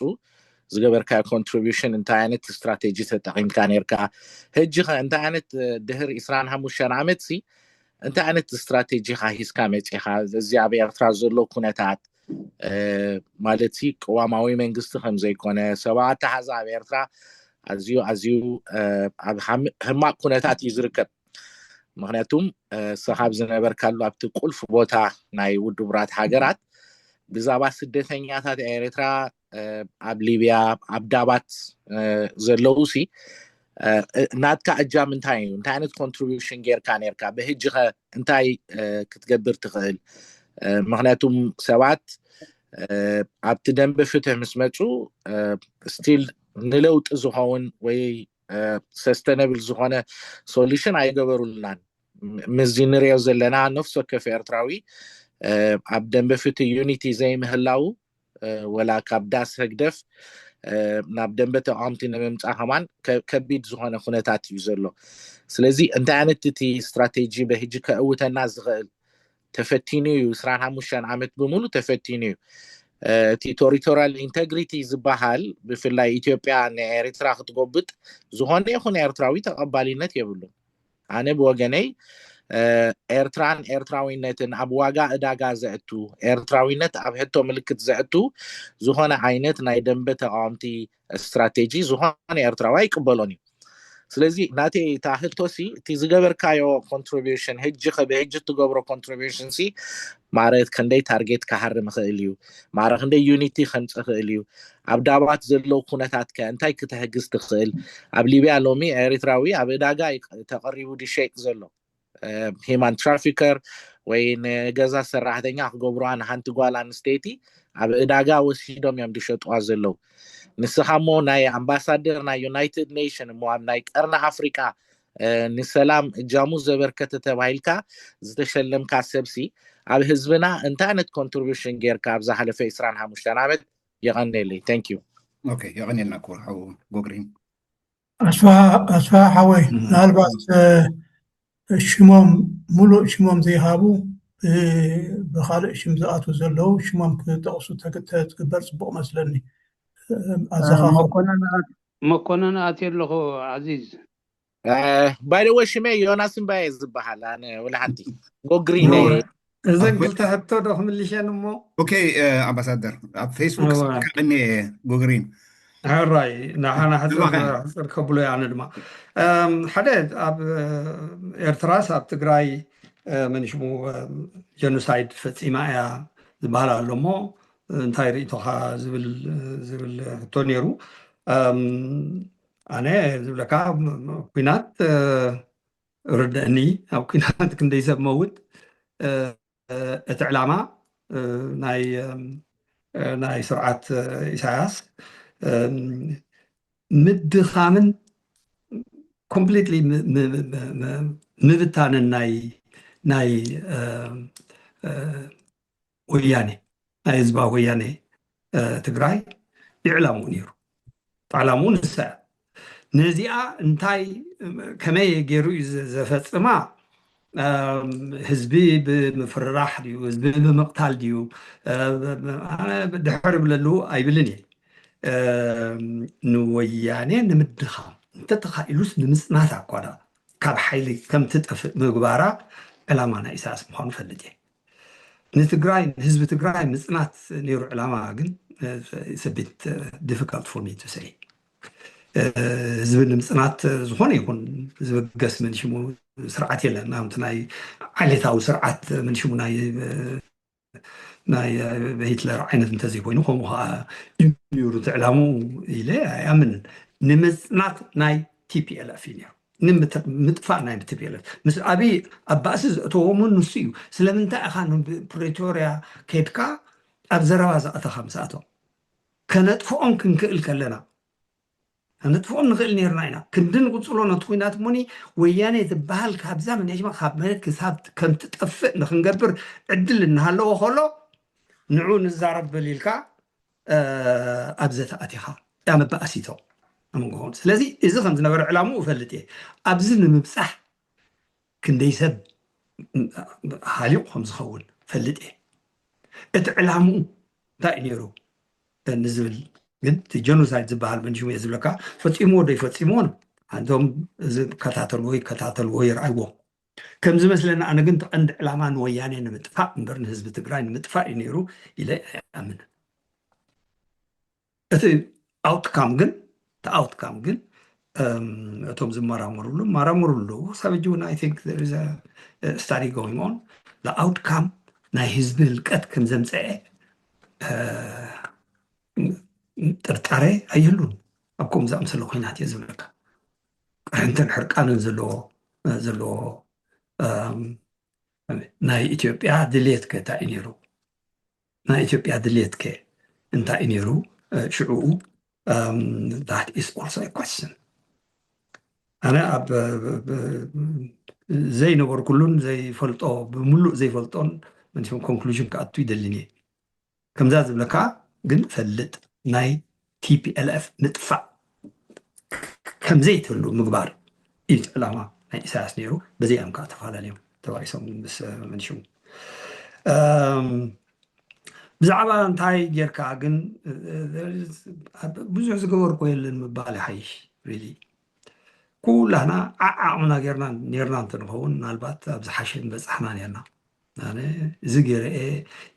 ዝገበርካዮ ኮንትሪቢሽን እንታይ ዓይነት ስትራቴጂ ተጠቂምካ ኔርካ? ሕጂ ከ እንታይ ዓይነት ድሕሪ ዒስራን ሓሙሽተን ዓመት ሲ እንታይ ዓይነት ስትራቴጂ ኢኻ ሒዝካ መፂኻ? እዚ ኣብ ኤርትራ ዘሎ ኩነታት ማለት ሲ ቅዋማዊ መንግስቲ ከም ዘይኮነ፣ ሰብኣዊ ኣተሓዛ ኣብ ኤርትራ ኣዝዩ ኣዝዩ ኣብ ሕማቕ ኩነታት እዩ ዝርከብ። ምክንያቱም ስኻ ኣብ ዝነበርካሉ ኣብቲ ቁልፍ ቦታ ናይ ውድቡራት ሃገራት ብዛዕባ ስደተኛታት ኤርትራ ኣብ ሊብያ ኣብ ዳባት ዘለዉ ሲ ናትካ እጃም እንታይ እዩ? እንታይ ዓይነት ኮንትሪቢሽን ጌርካ ኔርካ? ብሕጂ ኸ እንታይ ክትገብር ትኽእል? ምክንያቱም ሰባት ኣብቲ ደንበ ፍትሕ ምስ መፁ ስቲል ንለውጢ ዝኸውን ወይ ሰስተነብል ዝኾነ ሶሉሽን ኣይገበሩልናን። ምስዚ ንሪኦ ዘለና ነፍሲ ወከፍ ኤርትራዊ ኣብ ደንበ ፍትሕ ዩኒቲ ዘይምህላው ወላ ካብ ዳስ ህግደፍ ናብ ደንበ ተቃወምቲ ንምምፃእ ከማን ከቢድ ዝኾነ ኩነታት እዩ ዘሎ። ስለዚ እንታይ ዓይነት እቲ ስትራቴጂ በሕጂ ከእውተና ዝኽእል ተፈቲኑ እዩ። ዒስራን ሓሙሽተን ዓመት ብምሉ ተፈቲኑ እዩ። እቲ ቴሪቶሪያል ኢንተግሪቲ ዝበሃል ብፍላይ ኢትዮጵያ ንኤርትራ ክትጎብጥ ዝኾነ ይኹን ኤርትራዊ ተቐባልነት የብሉን። ኣነ ብወገነይ ኤርትራን ኤርትራዊነትን ኣብ ዋጋ ዕዳጋ ዘእቱ፣ ኤርትራዊነት ኣብ ሕቶ ምልክት ዘእቱ ዝኾነ ዓይነት ናይ ደንበ ተቃወምቲ ስትራቴጂ ዝኾነ ኤርትራዊ ኣይቅበሎን እዩ። ስለዚ ናተይ እታ ሕቶሲ እቲ ዝገበርካዮ ኮንትሪቢሽን ሕጂ ከ ብሕጂ እትገብሮ ኮንትሪቢሽን ሲ ማረት ክንደይ ታርጌት ክሃርም ይኽእል እዩ? ማረ ክንደይ ዩኒቲ ከምፅእ ይኽእል እዩ? ኣብ ዳባት ዘለዉ ኩነታት ከ እንታይ ክተሕግዝ ትኽእል? ኣብ ሊብያ ሎሚ ኤርትራዊ ኣብ ዕዳጋ ተቐሪቡ ድሸይጥ ዘሎ ሂማን ትራፊከር ወይ ንገዛ ሰራሕተኛ ክገብሩዋ ንሓንቲ ጓል ኣንስተይቲ ኣብ ዕዳጋ ወሲዶም እዮም ዝሸጥዋ ዘለዉ። ንስኻ እሞ ናይ ኣምባሳደር ናይ ዩናይትድ ኔሽን እሞ ኣብ ናይ ቀርኒ ኣፍሪቃ ንሰላም እጃሙ ዘበርከተ ተባሂልካ ዝተሸለምካ ሰብሲ ኣብ ህዝብና እንታይ ዓይነት ኮንትሪቢሽን ጌርካ ኣብ ዝሓለፈ ዒስራን ሓሙሽተን ዓመት? የቐንየለይ። Thank you። ኦኬ፣ የቐንየልና ክቡር ሓው ጎግሪን። ኣስፋ ሓወይ፣ ምናልባት ሽሞም፣ ሙሉእ ሽሞም ዘይሃቡ፣ ብኻልእ ሽም ዝኣትዉ ዘለዉ ሽሞም ክጠቕሱ ተትግበር ጽቡቕ መስለኒ። ኣዘኻኽሩ። መኮነን ኣትየ ኣለኹ ዓዚዝ። ባይደወ ሽመይ ዮናስ እምባየ ዝበሃል፣ ኣነ ወላ ሓንቲ ጎግሪን እየ። እዘን ክልተ ሕቶ ዶ ክምልሸን እሞ? ኦኬ፣ ኣምባሳደር ኣብ ፌስቡክ ስቀኒ ጎግሪን። ሕራይ ንሓና ሕፅር ከብሎ ኣነ ድማ ሓደ ኣብ ኤርትራስ ኣብ ትግራይ መንሽሙ ጀኖሳይድ ፈፂማ እያ ዝበሃል ኣሎ እሞ እንታይ ርእቶኻ ዝብል ዝብል ሕቶ ነይሩ። ኣነ ዝብለካ ኩናት ርድእኒ ኣብ ኩናት ክንደይ ሰብ መውት እቲ ዕላማ ናይ ናይ ስርዓት ኢሳያስ ምድኻምን ኮምፕሊትሊ ምብታንን ናይ ናይ ወያኔ፣ ናይ ህዝባዊ ወያኔ ትግራይ ይዕላምኡ ነይሩ። ዕላምኡ ንሳ ነዚኣ እንታይ ከመይ ገይሩ እዩ ዘፈፅማ? ህዝቢ ብምፍርራሕ ድዩ? ህዝቢ ብምቕታል ድዩ? ድሕር ይብለሉ ኣይብልን እየ። ንወያኔ ንምድኻም እንተተኻኢሉስ ንምፅናት ኣኳዳ ካብ ሓይሊ ከምትጠፍእ ምግባራ ዕላማ ናይ ኢሳያስ ምዃኑ ፈልጥ እየ። ንትግራይ፣ ንህዝቢ ትግራይ ምፅናት ነይሩ ዕላማ፣ ግን ሰቢት ዲፊካልት ፎር ሚ ቱ ሰይ። ህዝቢ ንምፅናት ዝኾነ ይኹን ዝበገስ መንሽሙ ስርዓት የለን። ናምቲ ናይ ዓሌታዊ ስርዓት መንሽሙ ናይ ናይ ሂትለር ዓይነት እንተዘይኮይኑ ከምኡ ከዓ እዩ ነይሩ እቲ ዕላሙ ኢለ ኣይኣምንን። ንምፅናት ናይ ቲፒኤልኤፍ እዩ ነይሩ። ንምጥፋእ ናይ ቲፒኤልኤፍ ምስ ኣብይ ኣብ ባእሲ ዘእተዎም ንሱ እዩ። ስለምንታይ ኢኻ ፕሪቶሪያ ከድካ ኣብ ዘረባ ዝኣተኻ ምስኣቶም? ከነጥፍኦም ክንክእል ከለና ከነጥፍኦም ንኽእል ነርና ኢና። ክንዲ ንቕፅሎ ነቲ ኩናት እሞኒ ወያኔ ትበሃል ካብዛ መነሽማ ካብ መሬት ክሳብ ከም ትጠፍእ ንክንገብር ዕድል እናሃለዎ ከሎ ንዑ ንዛረብ በል ኢልካ ኣብ ዘተኣቲኻ ያ መባእሲቶ ኣመንጎሆም። ስለዚ እዚ ከም ዝነበረ ዕላምኡ እፈልጥ እየ። ኣብዚ ንምብፃሕ ክንደይ ሰብ ሃሊቑ ከም ዝኸውን ፈልጥ እየ። እቲ ዕላምኡ እንታይ እዩ ነይሩ ንዝብል ግን እቲ ጀኖሳይድ ዝበሃል መንሽሙ እየ ዝብለካ። ፈፂምዎ ዶ ይፈፂምዎ ነው። ኣንቶም እዚ ከታተልዎ ይከታተልዎ ይርኣይዎ። ከም ዝመስለኒ ኣነ ግን እቲ ቀንዲ ዕላማ ንወያኔ ንምጥፋእ እምበር ንህዝቢ ትግራይ ንምጥፋእ እዩ ነይሩ ኢለ ኣይኣምንን። እቲ ኣውትካም ግን እቲ ኣውትካም ግን እቶም ዝመራመሩሉ መራመሩሉ ክሳብ ሕጂ እውን I think there is a study going on። ኣውትካም ናይ ህዝቢ ህልቀት ከም ዘምፀአ ጥርጣሬ ኣይህሉን። ኣብ ከምኡ ዝኣምሰለ ኩናት እየ ዝብለካ። ቅርሕንትን ሕርቃንን ዘለዎ ዘለዎ ናይ ኢትዮጵያ ድልየት ከ እንታይ እዩ ነይሩ? ናይ ኢትዮጵያ ድልየት ከ እንታይ እዩ ነይሩ? ሽዕኡ that is also a question። ኣነ ኣብ ዘይነበርኩሉን ዘይፈልጦ ብምሉእ ዘይፈልጦን መንሽም ኮንክሉዥን ክኣቱ ይደልን እየ። ከምዛ ዝብለካ ግን ፈልጥ ናይ ቲፒኤልኤፍ ምጥፋእ ከምዘይትህሉ ምግባር እዩ ዕላማ ናይ ኢሳያስ ነይሩ። በዚ እዮም ከዓ ተፈላለዮም ተባኢሶም ምስ መንሽሙ። ብዛዕባ እንታይ ጌርካ ግን ብዙሕ ዝገበርኮ የለን ምባል ይሓይሽ። ሪሊ ኩላህና ዓዓቕምና ጌርና ኔርና እንትንኸውን ምናልባት ኣብ ዝሓሸ ንበፃሕና ኔርና። ኣነ እዚ ገይረ እየ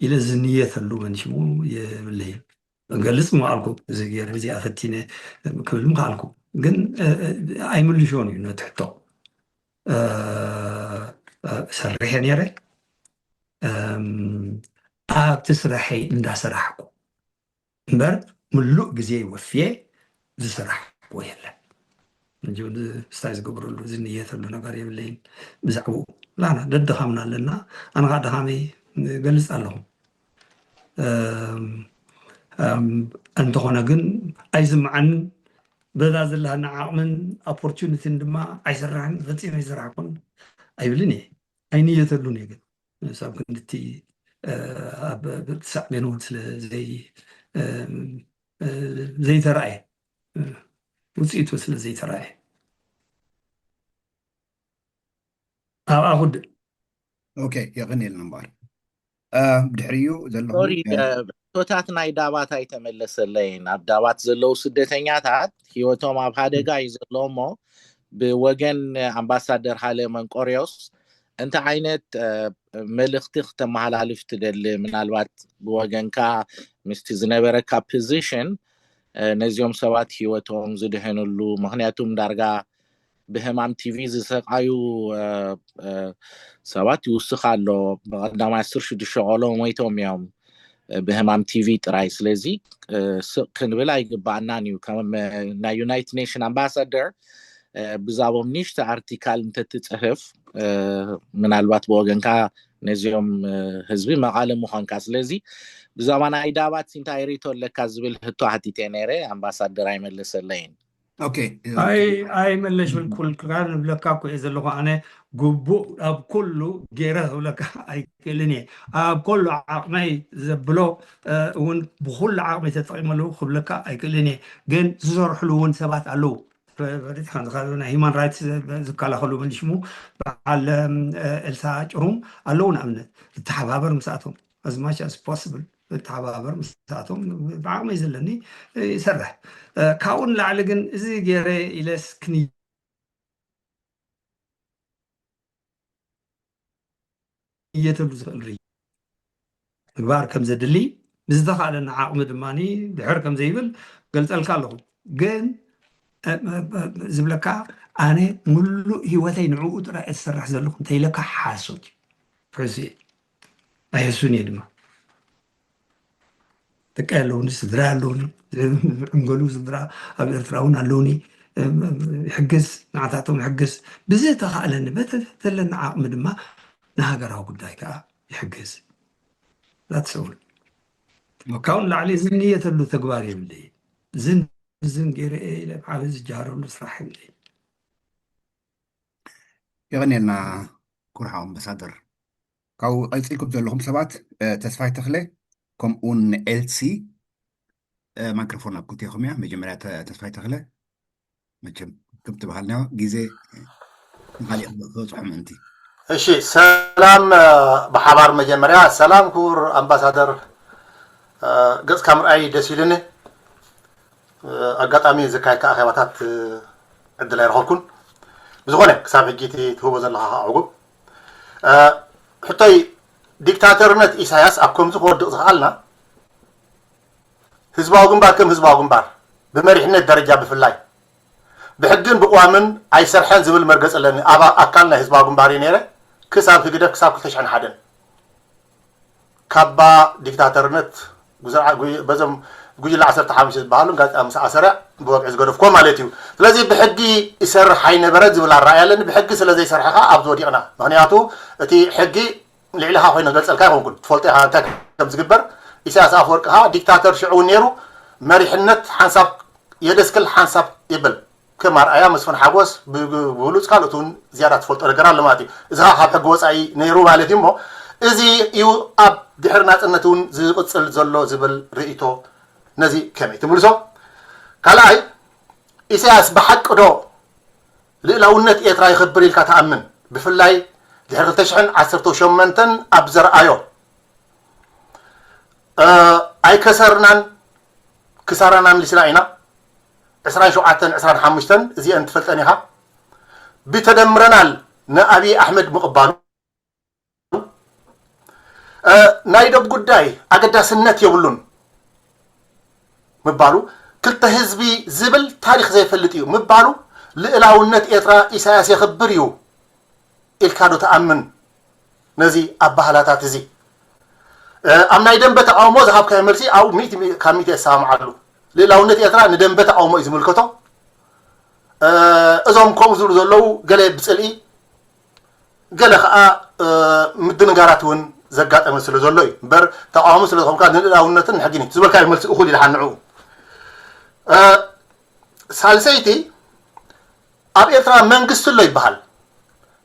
ኢለ ዝንየተሉ መንሽሙ የብለይን። ገልፅ ምኣልኩ እዚ ገይረ እዚኣ ፈቲነ ክብል ምክኣልኩ ግን ኣይምልሾን እዩ ነቲ ሕቶ። ሰሪሐ ነይረ ኣብቲ ስራሐይ እንዳሰራሕኩ እምበር ምሉእ ግዜ ወፍየ ዝሰራሕዎ የለን። ስታይ ዝገብረሉ ዝንየተሉ ነገር የብለይን። ብዛዕባኡ ላና ደድኻምና ኣለና። ኣነ ከዓ ድኻመይ ገልፅ ኣለኹ። እንተኾነ ግን ኣይዝምዓንን በዛ ዘለሃና ዓቕምን ኦፖርቹኒቲን ድማ ኣይሰራሕን ፈፂመ ኣይሰራሕኩን ኣይብልን እየ። ኣይንየተሉን እየ ግን ሳብ ክንድቲ ኣብ ሳዕቤኑ ስለ ዘይተረኣየ ውፅኢቱ ስለ ዘይተረኣየ ኣብኣ ኩድእ ኦኬ የቐኒልና እምበኣር ድሕሪኡ ዘለኹ ሕቶታት ናይ ዳባት ኣይተመለሰለይን። ኣብ ዳባት ዘለዉ ስደተኛታት ህይወቶም ኣብ ሓደጋ እዩ ዘሎ እሞ ብወገን ኣምባሳደር ሃለ መንቆርዮስ እንታይ ዓይነት መልእኽቲ ክተመሃላልፍ ትደሊ? ምናልባት ብወገንካ ምስቲ ዝነበረካ ፖዚሽን ነዚኦም ሰባት ህይወቶም ዝድህንሉ፣ ምክንያቱም ዳርጋ ብህማም ቲቪ ዝሰቃዩ ሰባት ይውስኽ ኣሎ። ብቀዳማይ ዓሰርተ ሽዱሽተ ቆሎ ሞይቶም እዮም። ብህማም ቲቪ ጥራይ። ስለዚ ስቕ ክንብል ኣይግባኣናን እዩ። ከም ናይ ዩናይትድ ኔሽን ኣምባሳደር ብዛቦም ንሽተ ኣርቲካል እንተትፅህፍ ምናልባት ብወገንካ ነዚኦም ህዝቢ መቓለ ምዃንካ። ስለዚ ብዛባ ናይ ዳባት እንታይ ሪቶ ኣለካ ዝብል ህቶ ሓቲተ ነይረ፣ ኣምባሳደር ኣይመለሰለይን። ኦኬ። ኣይ ኣይ መለሽ ብል ኩልካ ንብለካ እኮ እየ ዘለኹ። ኣነ ግቡእ ኣብ ኩሉ ገይረ ክብለካ ኣይክእልን እየ። ኣብ ኩሉ ዓቕመይ ዘብሎ እውን ብኩሉ ዓቕመይ ተጠቂመሉ ክብለካ ኣይክእልን እየ። ግን ዝሰርሕሉ እውን ሰባት ኣለዉ። ፈሪትካ ንካ ናይ ሂማን ራይትስ ዝከላኸሉ፣ መሊሽሙ በዓል ኤልሳ ጭሩም ኣለዉ። ንኣብነት ዝተሓባበር ምስኣቶም፣ as much as possible ዝተሓባበር ምስኣቶም፣ ብዓቕመይ ዘለኒ ይሰርሕ። ካብኡ ንላዕሊ ግን እዚ ገይረ ኢለስ ክን እየተሉ ዝኽእል ርእይ ምግባር ከም ዘድሊ ብዝተኻእለና ዓቕሚ ድማ ድሕር ከም ዘይብል ገልጸልካ ኣለኹ። ግን ዝብለካ ኣነ ምሉእ ህይወተይ ንዕኡ ጥራይ እየ ዝሰርሕ ዘለኹ እንተኢለካ ሓሶት እዩ። ሕዚ ኣይሕሱን እየ ድማ። ደቂ ኣለውኒ፣ ስድራ ኣለውኒ፣ ዝዕንገሉ ስድራ ኣብ ኤርትራ እውን ኣለውኒ። ይሕግዝ፣ ንዓታቶም ይሕግዝ። ብዝተኻእለኒ በተለና ዓቕሚ ድማ ንሃገራዊ ጉዳይ ከዓ ይሕግዝ። ዛትሰውል ካብኡ ንላዕሊ ዝንየተሉ ተግባር የብለይ። ዝን ዝን ገይረ ኢለ ብዓቢ ዝጃሃረሉ ስራሕ የብለይ። የቐንየልና ኩርሓ ኣምባሳደር። ካብኡ ቀፂልኩም ዘለኹም ሰባት ተስፋይ ተኽለ ከምኡውን ኤልሲ ማይክሮፎን ኣብ ክልቲኹም እያ። መጀመርያ ተስፋይ ተኽለ መቸም ከም ትበሃልና ግዜ ንካሊእ ክበፅሖ ምእንቲ። እሺ፣ ሰላም ብሓባር። መጀመርያ ሰላም ክቡር ኣምባሳደር፣ ገፅካ ምርኣይ ደስ ኢሉኒ። ኣጋጣሚ ዘካየድካ ኣኼባታት ዕድል ኣይረኸብኩን። ብዝኾነ ክሳብ ሕጂ እቲ ትህቦ ዘለኻ ከዓ ዕጉብ። ሕቶይ፣ ዲክታተርነት ኢሳያስ ኣብ ከምዚ ክወድቕ ዝኸኣልና ህዝባዊ ግንባር ከም ህዝባዊ ግንባር ብመሪሕነት ደረጃ ብፍላይ ብሕግን ብቅዋምን ኣይሰርሐን ዝብል መርገፂ ኣለኒ። ኣብ ኣካል ናይ ህዝባዊ ግንባር እየ ነይረ ክሳብ ህግደፍ ክሳብ ክልተ ሽሕን ሓደን ካባ ዲክታተርነት በዞም ጉጅለ ዓሰርተ ሓሙሽተ ዝበሃሉ ጋዜጣ ምስ ኣሰረ ብወግዒ ዝገደፍኮ ማለት እዩ። ስለዚ ብሕጊ ይሰርሕ ኣይነበረ ዝብል ኣረኣያ ኣለኒ። ብሕጊ ስለ ዘይሰርሐ ከዓ ኣብዚ ወዲቕና። ምክንያቱ እቲ ሕጊ ልዕሊኻ ኮይነ ገልፀልካ ኣይኮንኩን። ትፈልጦ ኢኻ እንታይ ከም ዝግበር። ኢሳያስ ኣፈወርቂ ከዓ ዲክታተር ሽዑ እውን ነይሩ። መሪሕነት ሓንሳብ የደስክል ሓንሳብ የብል። ከም ኣርኣያ መስፍን ሓጎስ ብብሉፅ ካልኦት እውን ዝያዳ ትፈልጦ ነገር ኣሎ ማለት እዩ። እዚ ከዓ ካብ ሕጊ ወፃኢ ነይሩ ማለት እዩ። እሞ እዚ እዩ ኣብ ድሕሪ ናፅነት እውን ዝቕፅል ዘሎ ዝብል ርእይቶ ነዚ ከመይ ትምልሶ? ካልኣይ፣ ኢሳያስ ብሓቂ ዶ ልእላውነት ኤርትራ ይኽብር ኢልካ ትኣምን? ብፍላይ ድሕሪ ክልተ ሽሕን ዓሰርተ ሸሞንተን ኣብ ዘርኣዮ ኣይከሰርናን ክሳራና ኣምሊስና ኢና። ዕስራን ሸውዓተን ዕስራን ሓሙሽተን እዚአን ትፈልጠን ኢኻ። ብተደምረናል ንኣብይ ኣሕመድ ምቕባሉ፣ ናይ ደብ ጉዳይ ኣገዳስነት የብሉን ምባሉ፣ ክልተ ህዝቢ ዝብል ታሪኽ ዘይፈልጥ እዩ ምባሉ፣ ልእላውነት ኤርትራ ኢሳያስ የኽብር እዩ ኢልካ ዶ ትኣምን? ነዚ ኣባህላታት እዚ ኣብ ናይ ደንበ ተቃውሞ ዝሃብካዮ መልሲ ኣብኡ ሚእቲ ካብ ሚእቲ እሰማምዓሉ። ልእላውነት ኤርትራ ንደንበ ተቃውሞ እዩ ዝምልከቶ። እዞም ከምኡ ዝብሉ ዘለዉ ገለ ብፅልኢ ገለ ከዓ ምድንጋራት እውን ዘጋጠመ ስለ ዘሎ እዩ እምበር ተቃውሞ ስለ ዝኾንካ ንልእላውነትን ንሕግን እዩ ዝበልካዮ መልሲ እኹል ይልሓን ንዕኡ። ሳልሰይቲ ኣብ ኤርትራ መንግስቲ ኣሎ ይበሃል።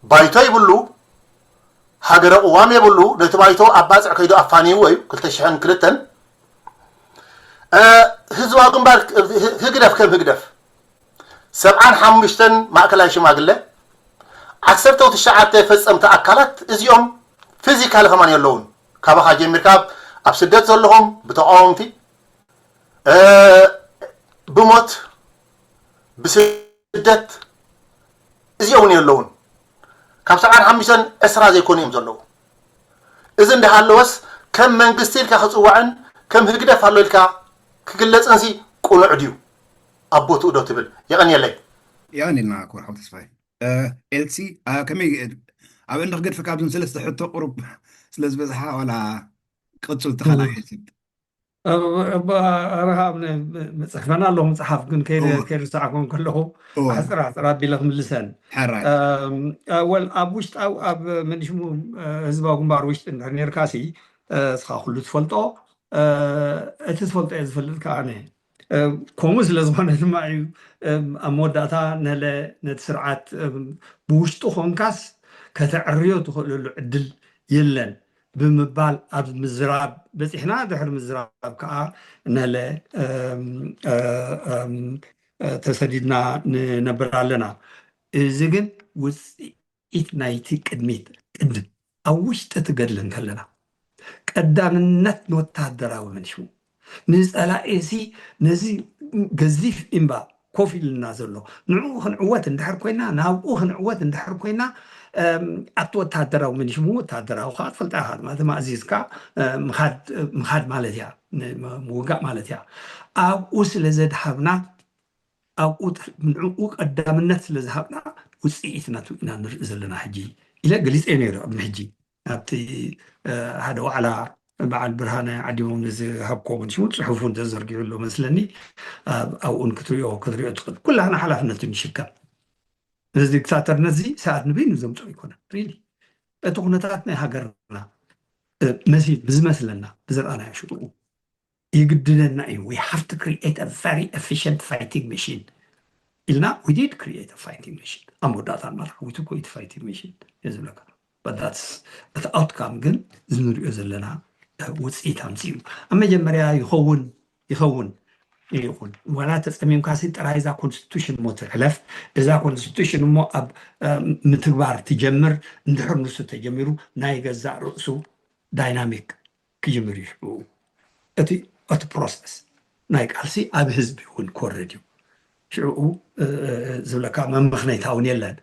ባይቶ ይብሉ፣ ሃገረ ቅዋም የብሉ። ነቲ ባይቶ ኣብ ባፅዕ ከይዱ ኣፋንይዎ እዩ ክልተ ሽሕን ክልተን። ህዝባዊ ግንባር ህግደፍ ከም ህግደፍ ሰብዓን ሓሙሽተን ማእከላይ ሽማግለ ዓሰርተ ትሽዓተ ፈፀምቲ ኣካላት እዚኦም ፊዚካሊ ከማን የለውን። ካባኻ ጀሚርካ ኣብ ስደት ዘለኹም ብተቃወምቲ ብሞት ብስደት እዚኦም የለውን። ካብ ሰብዓን ሓሙሽተን ዕስራ ዘይኮኑ እዮም ዘለዉ። እዚ እንዳሃለወስ ከም መንግስቲ ኢልካ ክፅዋዕን ከም ህግደፍ ኣሎ ኢልካ ክግለፅንሲ ቁኑዕ ድዩ? ኣብ ቦትኡ ዶ ትብል? የቐንየለይ። የቐንየልና ክቡር ሓው ተስፋይ። ኤልሲ ከመይ ኣብ እንዲ ክገድፈካ ኣብዘን ሰለስተ ሕቶ ቁሩብ ስለ ዝበዝሓ ዋላ ቅፅል ተኻላ ኤልሲ ኣረኻ ኣብ መፅሕፈና ኣለኹ መፅሓፍ ግን ከይርሳዕኩም ከለኹ ኣሕፅር ኣሕፅር ኣቢለ ክምልሰን ወል ኣብ ውሽጣዊ ኣብ መንሽሙ ህዝባዊ ግንባር ውሽጢ እንድሕር ነርካ ሲ እስኻ ኩሉ ትፈልጦ እቲ ትፈልጦ እየ ዝፈልጥ ከዓነ ከምኡ ስለ ዝኾነ ድማ እዩ ኣብ መወዳእታ ነለ ነቲ ስርዓት ብውሽጡ ኮንካስ ከተዕርዮ ትኽእለሉ ዕድል የለን ብምባል ኣብ ምዝራብ በፂሕና። ድሕሪ ምዝራብ ከዓ ነለ ተሰዲድና ንነብር ኣለና። እዚ ግን ውፅኢት ናይቲ ቅድሚት ቅድም ኣብ ውሽጢ እቲ ገድሊ እንከለና ቀዳምነት ንወታደራዊ መንሽሙ ንፀላኢ እዚ ነዚ ገዚፍ እምባ ኮፍ ኢልና ዘሎ ንዕኡ ክንዕወት እንድሕር ኮይና ናብኡ ክንዕወት እንድሕር ኮይና ኣብቲ ወታደራዊ መንሽሙ ወታደራዊ ከዓ ትፈልጣ ኢኻ ማለት ማእዚዝካ ምኻድ ማለት እያ ምውጋእ ማለት እያ። ኣብኡ ስለ ዘድሃብና ኣብኡ ንዕኡ ቀዳምነት ስለ ዝሃብና ውፅኢት ናቱ ኢና ንርኢ ዘለና ሕጂ ኢለ ገሊፀ ነይሩ። ቅድሚ ሕጂ ኣብቲ ሓደ ዋዕላ በዓል ብርሃነ ዓዲሞም ንዝሃብኮ ሽሙ ፅሑፉ እንተዘርጊሑ ኣሎ መስለኒ። ኣብኡን ክትሪኦ ክትሪኦ ትኽእል ኩላና ሓላፍነቱ ንሽከም። እዚ ዲክታተርነት እዚ ሰዓት ንበይኑ ዘምፅኦ ኣይኮነን። ሪሊ እቲ ኩነታት ናይ ሃገርና መሲ ብዝመስለና ብዝረኣናዮ ሽኡ ይግድደና እዩ። We have to create a very efficient fighting machine ኢልና we did create a fighting machine። ኣብ መወዳእታ ድማ ተዓዊቱ እኮ እቲ fighting machine እየ ዝብለካ። እቲ ኣውትካም ግን እዚ ንሪኦ ዘለና ውፅኢት ኣምፅኡ ኣብ መጀመርያ ይኸውን ይኸውን ይኹን ዋላ ተፀሚምካ ሲ ጥራይ እዛ ኮንስቲቱሽን እሞ ትሕለፍ። እዛ ኮንስቲቱሽን እሞ ኣብ ምትግባር ትጀምር። እንድሕር ንሱ ተጀሚሩ ናይ ገዛእ ርእሱ ዳይናሚክ ክጅምር እዩ። ሽዑ እቲ እቲ ፕሮሰስ ናይ ቃልሲ ኣብ ህዝቢ እውን ክወርድ እዩ። ሽዑ ዝብለካ መመኽነይታ እውን የለን።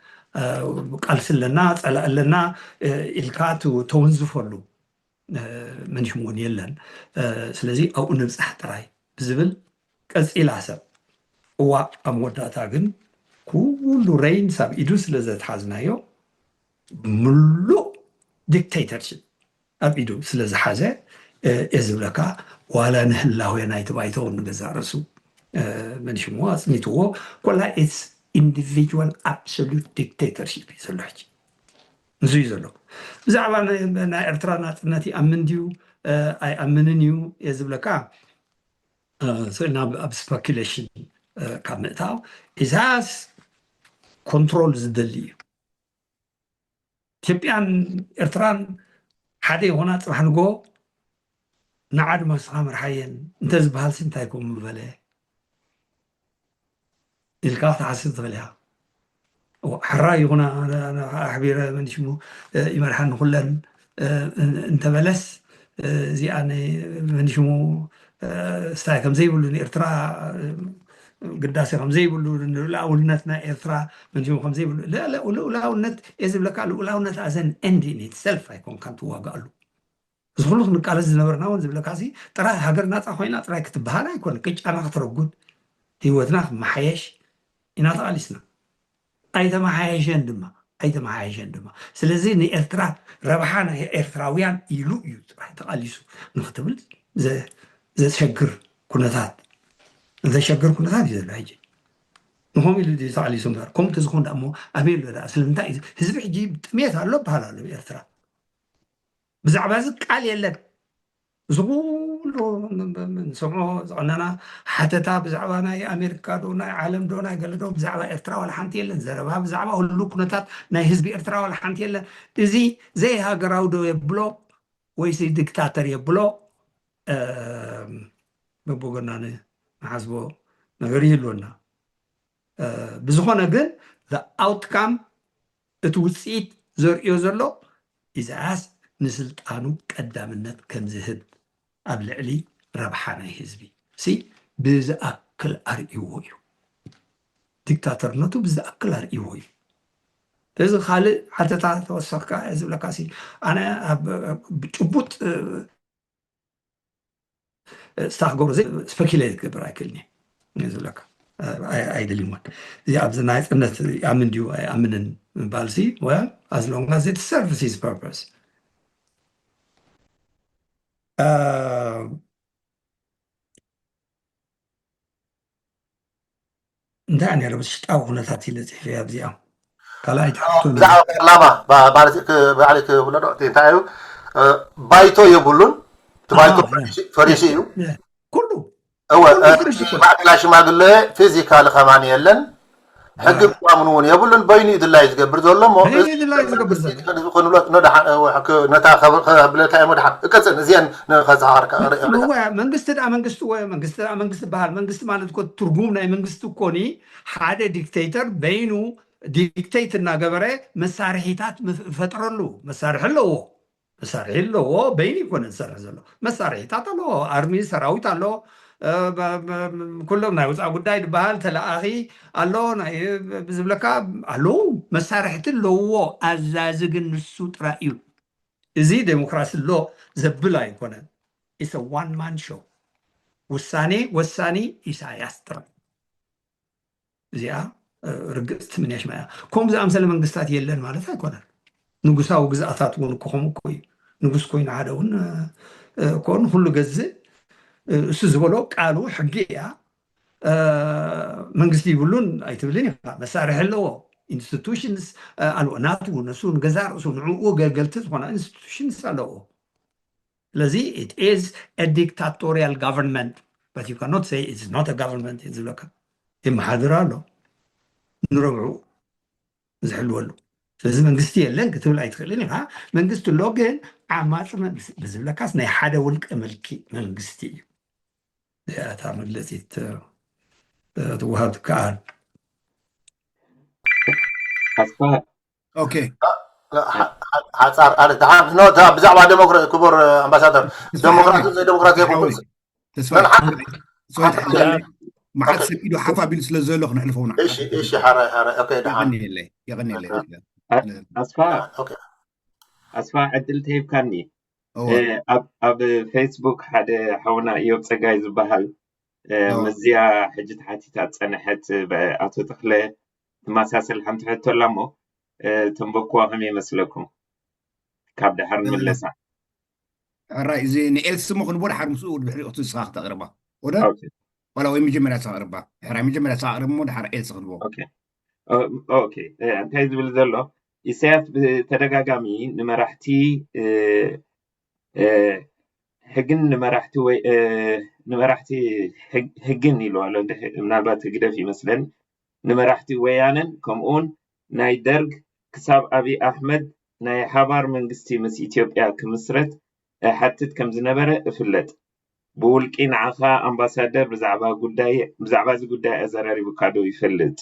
ቃልሲ ኣለና ፀላእ ኣለና ኢልካ ተወንዝፈሉ መንሽም እውን የለን። ስለዚ ኣብኡ ንብፃሕ ጥራይ ብዝብል ቀፂላ ሰብ እዋ ኣብ መወዳእታ ግን ኩሉ ሬይንስ ኣብ ኢዱ ስለ ዘትሓዝናዮ ምሉእ ዲክቴተርሽፕ ኣብ ኢዱ ስለ ዝሓዘ እየ ዝብለካ። ዋላ ንህላዌ ናይቲ ባይቶ ንገዛእ ርእሱ መንሽምዎ ኣፅኒትዎ ኮላ ኢትስ ኢንዲቪጁዋል ኣብሶሉት ዲክቴተርሽፕ እዩ ዘሎ ሕጂ። ንሱ እዩ ዘሎ። ብዛዕባ ናይ ኤርትራ ናፅነት ይኣምን ድዩ ኣይኣምንን እዩ እየ ዝብለካ። ናብ ኣብ ስፐኪሌሽን ካብ ምእታው ኢሳያስ ኮንትሮል ዝደሊ እዩ። ኢትዮጵያን ኤርትራን ሓደ ይኾና ፅባሕ ንጎ ንዓድ መስኻ መርሓየን እንተዝበሃል ሲ እንታይ ኮም ምበለ ኢልካ ክትሓስብ ትኽእል ኢኻ። ሕራይ ይኹና ኣሕቢረ መንሽሙ ይመርሓኒ ኩለን እንተበለስ እዚኣ መንሽሙ ስታይ ከም ዘይብሉ ንኤርትራ ግዳሴ ከም ዘይብሉ ንልኡላውነት ናይ ኤርትራ መንሽሙ ከም ዘይብሉ ልኡላውነት እየ ዝብለካ። ልኡላውነት ኣዘን ኤንድ ኢን ኢትሰልፍ ኣይኮንካን ትዋጋኣሉ። እዚ ኩሉ ክንቃለስ ዝነበርና እውን ዝብለካ ሲ ጥራይ ሃገር ናፃ ኮይና ጥራይ ክትበሃል ኣይኮነ ቅጫና ክትረጉድ ህይወትና ክመሓየሽ ኢና ተቓሊስና። ኣይተመሓየሸን ድማ ኣይተመሓየሸን ድማ። ስለዚ ንኤርትራ ረብሓ ናይ ኤርትራውያን ኢሉ እዩ ጥራይ ተቓሊሱ ንክትብል ዘሸግር ኩነታት ዘሸግር ኩነታት እዩ ዘሎ ሕጂ። ንኸም ኢሉ ተቓሊሱ እምበር ከምኡ ተዝኾን ዳ እሞ ኣበይ ኣሎ ዳ ስለምንታይ ህዝቢ ሕጂ ጥሜት ኣሎ በሃል ኣሎ ኤርትራ። ብዛዕባ እዚ ቃል የለን። እዚ ኩሉ ንሰምዖ ዝቐነና ሓተታ ብዛዕባ ናይ ኣሜሪካ ዶ ናይ ዓለም ዶ ናይ ገለ ዶ ብዛዕባ ኤርትራ ዋላ ሓንቲ የለን። ዘረባ ብዛዕባ ሁሉ ኩነታት ናይ ህዝቢ ኤርትራ ዋላ ሓንቲ የለን። እዚ ዘይሃገራዊ ዶ የብሎ ወይሲ ዲክታተር የብሎ በቦገና ንሓስቦ ነገር ይህልወና። ብዝኾነ ግን ኣውትካም እቲ ውፅኢት ዘርእዮ ዘሎ ኢሳያስ ንስልጣኑ ቀዳምነት ከም ዝህብ ኣብ ልዕሊ ረብሓ ናይ ህዝቢ ሲ ብዝኣክል ኣርእይዎ እዩ። ዲክታተርነቱ ብዝኣክል ኣርእይዎ እዩ። እዚ ካልእ ሓተታ ተወሰኽካ ዝብለካ ሲ ኣነ ብጭቡጥ ስታክ ገብሩ ዘይ ስፐኪሌት ክገብር ኣይክእልን እየ ዝብለካ። ኣይደልይዎን እዚ ኣብዚ ናይ ፅነት ይኣምን ድዩ ኣይኣምንን ምባል ሲ well as long as it serves his purpose። እንታይ ነረ ውሽጣዊ ኩነታት ኢለ ፅሒፈ ኣብዚኣ ካልኣይ ትሕቶ ብዛዕባ ፓርላማ ማለት ባዕሊ ክብሎ ዶ እንታይ እዩ? ባይቶ የብሉን። እቲ ባይቶ ፈሪሱ እዩ። ኩሉ እወ ማእከላይ ሽማግለ ፊዚካሊ ከማን የለን። ሕጊ ምቋምን እውን የብሉን። በይኑ እዩ ድላይ ዝገብር ዘሎ እሞ በይኑ ድላይ ዝገብር ዘሎ። ነታ ከብለካ እየ። መድሓን እቀፅል እዚአን ንኸዛሃርካ መንግስቲ ደኣ መንግስቲ ወ መንግስቲ ደኣ መንግስቲ በሃል። መንግስቲ ማለት እኮ ትርጉም ናይ መንግስቲ እኮኒ ሓደ ዲክቴተር በይኑ ዲክቴት እናገበረ መሳርሒታት ፈጥረሉ። መሳርሒ ኣለዎ። መሳርሒ ኣለዎ። በይኑ ይኮነ ዝሰርሕ ዘሎ። መሳርሒታት ኣለዎ። ኣርሚ፣ ሰራዊት ኣለዎ። ኩሎም ናይ ውፃእ ጉዳይ ዝበሃል ተለኣኺ ኣሎ። ብዝብለካ ኣለዉ። መሳርሕቲ ኣለዎ። ኣዛዚ ግን ንሱ ጥራይ እዩ። እዚ ዴሞክራሲ ኣሎ ዘብል ኣይኮነን። ኢሰ ዋን ማን ሾው። ውሳኔ ወሳኒ ኢሳያስ ጥራይ። እዚኣ ርግፅቲ ምንያሽ ማያ። ከምኡ ዝኣምሰለ መንግስታት የለን ማለት ኣይኮነን። ንጉሳዊ ግዝኣታት እውን እኮ ከምኡ እኮ እዩ። ንጉስ ኮይኑ ሓደ እውን እኮ ንኩሉ ገዝእ እሱ ዝበሎ ቃሉ ሕጊ እያ። መንግስቲ ይብሉን ኣይትብልን ኢኻ። መሳርሒ ኣለዎ፣ ኢንስቲቱሽንስ ኣለዎ። ናቱ ነሱ ንገዛ ርእሱ ንዕኡ ገልገልቲ ዝኾና ኢንስቲቱሽንስ ኣለዎ። ስለዚ it is a dictatorial government, but you cannot say it's not a government ዝብለካ። ይመሓድር ኣሎ ንረብዑ ዝሕልወሉ። ስለዚ መንግስቲ የለን ክትብል ኣይትኽእልን ኢኻ። መንግስቲ ኣሎ ግን ዓማፂ ብዝብለካስ ናይ ሓደ ውልቀ ምልኪ መንግስቲ እዩ። እዚኣ እታ መግለፂት ትወሃብ ትከኣል። ኣስፋሃ ኦኬ ሓፃር ኣለ ደሓን ኖ እታ ብዛዕባ ዴሞክራሲ ክቡር ኣምባሳደር ዴሞክራሲ ዘይዴሞክራሲ ዘይኮንኩ ተስፋ መዓት ሰብ ኢዱ ሓፍ ኣቢሉ ስለ ዘሎ ክነሕልፈውና እሺ እሺ ሓራይ ሓራይ ኦኬ ደሓን የቀንየለይ የቀንየለይ ኣስፋ ኣስፋ ዕድል ተሂብካኒ ኣብ ፌስቡክ ሓደ ሓውና እዮብ ፀጋይ ዝበሃል ምስዚኣ ሕጂ ተሓቲታ ዝፀንሐት ኣቶ ተኽለ ትመሳሰል ሓንቲ ሕቶ ኣላ እሞ ተንበብክዋ ከመይ ይመስለኩም? ካብ ደሓር ንመለሳ። ሕራይ እዚ ንኤልሲ እሞ ክንቦ ደሓር ምስኡ ድሕሪኡ እቲ ንስኻ ክተቕርባ ወደ ዋላ ወይ መጀመርያ ንስኻ ኣቕርባ። ሕራይ መጀመርያ ንስኻ ኣቕርብ እሞ ደሓር ኤልሲ ክንቦ። ኦኬ እንታይ ዝብል ዘሎ ኢሳያስ ብተደጋጋሚ ንመራሕቲ ሕግን ንመራሕቲ ወይ ንመራሕቲ ሕግን ኢሉ ኣሎ። ምናልባት ህግደፍ ይመስለኒ ንመራሕቲ ወያነን ከምኡውን ናይ ደርግ ክሳብ ኣብይ ኣሕመድ ናይ ሓባር መንግስቲ ምስ ኢትዮጵያ ክምስረት እሓትት ከም ዝነበረ እፍለጥ። ብውልቂ ንዓኻ ኣምባሳደር ብዛዕባ እዚ ጉዳይ ኣዘራሪቡካ ዶ ይፈልጥ?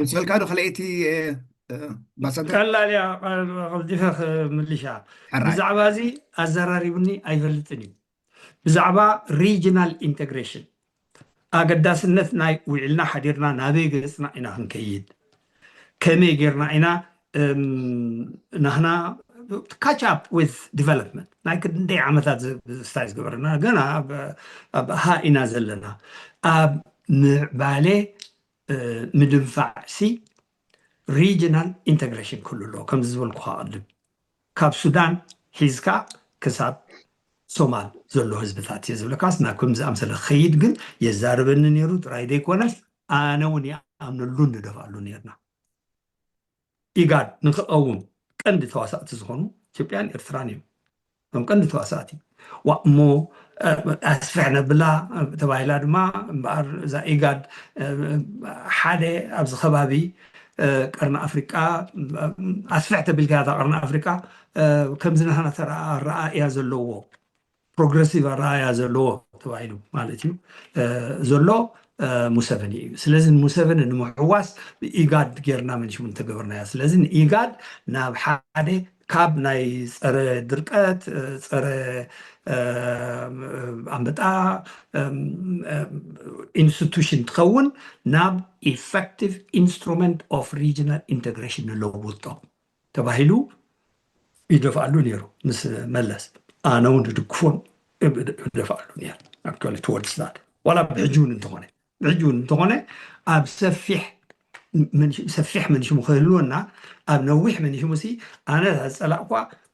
ወሰልካ ዶ ካልኣይቲ ኣምባሳደር? ቀላል እያ፣ ቀልጢፈ ክምልሻ። ብዛዕባ እዚ ኣዘራሪቡኒ ኣይፈልጥን እዩ። ብዛዕባ ሪጅናል ኢንተግሬሽን ኣገዳስነት ናይ ውዒልና ሓዲርና ናበይ ገፅና ኢና ክንከይድ፣ ከመይ ጌርና ኢና ናህና catch up with development ናይ ክንደይ ዓመታት ስታይ ዝገበረና ገና ኣብ ሃ ኢና ዘለና ኣብ ምዕባሌ ምድንፋዕ ሲ regional integration ክህሉ ኣለዎ። ከምዚ ዝበልኩኻ ቅድም ካብ ሱዳን ሒዝካ ክሳብ ሶማል ዘሎ ህዝብታት እየ ዝብለካስ ናብ ከምዚ ኣምሰለ ክኸይድ ግን የዛርበኒ ነይሩ ጥራይ ዘይኮነስ ኣነ እውን ይኣምነሉ ንደፍኣሉ ነርና። ኢጋድ ንክቐውም ቀንዲ ተዋሳእቲ ዝኾኑ ኢትዮጵያን ኤርትራን እዮም። እቶም ቀንዲ ተዋሳእቲ ዋ እሞ ኣስፍሕ ነብላ ተባሂላ ድማ እምበኣር እዛ ኢጋድ ሓደ ኣብዚ ከባቢ ቀርኒ ኣፍሪቃ ኣስፍሕ ተቢልካ እታ ቀርኒ ኣፍሪቃ ከምዚ ናህና ተረኣእያ ዘለዎ ፕሮግረሲቭ ኣረኣእያ ዘለዎ ተባሂሉ ማለት እዩ ዘሎ ሙሰቨኒ እዩ። ስለዚ ንሙሰቨኒ ንምሕዋስ ኢጋድ ጌርና መንሽሙ እንተገበርናያ። ስለዚ ንኢጋድ ናብ ሓደ ካብ ናይ ፀረ ድርቀት ፀረ ኣንበጣ ኢንስቲቱሽን ትኸውን ናብ effective instrument of regional integration ንለውጦ ተባሂሉ ይደፍኣሉ ነይሩ ምስ መለስ። ኣነ እውን ድድግፎን ደፍኣሉ ነይሩ። Actually towards that ዋላ ብሕጂ እውን እንተኾነ ብሕጂ እውን እንተኾነ ኣብ ሰፊሕ ሰፊሕ መንሽሙ ክህልወና ኣብ ነዊሕ መንሽሙ ሲ ኣነ ዝፀላእኳ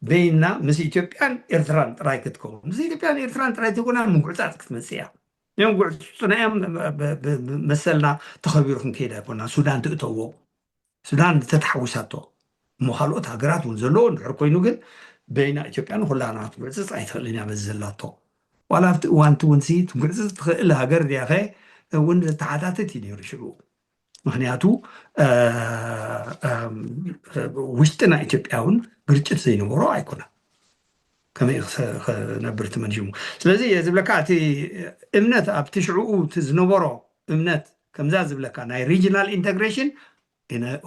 በይና ምስ ኢትዮጵያን ኤርትራን ጥራይ ክትከውን ምስ ኢትዮጵያን ኤርትራን ጥራይ ተኮና ምጉዕፃፅ ክትመፅእ እያ። እዮም ጉዕፁና እዮም መሰልና ተኸቢሩ ክንከይድ ኣይኮና ሱዳን ትእተዎ ሱዳን ተተሓዊሳቶ እሞ ካልኦት ሃገራት እውን ዘለዎ እንድሕር ኮይኑ ግን በይና ኢትዮጵያ ንኩላና ክትጉዕፅፅ ኣይትኽእልን እያ በዚ ዘላቶ። ዋላ ኣብቲ እዋንቲ እውን ሲ ትጉዕፅፅ ትኽእል ሃገር ድያኸ እውን ዘተሓታትት እዩ ነይሩ ሽዑ። ምክንያቱ ውሽጥና ኢትዮጵያ እውን ግርጭት ዘይነበሮ ኣይኮነን። ከመይ ክነብር ትመንሽሙ? ስለዚ ዝብለካ እቲ እምነት ኣብቲ ሽዕኡ እቲ ዝነበሮ እምነት ከምዛ ዝብለካ ናይ regional integration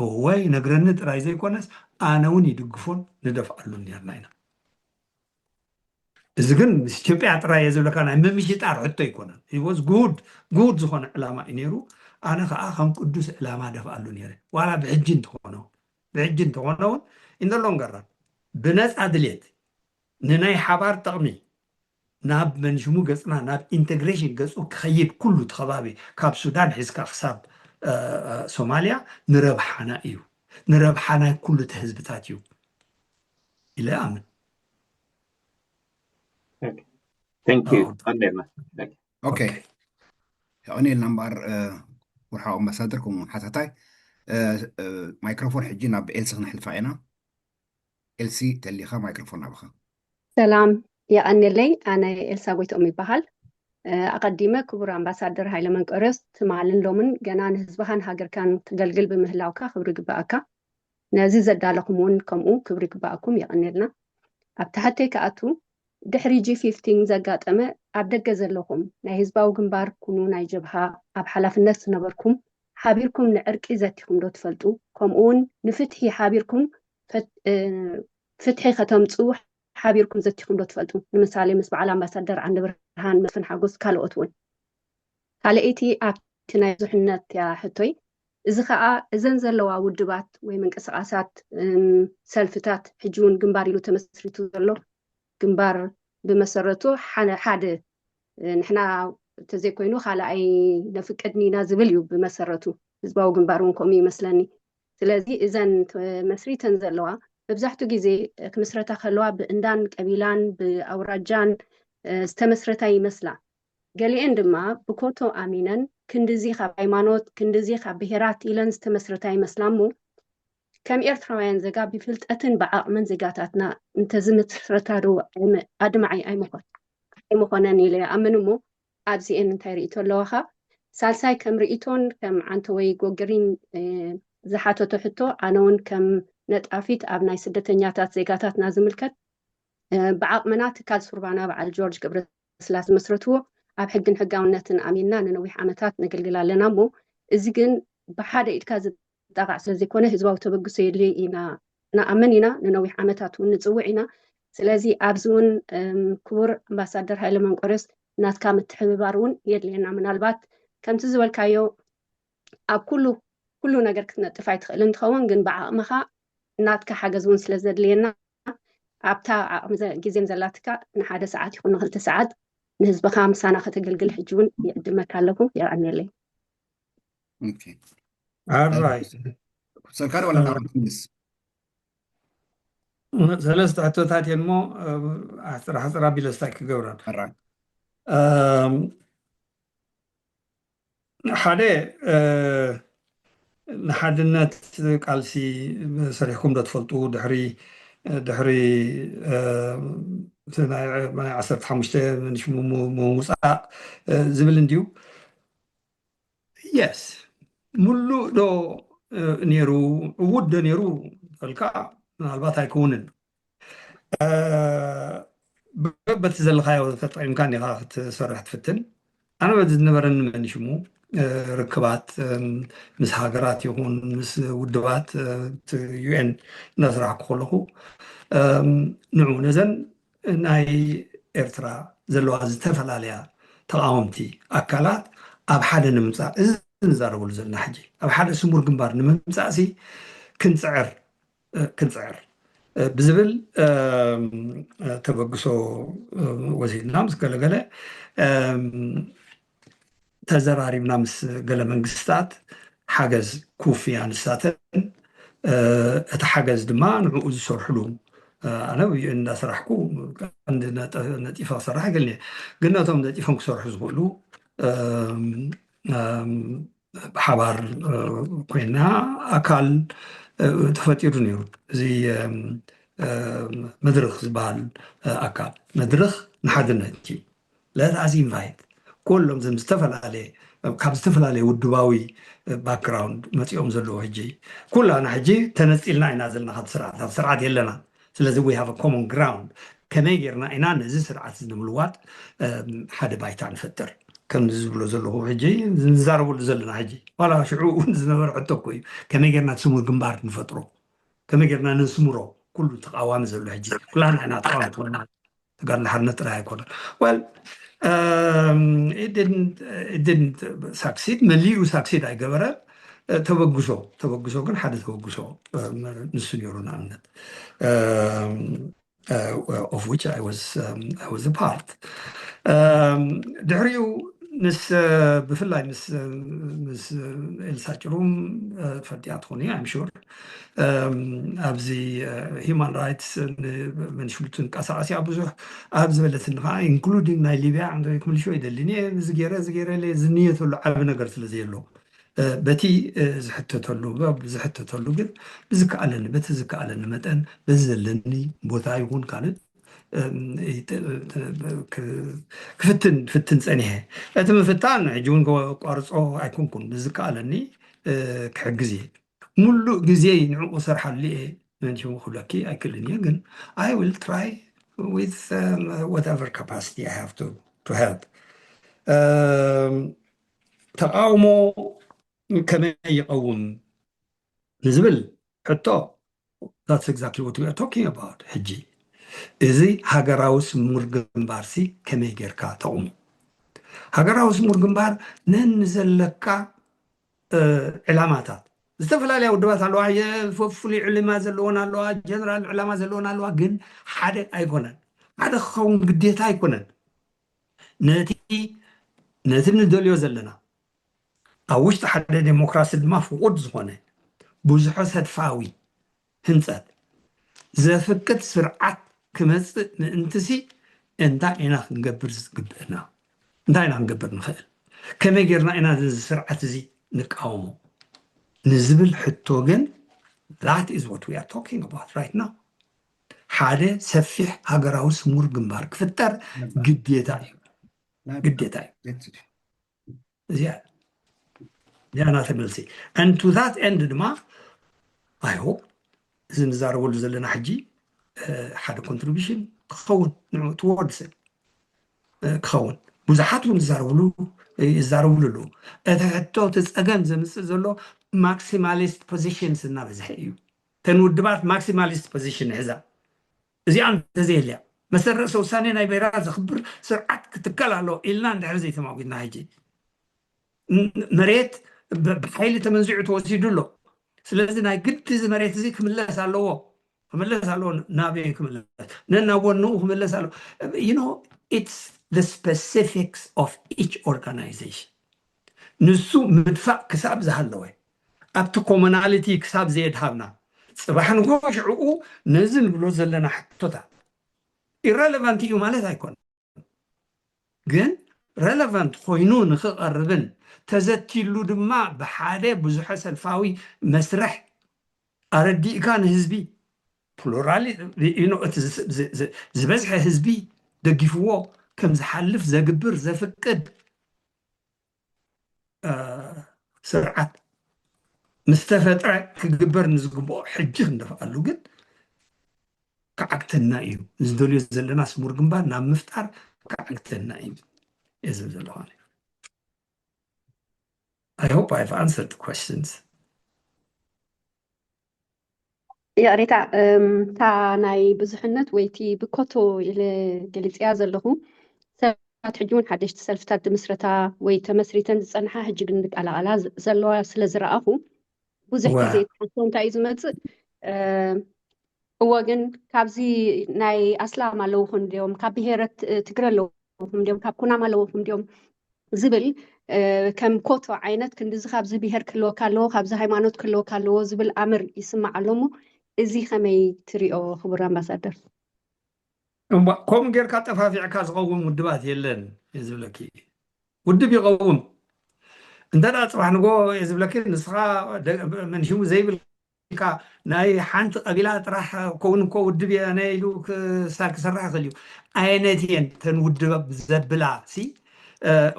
እወ ይነግረኒ ጥራይ ዘይኮነስ ኣነ እውን ይድግፎን ንደፍኣሉን ነርና ኢና። እዚ ግን ምስ ኢትዮጵያ ጥራይ እየ ዝብለካ ናይ ምምሽጣር ሕቶ ኣይኮነን። It was good good ዝኾነ ዕላማ እዩ ነይሩ። ኣነ ከዓ ከም ቅዱስ ዕላማ ደፍኣሉ ነይረ። ዋላ ብሕጂ እንተኾነ ብሕጂ እንተኾነ እውን in the longer run ብነፃ ድሌት ንናይ ሓባር ጥቕሚ ናብ መንሽሙ ገፅና ናብ integration ገፁ ክኸይድ ኩሉ እቲ ከባቢ ካብ ሱዳን ሒዝካ ክሳብ ሶማልያ ንረብሓና እዩ፣ ንረብሓ ናይ ኩሉ እቲ ህዝብታት እዩ ኢለ ኣምን። Thank you ኣንዴና ኦኬ የቐኒልና እምበኣር ወርሓዊ ኣምባሳደር ከምኡ ሓታታይ ማይክሮፎን ሕጂ ናብ ኤልሲ ክነሕልፋ ኢና። ኤልሲ ተሊኻ ማይክሮፎን ናብኻ። ሰላም የቐንየለይ። ኣነ ኤልሳ ጎይትኦም ይበሃል። ኣቐዲመ ክቡር ኣምባሳደር ሃይለ መንቀርዮስ ትማልን ሎምን ገና ንህዝብኻን ሃገርካን ትገልግል ብምህላውካ ክብሪ ይግበኣካ። ነዚ ዘዳለኹም እውን ከምኡ ክብሪ ይግበኣኩም። የቐንየልና። ኣብ ትሕተይ ክኣቱ ድሕሪ ጂ ፊፍቲን ዘጋጠመ ኣብ ደገ ዘለኹም ናይ ህዝባዊ ግንባር ኩኑ ናይ ጀብሃ ኣብ ሓላፍነት ዝነበርኩም ሓቢርኩም ንዕርቂ ዘቲኹም ዶ ትፈልጡ? ከምኡ እውን ንፍትሒ ሓቢርኩም ፍትሒ ከተምፅኡ ሓቢርኩም ዘቲኹም ዶ ትፈልጡ? ንምሳሌ ምስ በዓል ኣምባሳደር ዓንደብርሃን መስፍን ሓጎስ ካልኦት እውን። ካልኣይቲ ኣብቲ ናይ ብዙሕነት እያ ሕቶይ። እዚ ከዓ እዘን ዘለዋ ውድባት ወይ ምንቅስቃሳት ሰልፍታት ሕጂ እውን ግንባር ኢሉ ተመስሪቱ ዘሎ ግንባር ብመሰረቱ ሓደ ንሕና እንተዘይኮይኑ ካልኣይ ነፍቅድን ኢና ዝብል እዩ ብመሰረቱ። ህዝባዊ ግንባር እውን ከምኡ ይመስለኒ። ስለዚ እዘን ተመስሪተን ዘለዋ መብዛሕትኡ ግዜ ክምስረታ ከለዋ ብእንዳን ቀቢላን ብኣውራጃን ዝተመስረታ ይመስላ። ገሊኤን ድማ ብኮቶ ኣሚነን ክንድዚ ካብ ሃይማኖት ክንድዚ ካብ ብሄራት ኢለን ዝተመስረታ ይመስላ እሞ ከም ኤርትራውያን ዜጋ ብፍልጠትን ብዓቕምን ዜጋታትና እንተዝምስረታ ዶ ኣድማዒ ኣይምኾን ኣይምኾነን ኢለ ይኣምን እሞ ኣብዚኤን እንታይ ርእይቶ ኣለዋኻ? ሳልሳይ ከም ርእይቶን ከም ዓንተወይ ጎግሪን ዝሓተቶ ሕቶ ኣነ እውን ከም ነጣፊት ኣብ ናይ ስደተኛታት ዜጋታትና ዝምልከት ብዓቕምና ትካል ሱርባና በዓል ጆርጅ ገብረስላስ ዝመስረትዎ ኣብ ሕግን ሕጋውነትን ኣሚንና ንነዊሕ ዓመታት ነገልግል ኣለና እሞ እዚ ግን ብሓደ ኢድካ ዝጣቓዕ ስለዘይኮነ ህዝባዊ ተበግሶ የድልዮ ኢና ንኣምን ኢና። ንነዊሕ ዓመታት እውን ንፅውዕ ኢና። ስለዚ ኣብዚ እውን ክቡር ኣምባሳደር ሃይለ መንቆርዮስ ናትካ ምትሕብባር እውን የድልየና። ምናልባት ከምቲ ዝበልካዮ ኣብ ኩሉ ኩሉ ነገር ክትነጥፍ ኣይትኽእልን ትኸውን፣ ግን ብዓቕምኻ ናትካ ሓገዝ እውን ስለ ዘድልየና ኣብታ ዓቕሚ ግዜን ዘላትካ ንሓደ ሰዓት ይኹን ንክልተ ሰዓት ንህዝብኻ ምሳና ከተገልግል ሕጂ እውን ይዕድመካ ኣለኹ። የቐንየለይ። ሰልካድ ዋላ ምስ ሰለስተ ሕቶታት እየን እሞ ሓፅራ ሓፅራ ቢለስታይ ክገብረን ሓደ ንሓድነት ቃልሲ ሰሪሕኩም ዶ ትፈልጡ ድሕሪ ድሕሪ ናይ ዓሰርተ ሓሙሽተ ምውፃእ ዝብል እንድዩ። የስ ሙሉእ ዶ ነይሩ ዕዉት ዶ ነይሩ በልካ ምናልባት ኣይከውንን። በቲ ዘለካዮ ተጠቂምካ ኒካ ክትሰርሕ ትፍትን። ኣነ በዚ ዝነበረኒ መንሽሙ ርክባት ምስ ሃገራት ይኹን ምስ ውድባት ዩኤን እናስራሕኩ ከለኹ ንዑ ነዘን ናይ ኤርትራ ዘለዋ ዝተፈላለያ ተቃወምቲ ኣካላት ኣብ ሓደ ንምምፃእ እዚ ንዛረበሉ ዘለና ሕጂ ኣብ ሓደ ስሙር ግንባር ንምምፃእ ሲ ክንፅዕር ክንፅዕር ብዝብል ተበግሶ ወሲድና ምስ ገለገለ ተዘራሪብና ምስ ገለ መንግስታት ሓገዝ ኩፍያ ንሳተን እቲ ሓገዝ ድማ ንዕኡ ዝሰርሕሉ ኣነ እንዳሰራሕኩ ቀንዲ ነጢፈ ክሰርሕ ይገልኒ ግን ነቶም ነጢፎም ክሰርሑ ዝኽእሉ ብሓባር ኮይና ኣካል ተፈጢሩ ነይሩ። እዚ መድረኽ ዝበሃል ኣካል፣ መድረኽ ንሓድነት እዩ። Let us invite ኩሎም ዘም ዝተፈላለየ ካብ ዝተፈላለየ ውድባዊ ባክግራውንድ መፂኦም ዘለዉ ሕጂ ኩላና ሕጂ ተነፂልና ኢና ዘለና ካብ ስርዓት ኣብ ስርዓት የለና። ስለዚ we have common ground። ከመይ ጌርና ኢና ነዚ ስርዓት እዚ ንምልዋጥ ሓደ ባይታ ንፈጥር? ከምዚ ዝብሎ ዘለኹ ሕጂ ንዛረበሉ ዘለና ሕጂ ዋላ ሽዑ እውን ዝነበረ ሕቶ እኮ እዩ። ከመይ ጌርና ስሙር ግንባር ንፈጥሮ? ከመይ ጌርና ነስምሮ? ኩሉ ተቃዋሚ ዘሎ ሕጂ ኩላና ኢና ተቃዋሚ ትኾንና ተጋድሎ ሓርነት ጥራይ ኣይኮነን። Well, um, it didn't, it didn't succeed። መሊኡ ሳክሲድ ኣይገበረ። ተበግሶ ተበግሶ ግን ሓደ ተበግሶ ንሱ ነይሩ ንኣብነት of which I was, um, I was a part። ድሕሪኡ ምስ ብፍላይ ምስ ምስ ኤልሳ ጭሩም ፈልጥያ ትኾኑ I'm sure ኣብዚ ሂማን ራይትስ መንሽሉት ትንቀሳቀስ እያ ብዙሕ ኣብ ዝበለትኒ ከዓ ኢንክሉዲንግ ናይ ሊብያ እንተ ክምልሾ ይደሊኒ እዚ ገይረ እዚ ገይረ ዝንየተሉ ዓቢ ነገር ስለ ዘየሎ በቲ ዝሕተተሉ ዝሕተተሉ ግን ብዝከኣለኒ በቲ ዝከኣለኒ መጠን በዚ ዘለኒ ቦታ ይኹን ካልእ ክፍትን ፍትን ፀኒሐ። እቲ ምፍታን ሕጂ እውን ከቋርፆ ኣይኮንኩን። ብዝከኣለኒ ክሕግዝ እየ። ሙሉእ ግዜይ ንዕኡ ክሰርሓሉ እየ መንሽሙ ክብለኪ ኣይክእልን እየ። ግን I will try with whatever capacity I have to help። ተቃውሞ ከመይ ይቐውም ንዝብል ሕቶ that's exactly what we are talking about። ሕጂ እዚ ሃገራዊ ስሙር ግንባርሲ ከመይ ጌርካ ተቑሙ? ሃገራዊ ስሙር ግንባር ነንዘለካ ዕላማታት ዝተፈላለያ ውድባት ኣለዋ። ፍሉይ ዕልማ ዘለዎን ኣለዋ፣ ጀነራል ዕላማ ዘለዎን ኣለዋ። ግን ሓደ ኣይኮነን። ሓደ ክኸውን ግዴታ ኣይኮነን። ነቲ ነቲ ንደልዮ ዘለና ኣብ ውሽጢ ሓደ ዴሞክራሲ ድማ ፍቑድ ዝኾነ ብዙሐ ሰትፋዊ ህንፀት ዘፍቅድ ስርዓት ክመፅእ ምእንትሲ እንታይ ኢና ክንገብር ዝግብእና? እንታይ ኢና ክንገብር ንኽእል? ከመይ ጌርና ኢና ነዚ ስርዓት እዚ ንቃወሞ ንዝብል ሕቶ ግን that is what we are talking about right now። ሓደ ሰፊሕ ሃገራዊ ስሙር ግንባር ክፍጠር ግዴታ እዩ። ግዴታ እዩ። እዚኣ እዚኣ ናተ መልሲ። And to that end ድማ I hope እዚ ንዛረበሉ ዘለና ሕጂ ሓደ ኮንትሪቢሽን ክኸውን ንዑ ትወርድስ ክኸውን ብዙሓት እውን ዝዛረብሉ ይዛረብሉ ኣለዉ። እቲ ሕቶ እቲ ፀገም ዘምፅእ ዘሎ ማክሲማሊስት ፖዚሽንስ እናበዝሐ እዩ። ተን ውድባት ማክሲማሊስት ፖዚሽን ንሕዛ እዚኣ እንተዘየልያ መሰረሰ ውሳኔ ናይ ብሄራት ዘኽብር ስርዓት ክትከል ኣለዎ ኢልና እንድሕር ዘይተማጒትና ሕጂ መሬት ብሓይሊ ተመንዚዑ ተወሲዱ ኣሎ። ስለዚ ናይ ግዲ እዚ መሬት እዚ ክምለስ ኣለዎ ክምለስ ኣለዎ ናበይ ክምለስ ነናብ ወንኡ ክምለስ ኣለዎ። You know, it's the specifics of each organization። ንሱ ምድፋእ ክሳብ ዝሃለወ ኣብቲ ኮሞናሊቲ ክሳብ ዘየድሃብና ፅባሕ ንጎ ሽዕኡ ነዚ ንብሎ ዘለና ሕቶታት ኢረለቫንት እዩ ማለት ኣይኮነ። ግን ረለቫንት ኮይኑ ንክቐርብን ተዘቲሉ ድማ ብሓደ ብዙሐ ሰልፋዊ መስርሕ ኣረዲእካ ንህዝቢ ፕሉራሊ እቲ ዝበዝሐ ህዝቢ ደጊፍዎ ከም ዝሓልፍ ዘግብር ዘፍቅድ ስርዓት ምስ ተፈጥረ ክግበር ንዝግብኦ ሕጂ ክንደፍኣሉ ግን ክዓግተና እዩ። ዝደልዮ ዘለና ስሙር ግንባር ናብ ምፍጣር ክዓግተና እዩ እየ ዝብል ዘለኹ። I hope I've answered the questions። ይቕሬታ እታ ናይ ብዙሕነት ወይ እቲ ብኮቶ ኢለ ገሊፅያ ዘለኹ ሰባት ሕጂ እውን ሓደሽቲ ሰልፍታት ዝምስረታ ወይ ተመስሪተን ዝፀንሓ ሕጂ ግን ዝቀላቐላ ዘለዋ ስለ ዝረኣኹ ብዙሕ ግዜ ተሓቶ እንታይ እዩ ዝመፅእ እወ ግን ካብዚ ናይ ኣስላም ኣለውኹም ድዮም ካብ ብሄረት ትግረ ኣለውኹም ድዮም ካብ ኩናም ኣለውኹም ድዮም ዝብል ከም ኮቶ ዓይነት ክንድዚ ካብዚ ብሄር ክህልወካ ኣለዎ ካብዚ ሃይማኖት ክህልወካ ኣለዎ ዝብል ኣምር ይስማዕ ኣሎ እሞ እዚ ከመይ ትሪኦ ክቡር ኣምባሳደር? ከምኡ ጌርካ ጠፋፊዕካ ዝቐውም ውድባት የለን እየ ዝብለኪ። ውድብ ይቐውም እንተ ደኣ ፅባሕ ንጎ እየ ዝብለኪ። ንስኻ መንሽሙ ዘይብል ኢልካ ናይ ሓንቲ ቀቢላ ጥራሕ ከውን እኮ ውድብ እየ ኣነ ኢሉ ክሳ ክሰርሕ ይኽእል እዩ። ኣየነት እየን ተን ውድብ ዘብላ ሲ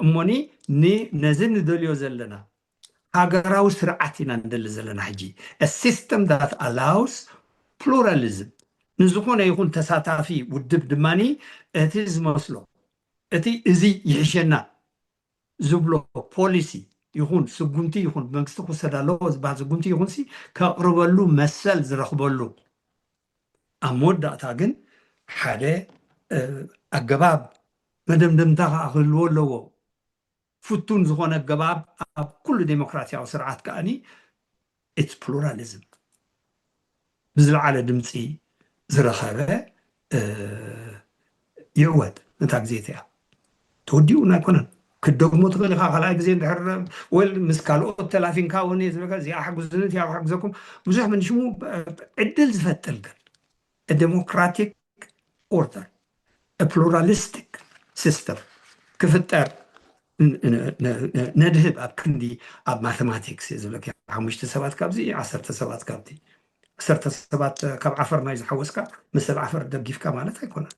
እሞኒ ነዚ ንደልዮ ዘለና ሃገራዊ ስርዓት ኢና ንደሊ ዘለና ሕጂ። System that allows pluralism ንዝኾነ ይኹን ተሳታፊ ውድብ ድማ እቲ ዝመስሎ እቲ እዚ ይሕሸና ዝብሎ ፖሊሲ ይኹን ስጉምቲ ይኹን መንግስቲ ክወሰድ ኣለዎ ዝበሃል ስጉምቲ ይኹን ሲ ከቕርበሉ መሰል ዝረኽበሉ ኣብ መወዳእታ ግን ሓደ ኣገባብ መደምደምታ ከዓ ክህልዎ ኣለዎ። ፍቱን ዝኾነ ኣገባብ ኣብ ኩሉ ዴሞክራሲያዊ ስርዓት ከዓኒ it's pluralism ብዝለዓለ ድምፂ ዝረኸበ ይዕወት። ነታ ግዜ እቲያ ተወዲኡ ኣይኮነን። ክደግሞ ትኽእል ኢኻ ካልኣይ ግዜ እንድሕር ወል ምስ ካልኦት ተላፊንካ እውን እየ ዝብለካ እዚኣ ሓግዙኒ እቲኣ ሓግዘኩም ብዙሕ ምን ሽሙ ዕድል ዝፈጥር ግን democratic order pluralistic system ክፍጠር ነድህብ ኣብ ክንዲ ኣብ ማቴማቲክስ እየ ዝብለካ ሓሙሽተ ሰባት ካብዚ ዓሰርተ ሰባት ካብቲ ዓሰርተ ሰባት ካብ ዓፈር ናይ ዝሓወስካ ምስ ሰብ ዓፈር ደጊፍካ ማለት ኣይኮነን።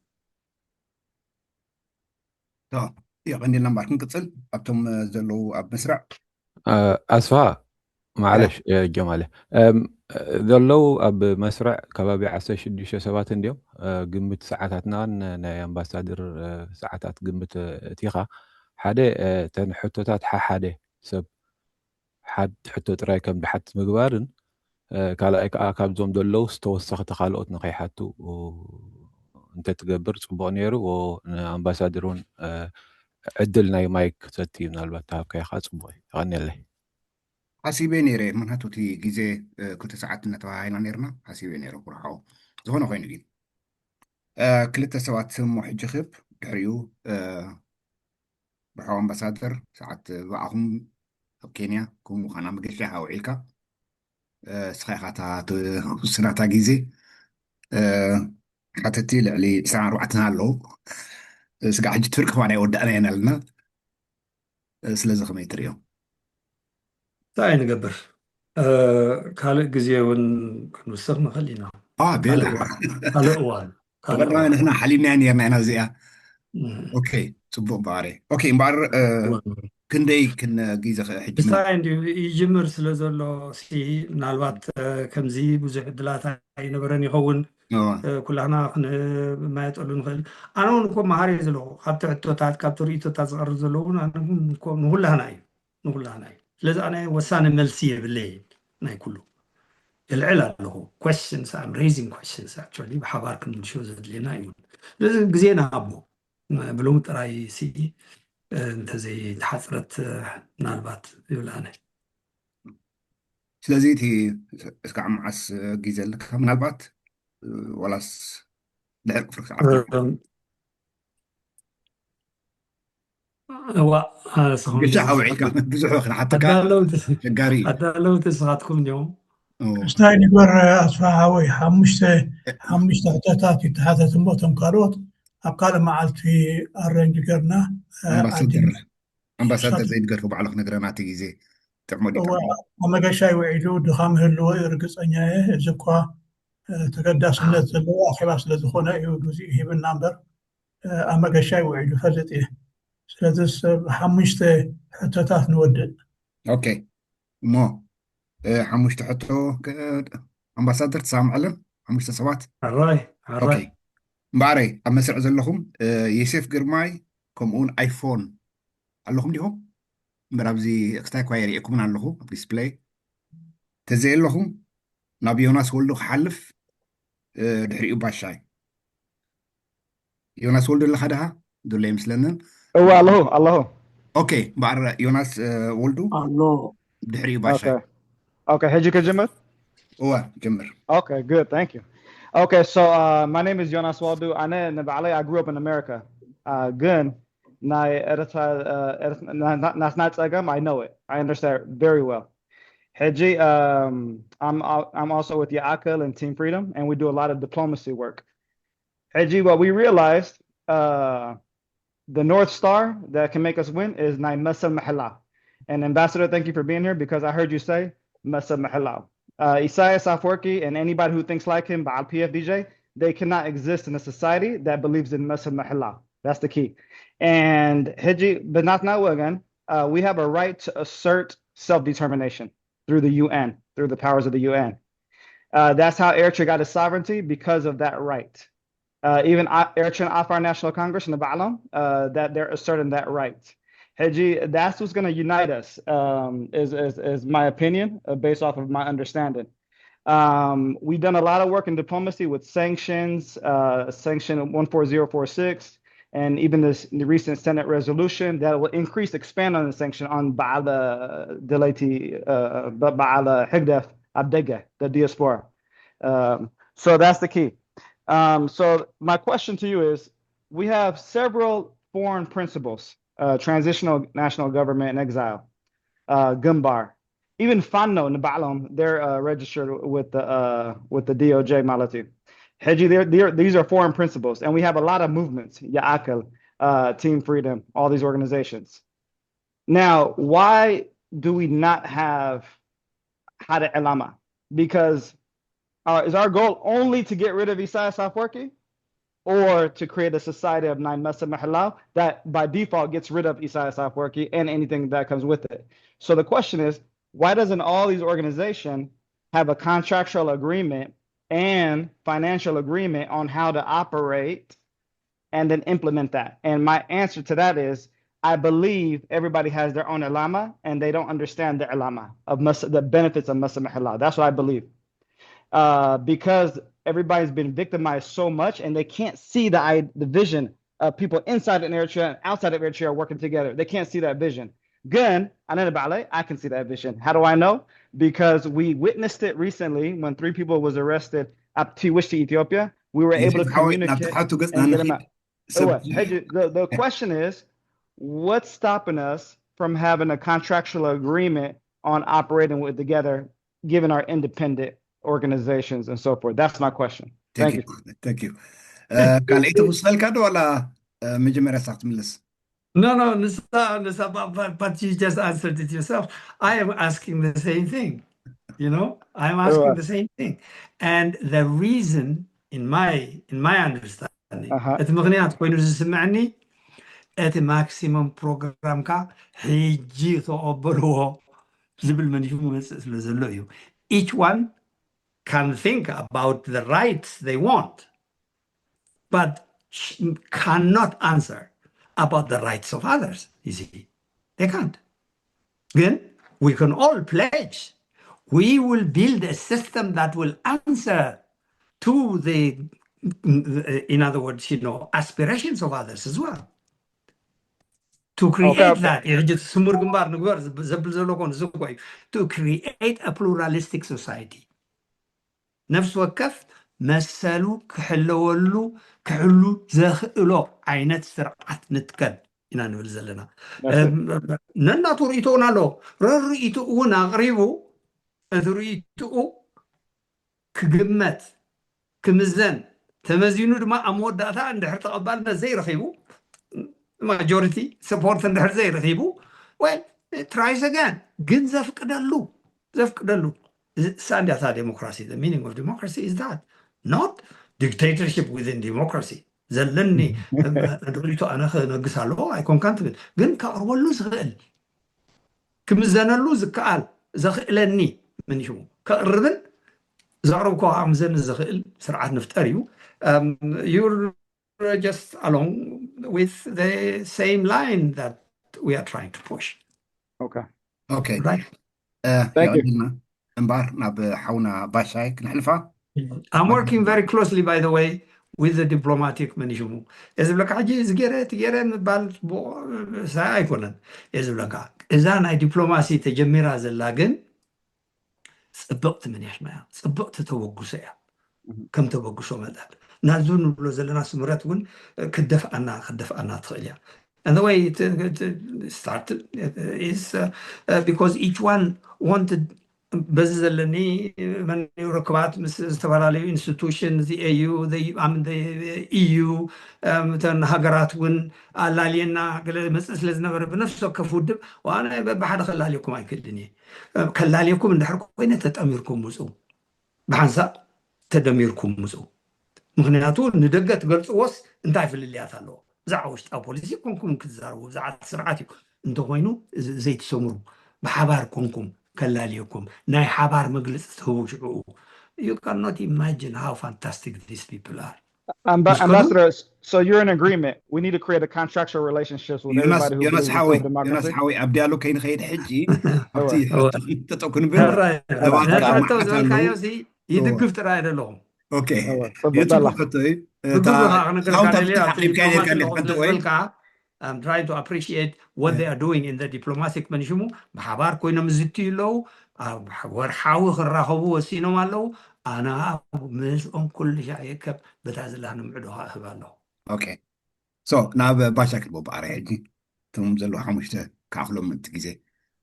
የቐኒልና እምበር ክንቅፅል ኣብቶም ዘለዉ ኣብ መስርዕ ኣስፋ ማዕለሽ ጀማለ ዘለዉ ኣብ መስርዕ ከባቢ ዓሰርተ ሽዱሽተ ሰባት እንዲዮም። ግምት ሰዓታትና ናይ ኣምባሳደር ሰዓታት ግምት እቲኻ ሓደ ተን ሕቶታት ሓሓደ ሰብ ሓድ ሕቶ ጥራይ ከም ድሓት ምግባርን ካልኣይ ከዓ ካብዞም ዘለዉ ዝተወሰኽቲ ካልኦት ንኸይሓቱ እንተትገብር ፅቡቕ ነይሩ። ንኣምባሳደር እውን ዕድል ናይ ማይክ ክሰቲ ምናልባት ተሃብካዮ ከዓ ፅቡቕ እዩ። የቐንየለይ። ሓሲበ ነይረ ምክንያቱ እቲ ግዜ ክልተ ሰዓት እናተባሃይና ነርና ሓሲበ ነይረ ኩርሓው ዝኾነ ኮይኑ ግን ክልተ ሰባት እሞ ሕጂ ክብ ድሕሪኡ ብርሓው ኣምባሳደር ሰዓት ብኣኹም ኣብ ኬንያ ከምኡ ከና መገሻ ውዒልካ ስኻ ኢኻ ውስናታ ግዜ ሓተቲ ልዕሊ ዕስራን ኣርባዕተን ኣለዉ ስጋ ሕጂ ትፍርቂ ከማን ኣይወዳእና ኢና ኣለና ስለዚ ከመይ ትሪኦ እንታይ ንገብር ካልእ ግዜ እውን ክንውስኽ ንኽእል ኢና ቤላ ካልእ እዋን ተቐዳሚ ንሕና ሓሊምናያ ነርና ኢና እዚኣ ኦኬ ፅቡቅ በዓረ ኦኬ እምበኣር ክንደይ ክንግዜ ሕጂ ብስታይ እንዲዩ ይጅምር ስለ ዘሎ ሲ ምናልባት ከምዚ ብዙሕ ዕድላት ኣይነበረን ይኸውን ኩላህና ክንማየጠሉ ንኽእል ኣነ እውን እኮ መሃር እየ ዘለኹ ካብቲ ሕቶታት ካብቲ ርእቶታት ዝቐርብ ዘለውን ንኩላህና እዩ ንኩላህና እዩ ስለዚ ኣነ ወሳኒ መልሲ የብለይ ናይ ኩሉ የልዕል ኣለኹ questions I'm raising questions actually ብሓባር ክንምልሾ ዘድልየና እዩ ስለዚ ግዜ ንሃቦ ብሎም ጥራይ ሲ እንተዘይተሓፅረት ምናልባት ይብል ኣነ ስለዚ እቲ እስካዕ መዓስ ግዜ ኣለካ ምናልባት ዋላስ ድሕር ክፍርክ ሰዓት እዋ ግሻ ኣውዒልካ ብዙሕ ክንሓተካ ሸጋሪ እዩ ኣዳለውቲ ንስኻትኩም እዮም እስታይ ንግበር ኣስፋሃ ወይ ሓሙሽተ ሓሙሽተ ሕቶታት ይተሓተት እሞ እቶም ካልኦት ኣብ ካልእ መዓልቲ ኣረንጅ ገርና ኣምባሳደር ኣምባሳደር ዘይድ ገርፎ ባዕሉ ክነግረና እቲ ግዜ ጥዕሞ ኣብ መገሻ ይውዒሉ ድኻም ህልዎ እዩ ርግፀኛ እየ እዚ እኳ ተገዳስነት ዘለዎ ኣኼባ ስለዝኾነ እዩ ግዜኡ ሂብና እምበር ኣብ መገሻ ይውዒሉ ፈልጥ እየ ስለዚ ሰብ ሓሙሽተ ሕቶታት ንወድእ ኦኬ እሞ ሓሙሽተ ሕቶ ኣምባሳደር ትሰማምዐለን ሓሙሽተ ሰባት ሕራይ ሕራይ እምበኣረይ ኣብ መስርዕ ዘለኹም የሴፍ ግርማይ ከምኡውን ኣይፎን ኣለኹም ዲኹም እምበር ኣብዚ ክስታይ እኳ የርእየኩምን ኣለኹ ኣብ ዲስፕለይ ተዘይ ኣለኹም ናብ ዮናስ ወልዱ ክሓልፍ ድሕሪኡ ባሻይ ዮናስ ወልዱ ኣለኻ ድኻ ድሎ ይመስለንን እዋ ኣለኹ ኣለኹ ኦኬ እምበኣር ዮናስ ወልዱ ኣሎ ድሕሪኡ ባሻይ ኦኬ ሕጂ ከጀምር እዋ ጀምር Okay, good. Thank you. Okay, so uh, my name is Jonas Waldo. ኣነ ንባዕለይ I grew up in America. Uh, ግን ናይ ኤርትራ ናትና ጸገም I know it. I understand it very well. ሕጂ um, I'm I'm also with Yaakil and Team Freedom, and we do a lot of diplomacy work. ሕጂ what we realized, uh, the North Star that can make us win is ናይ መሰል ምሕላው. And Ambassador, thank you for being here because I heard you say መሰል ምሕላው. Uh, Isaias Afwerki and anybody who thinks like him, Baal P F D J, they cannot exist in a society that believes in Masa Mahila. That's the key. And ሕጂ ብናትና ወገን, uh, we have a right to assert self-determination through the U N, through the powers of the U N. Uh, that's how Eritrea got its sovereignty, because of that right. Uh, even A- Eritrean Afar National Congress in the Balam, uh, that they're asserting that right. ሕጂ, that's what's going to unite us, um, is, is, is my opinion, uh, based off of my understanding. Um, we've done a lot of work in diplomacy with sanctions, uh, sanction one four zero four six, and even this the recent Senate resolution that will increase, expand on the sanction on Baal Deleti, uh, Baal Higdef Abdega, the diaspora. Um, so that's the key. Um, so my question to you is, we have several foreign principles, uh, transitional national government in exile, uh, Gumbar, even Fano Nabalom, they're, uh, registered with the, uh, with the D O J Malatu. Heji, they're, they're, these are foreign principles, and we have a lot of movements, Yaakel, uh, Team Freedom, all these organizations. Now, why do we not have Hada Elama? Because, uh, is our goal only to get rid of Isaias Afwerki, or to create a society of Nine Mesa Mahalau that by default gets rid of Isaias Afwerki and anything that comes with it? So the question is, why doesn't all these organizations have a contractual agreement and financial agreement on how to operate and then implement that? And my answer to that is, I believe everybody has their own Elama and they don't understand the Elama of Mas- the benefits of Masa Mahalau. That's what I believe. Uh, because everybody's been victimized so much and they can't see the, I, the vision of people inside of Eritrea and outside of Eritrea working together. They can't see that vision. Good, I know about it. I can see that vision. How do I know? Because we witnessed it recently when three people was arrested at Tiwishti, Ethiopia. We were able to communicate. The, the question is, what's stopping us from having a contractual agreement on operating with together, given our independent organizations and so forth? That's my question. Thank you. Thank you. ካልኣይቲ ክወስደልካ ዶ ዋላ መጀመርያ ሳክ ትምልስ? No, no, Nisa, Nisa, but, but, but you just answered it yourself. I am asking the same thing. You know, I'm asking the same thing. And the reason, in my in my understanding, እቲ ምኽንያት ኮይኑ ዝስምዐኒ እቲ ማክሲመም ፕሮግራምካ ሕጂ ተቐበልዎ ዝብል መኒፉ መፅእ ስለ ዘሎ እዩ። Each one can think about the rights they want, but cannot answer about the rights of others. You see, they can't. Then we can all pledge we will build a system that will answer to the, in other words, you know, aspirations of others as well. To create okay, okay. that, ሕጂ ስሙር ግንባር ንግበር ዘብል ዘሎ ኮን ዝኮይ to create a pluralistic society. ነፍሲ ወከፍ መሰሉ ክሕለወሉ ክሕሉ ዘኽእሎ ዓይነት ስርዓት ንትከል ኢና ንብል ዘለና። ነናቱ ርእይቶ እውን ኣሎ። ረርእይትኡ እውን ኣቕሪቡ፣ እቲ ርእይትኡ ክግመት ክምዘን ተመዚኑ ድማ ኣብ መወዳእታ እንድሕር ተቐባልነት ዘይረኺቡ፣ ማጆሪቲ ሰፖርት እንድሕር ዘይረኺቡ፣ well, try again። ግን ዘፍቅደሉ ዘፍቅደሉ ሳንዲያታ ዴሞክራሲ። The meaning of democracy is that, not dictatorship within democracy። ዘለኒ ርእይቶ ኣነ ክነግስ ኣለዎ ኣይኮንካን ትብል፣ ግን ከቕርበሉ ዝኽእል ክምዘነሉ ዝከኣል ዘኽእለኒ ምንሽሙ ከቕርብን ዘቕርብኮ ክምዘኒ ዝኽእል ስርዓት ንፍጠር እዩ። You're just along with the same line that we are trying to push. Okay. Okay. Right. Uh, Thank you. እምበር ናብ ሓውና ባሻይ ክንሕልፋ። I'm working very closely, by the way, with the diplomatic መኒሽሙ። እዚ ዝብለካ ሕጂ እዚ ገይረ እቲ ገይረ ምባል ሳይ ኣይኮነን። እዚ ዝብለካ እዛ ናይ ዲፕሎማሲ ተጀሚራ ዘላ ግን ጽብቕቲ ምንያሽና እያ። ጽብቕቲ ተበግሶ እያ። ከም ተበግሶ መጠን ናዙ ንብሎ ዘለና ስምረት እውን ክደፍኣና ክደፍኣና ትኽእል እያ። And the way it, it started is uh, uh, because each one wanted በዚ ዘለኒ መን ርክባት ምስ ዝተፈላለዩ ኢንስቲቱሽን፣ ኤዩ፣ ኢዩ፣ እተን ሃገራት እውን ኣላልየና ገለ መፅእ ስለ ዝነበረ፣ ብነፍሲ ወከፍ ውድብ ዋና በብሓደ ከላልየኩም ኣይክእልን እየ። ከላልየኩም እንድሕር ኮይነ ተጠሚርኩም ምፁ፣ ብሓንሳብ ተደሚርኩም ምፁ። ምክንያቱ ንደገ ትገልፅዎስ እንታይ ፍልልያት ኣለዎ? ብዛዕባ ውሽጣዊ ፖሊሲ ኮንኩም ክትዛረቡ፣ ብዛዕባ ስርዓት እዩ። እንተኮይኑ ዘይትሰምሩ፣ ብሓባር ኮንኩም ከላልየኩም ናይ ሓባር መግለፂ ትህቡ ሽዕኡ። You cannot imagine how fantastic these people are. Ambassador, so you're in agreement. We need to create a contractual relationships with everybody who believes in ዮናስ ሓወይ ኣብዲያሎ ከይንኸይድ ሕጂ ኣብቲ ተጠኩ ንብል ይድግፍ ጥራይ ኣይደለኹም። ኦኬ። I'm trying to appreciate what they are doing in the diplomatic መንሽሙ ብሓባር ኮይኖም ዝትዩ ኣለዉ። ኣብ ወርሓዊ ክራኸቡ ወሲኖም ኣለዉ። ኣነ ምስኦም ኩሉ ሻ የከብ በታ ዝላ ንምዕዶ እህብ ኣለኹ። ኦኬ። ሶ ናብ ባሻ ክልቦ በኣረ ሕጂ እቶም ዘለዉ ሓሙሽተ ክኣኽሎም ምእንቲ ግዜ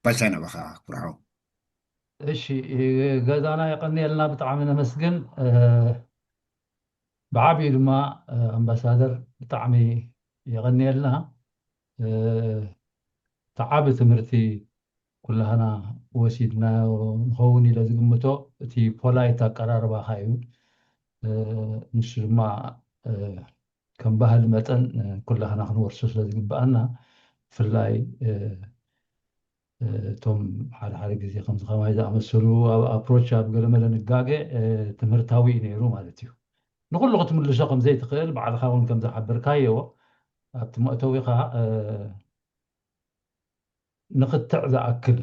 ባሻ ናባኻ ኩርዓው። እሺ፣ ገዛና የቐንየልና፣ ብጣዕሚ ነመስግን። ብዓብዩ ድማ ኣምባሳደር ብጣዕሚ የቐንየልና። ተዓቢ ትምህርቲ ኩላህና ወሲድናዮ ንኸውን ኢለ ዝግምቶ እቲ ፖላይት ኣቀራርባኻ እዩ። ንሱ ድማ ከም ባህሊ መጠን ኩላህና ክንወርሶ ስለ ዝግብኣና፣ ብፍላይ እቶም ሓደ ሓደ ግዜ ከምዚ ከማይ ዝኣመሰሉ ኣብ ኣፕሮች ኣብ ገለመለ ንጋገ ትምህርታዊ እዩ ነይሩ ማለት እዩ። ንኩሉ ክትምልሶ ከምዘይትኽእል ባዕልኻ እውን ከም ዝሓበርካዮ ኣብቲ መእተዊኻ ንክትዕ ዝኣክል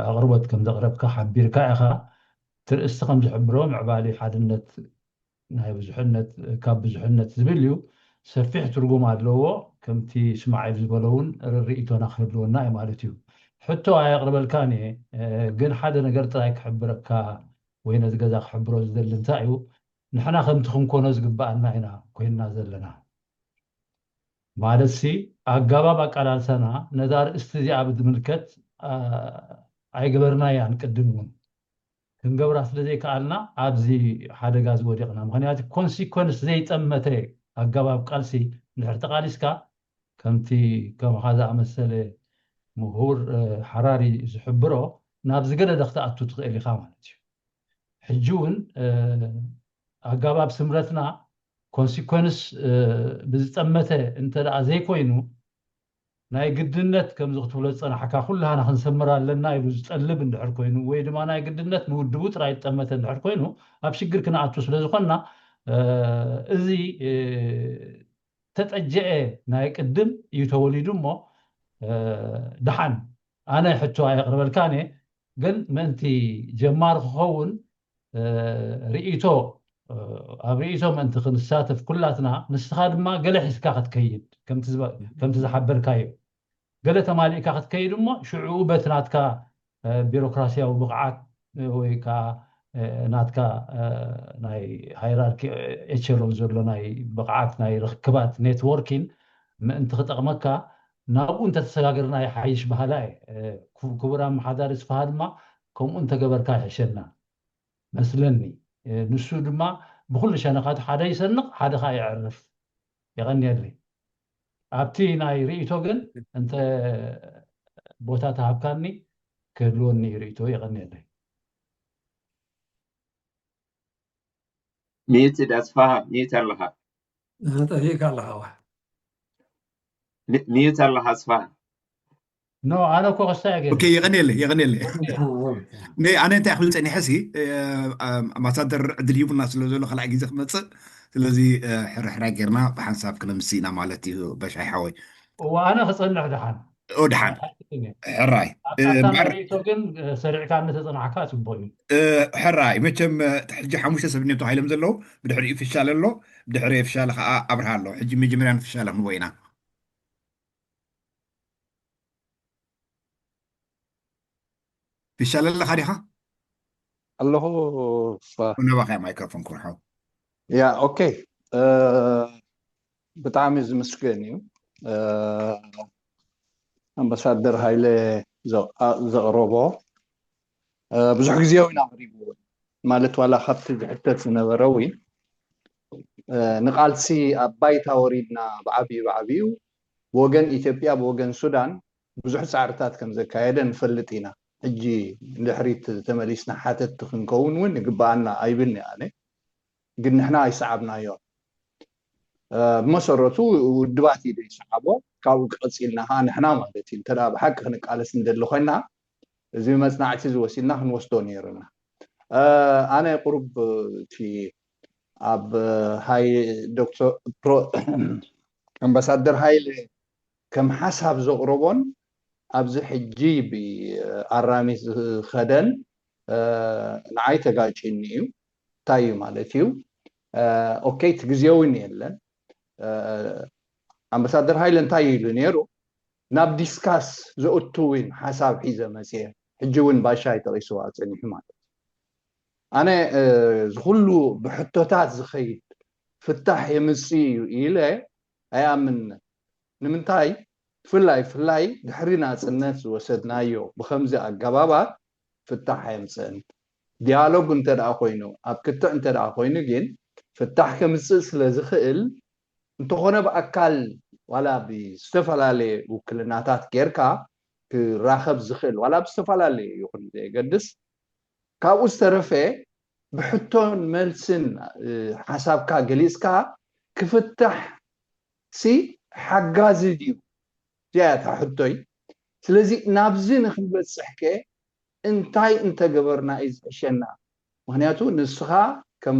ኣቕርቦት ከም ዘቕረብካ ሓቢርካ ኢኻ። ትርእስቲ ከም ዝሕብሮ ምዕባሊ ሓድነት ናይ ብዙሕነት ካብ ብዙሕነት ዝብል እዩ። ሰፊሕ ትርጉም ኣለዎ። ከምቲ ስማዒል ዝበሎ እውን ርርኢቶና ክህልወና እዩ ማለት እዩ። ሕቶ ኣየቕርበልካን እየ፣ ግን ሓደ ነገር ጥራይ ክሕብረካ ወይ ነዚ ገዛ ክሕብሮ ዝደሊ እንታይ እዩ፣ ንሕና ከምቲ ክንኮኖ ዝግብኣና ኢና ኮይንና ዘለና። ማለት ሲ ኣገባብ ኣቃላልሳና ነዛ ርእስቲ እዚኣ ብዝምልከት ኣይገበርናያን ቅድም እውን ክንገብራ ስለ ዘይከኣልና ኣብዚ ሓደጋ ዝወደቕና። ምክንያቱ ኮንሲኮንስ ዘይጠመተ ኣገባብ ቃልሲ እንድሕር ተቓሊስካ ከምቲ ከምኻ ዝኣመሰለ ምሁር ሓራሪ ዝሕብሮ ናብ ዝገደደ ክትኣቱ ትኽእል ኢኻ ማለት እዩ። ሕጂ እውን ኣገባብ ስምረትና ኮንሲኮንስ ብዝጠመተ እንተ ደኣ ዘይኮይኑ ናይ ግድነት ከምዚ ክትብሎ ዝፀናሕካ ኩላህና ክንሰምር ኣለና ኢሉ ዝጠልብ እንድሕር ኮይኑ ወይ ድማ ናይ ግድነት ንውድቡ ጥራይ ዝጠመተ እንድሕር ኮይኑ ኣብ ሽግር ክንኣቱ ስለ ዝኾንና እዚ ተጠጀአ ናይ ቅድም እዩ ተወሊዱ እሞ ደሓን ኣነ ሕቶ ኣየቕርበልካን እየ ግን ምእንቲ ጀማሪ ክኸውን ርእይቶ ኣብ ርእይቶ ምእንቲ ክንሳተፍ ኩላትና ንስኻ ድማ ገለ ሒዝካ ክትከይድ ከምቲ ዝሓበርካዮ ገለ ተማሊእካ ክትከይድ እሞ ሽዑ በቲ ናትካ ቢሮክራሲያዊ ብቕዓት ወይ ከዓ ናትካ ናይ ሃይራርኪ ኤቸሎም ዘሎ ናይ ብቕዓት ናይ ርክባት ኔትወርኪን ምእንቲ ክጠቕመካ ናብኡ እንተተሰጋገርና ይሓይሽ በሃላ እየ። ክቡር ኣመሓዳሪ ስፍሃ ድማ ከምኡ እንተገበርካ ይሕሸና መስለኒ። ንሱ ድማ ብኩሉ ሸነኻቱ ሓደ ይሰንቕ ሓደ ከዓ የዕርፍ። የቐንየለይ። ኣብቲ ናይ ርእይቶ ግን እንተ ቦታ ተሃብካኒ ክህልወኒ እዩ ርእይቶ። የቐንየለይ። ሚዩትድ ኣስፋሃ ሚዩት ኣለኻ። ጠፊእካ ኣለኻ ዋ። ሚዩት ኣለኻ ኣስፋሃ። ኖ ኣነ እኮ ክስታይ ገለ ኦኬ የቐንየለይ የቐንየለይ። ነ ኣነ እንታይ ክብል ፀኒሐ ሲ ኣምባሳደር ዕድል ሂቡና ስለ ዘሎ ካልኣይ ግዜ ክመፅእ ስለዚ ሕርሕራይ ጌርና ብሓንሳብ ክነምሲ ኢና ማለት እዩ በሻይ ሓወይ። እዋ ኣነ ክፀንሕ ደሓን ኦ ደሓን ሕራይ ኣታ ርእይቶ ግን ሰሪዕካ እንተፀናሕካ ፅቡቅ እዩ። ሕራይ መቸም ሕጂ ሓሙሽተ ሰብ እዮም ተባሂሎም ዘለዉ ብድሕሪኡ ፍሻለ ኣሎ ብድሕሪ ፍሻለ ከዓ ኣብርሃ ኣሎ ሕጂ መጀመርያ ንፍሻለ ክንቦ ኢና። ይሻለለኻ ዲኻ? ኣለኹ። ናባኻ ማይክሮፎን ኩርሓው። ያ ኦኬ። ብጣዕሚ ዝምስገን እዩ ኣምባሳደር ሃይለ ዘቕረቦ ብዙሕ ግዜ እውን ኣቕሪብዎ ማለት ዋላ ካብቲ ዝሕተት ዝነበረ እውን ንቃልሲ ኣብ ባይታ ወሪድና ብዓብዩ ብዓብዩ ብወገን ኢትዮጵያ ብወገን ሱዳን ብዙሕ ፃዕርታት ከም ዘካየደ ንፈልጥ ኢና። ሕጂ ንድሕሪት ተመሊስና ሓተትቲ ክንከውን እውን ይግበኣና ኣይብልኒ ኣነ። ግን ንሕና ኣይሰዓብናዮን። ብመሰረቱ ውድባት እዩ ዘይሰዓቦ። ካብኡ ቀፂልና ከዓ ንሕና ማለት እዩ እንተ ብሓቂ ክንቃለስ እንደሊ ኮይና እዚ መፅናዕቲ ዝወሲድና ክንወስዶ ነይርና። ኣነ ቁሩብ እቲ ኣብ ሃይ ዶክተር ኣምባሳደር ሃይለ ከም ሓሳብ ዘቕረቦን ኣብዚ ሕጂ ብኣራሚት ዝኸደን ንዓይ ተጋጭኒ እዩ። እንታይ እዩ ማለት እዩ? ኦኬ፣ እቲ ግዜ እውን የለን። ኣምባሳደር ሃይለ እንታይ ኢሉ ነይሩ? ናብ ዲስካስ ዘእቱ እውን ሓሳብ ሒዘ መፅየ። ሕጂ እውን ባሻይ ተቂስዋ ፀኒሑ ማለት እዩ። ኣነ ዝኩሉ ብሕቶታት ዝኸይድ ፍታሕ የምፅእ እዩ ኢለ ኣይኣምንን። ንምንታይ? ብፍላይ ብፍላይ ድሕሪ ናፅነት ዝወሰድናዮ ብከምዚ ኣገባባት ፍታሕ ኣየምፅእን። ዲያሎግ እንተ ደኣ ኮይኑ፣ ኣብ ክትዕ እንተ ደኣ ኮይኑ ግን ፍታሕ ከምፅእ ስለ ዝኽእል እንተኾነ ብኣካል ዋላ ብዝተፈላለየ ውክልናታት ጌርካ ክራኸብ ዝኽእል ዋላ ብዝተፈላለየ ይኹን ዘየገድስ ካብኡ ዝተረፈ ብሕቶን መልስን ሓሳብካ ገሊፅካ ክፍታሕ ሲ ሓጋዚ ድዩ? እዚኣ እታ ሕቶይ። ስለዚ ናብዚ ንክንበፅሕ ከ እንታይ እንተገበርና እዩ ዝሕሸና? ምክንያቱ ንስኻ ከም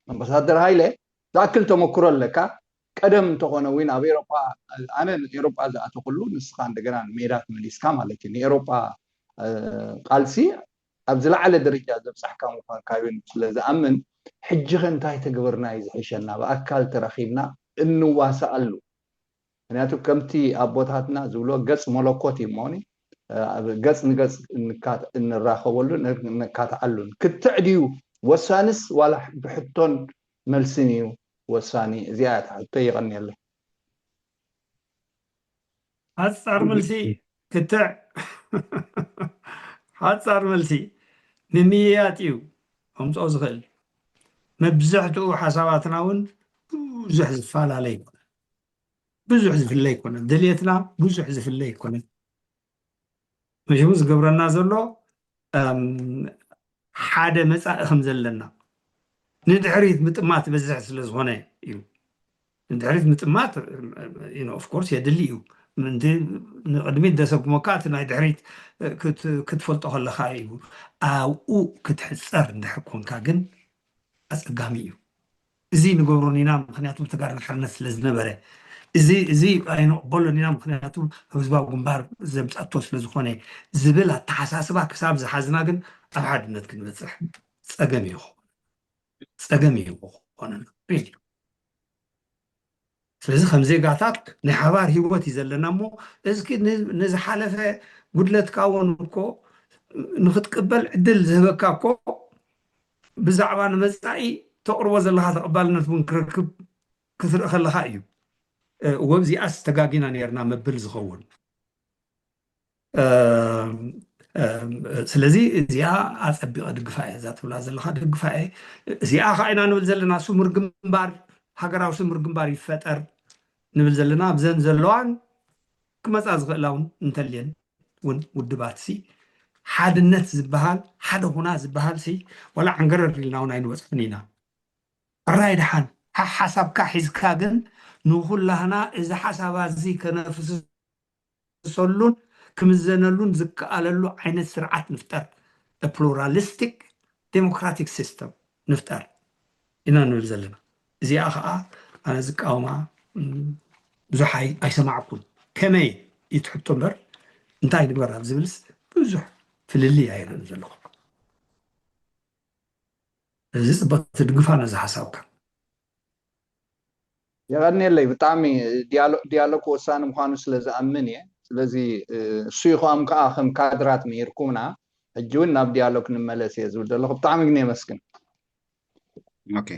ኣምባሳደር ሃይለ ዝኣክል ተመክሮ ኣለካ። ቀደም እንተኾነ እውን ኣብ ኤሮጳ ኣነ ኤሮጳ ዝኣተኩሉ ንስኻ እንደገና ንሜዳ ተመሊስካ ማለት እዩ። ንኤሮጳ ቃልሲ ኣብ ዝለዓለ ደረጃ ዘብፃሕካ ምኳንካ እውን ስለ ዝኣምን ሕጂ ከ እንታይ ተገበርና እዩ ዝሕሸና? ብኣካል ተራኺብና እንዋሳኣሉ። ምክንያቱ ከምቲ ኣቦታትና ዝብሎ ገፅ መለኮት እዩ እሞኒ ገፅ ንገፅ እንራኸበሉ እንካትዓሉን ክትዕ ድዩ ወሳንስ ዋላ ብሕቶን መልስን እዩ ወሳኒ? እዚኣ እያ ሕቶ። የቐንየለይ። ሓፃር መልሲ ክትዕ ሓፃር መልሲ ንምይያጥ እዩ ከምፅኦ ዝኽእል። መብዛሕትኡ ሓሳባትና እውን ብዙሕ ዝፈላለ ይኮነ ብዙሕ ዝፍለ ይኮነ ድልየትና ብዙሕ ዝፍለ ይኮነ። መሽሙ ዝገብረና ዘሎ ሓደ መፃኢ ከም ዘለና ንድሕሪት ምጥማት በዝሕ ስለ ዝኾነ እዩ። ንድሕሪት ምጥማት ኦፍኮርስ የድሊ እዩ። ንቅድሚት ደሰጉመካ እቲ ናይ ድሕሪት ክትፈልጦ ከለካ እዩ። ኣብኡ ክትሕፀር እንድሕር ኮንካ ግን ኣፀጋሚ እዩ። እዚ ንገብሮን ኢና ምክንያቱ ብተጋድሎ ሓርነት ስለ ዝነበረ እዚ እዚ ኣይንቕበሎን ኢና ምክንያቱ ህዝባዊ ግንባር ዘምፀቶ ስለ ዝኾነ ዝብል ኣተሓሳስባ ክሳብ ዝሓዝና ግን ኣብ ሓድነት ክንበፅሕ ፀገም እዩ ፀገም እዩ ክኾነና። ስለዚ ከም ዜጋታት ናይ ሓባር ሂወት እዩ ዘለና እሞ እስኪ ንዝሓለፈ ጉድለትካ እውን እኮ ንክትቅበል ዕድል ዝህበካ እኮ ብዛዕባ ንመፃኢ ተቕርቦ ዘለካ ተቐባልነት እውን ክረክብ ክትርኢ ከለካ እዩ። ወብዚኣስ ተጋጊና ነርና መብል ዝኸውን ስለዚ እዚኣ ኣፀቢቐ ድግፋ እየ እዛ ትብላ ዘለካ ድግፋ እየ። እዚኣ ከዓ ኢና ንብል ዘለና ስሙር ግንባር ሃገራዊ ስሙር ግንባር ይፈጠር ንብል ዘለና ኣብዘን ዘለዋን ክመፃ ዝኽእላ እውን እንተልየን እውን ውድባት ሲ ሓድነት ዝበሃል ሓደ ሁና ዝበሃል ሲ ዋላ ዓንገረር ኢልና እውን ኣይንበፅሕን ኢና። ራይ ደሓን ሓሳብካ ሒዝካ ግን ንኩላህና እዚ ሓሳብ እዚ ከነፍስሰሉን ክምዘነሉን ዝከኣለሉ ዓይነት ስርዓት ንፍጠር። ፕሉራሊስቲክ ዴሞክራቲክ ሲስተም ንፍጠር ኢና ንብል ዘለና። እዚኣ ከዓ ኣነ ዝቃወማ ብዙሕ ኣይሰማዕኩን። ከመይ ይትሕቶ እምበር እንታይ ንግበር ኣብ ዝብልስ ብዙሕ ፍልልይ ኣይርእን ዘለኹ። እዚ ፅቡቅ ትድግፋ ነዚ ሓሳብካ። የቐንየለይ ብጣዕሚ ዲያሎግ ወሳኒ ምኳኑ ስለ ዝኣምን እየ። ስለዚ እሱ ይኹም ከዓ ከም ካድራት ምሂርኩምና ሕጂ እውን ናብ ዲያሎግ ንመለስ እየ ዝብል ዘለኹ። ብጣዕሚ ግን የመስግን። ኦኬ፣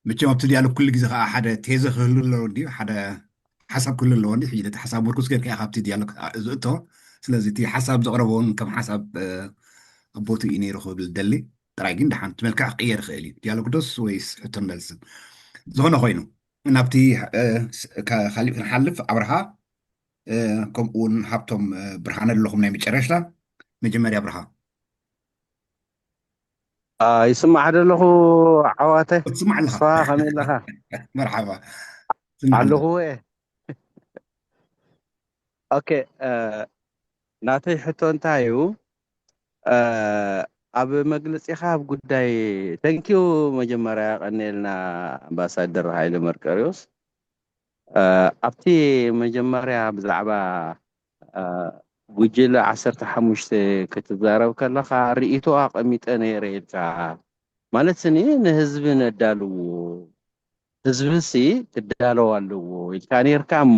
መቸም ኣብቲ ዲያሎግ ኩሉ ግዜ ከዓ ሓደ ቴዘ ክህሉ ኣለዎ እንድዩ፣ ሓደ ሓሳብ ክህሉ ኣለዎ እንድዩ። ሕጂ ነቲ ሓሳብ ምርኩስ ጌርካ ኢኻ ኣብቲ ዲያሎግ ዝእቶ። ስለዚ እቲ ሓሳብ ዘቕረቦ እውን ከም ሓሳብ ኣቦቱ እዩ ነይሩ ክብል ደሊ ጥራይ። ግን ደሓን እቲ መልክዕ ክቕየር ይኽእል እዩ። ዲያሎግ ዶስ ወይስ ሕቶን መልስን ዝኾነ ኮይኑ ናብቲ ካሊእ ክንሓልፍ ኣብርሃ ከምኡ እውን ሃብቶም ብርሃነ ኣለኹም ናይ መጨረሻ። መጀመርያ ኣብርሃ ይስማዕ ደለኹ ዓዋተ ትስማዕ ኣለኻ ስፋ ከመይ ኣለኻ? መርሓባ ኣለኹ እየ። ኦኬ፣ ናተይ ሕቶ እንታይ እዩ? ኣብ መግለፂኻ ኣብ ጉዳይ፣ ተንኪዩ፣ መጀመርያ ቀኒልና ኣምባሳደር ሃይለ መርቀሪዎስ። ኣብቲ መጀመርያ ብዛዕባ ጉጅለ ዓሰርተ ሓሙሽተ ክትዛረብ ከለኻ ርእይቶ ኣቐሚጠ ነይረ ኢልካ። ማለት ስኒ ንህዝቢ ነዳልዎ፣ ህዝቢ ሲ ክዳለው ኣለዎ ኢልካ ነይርካ። እሞ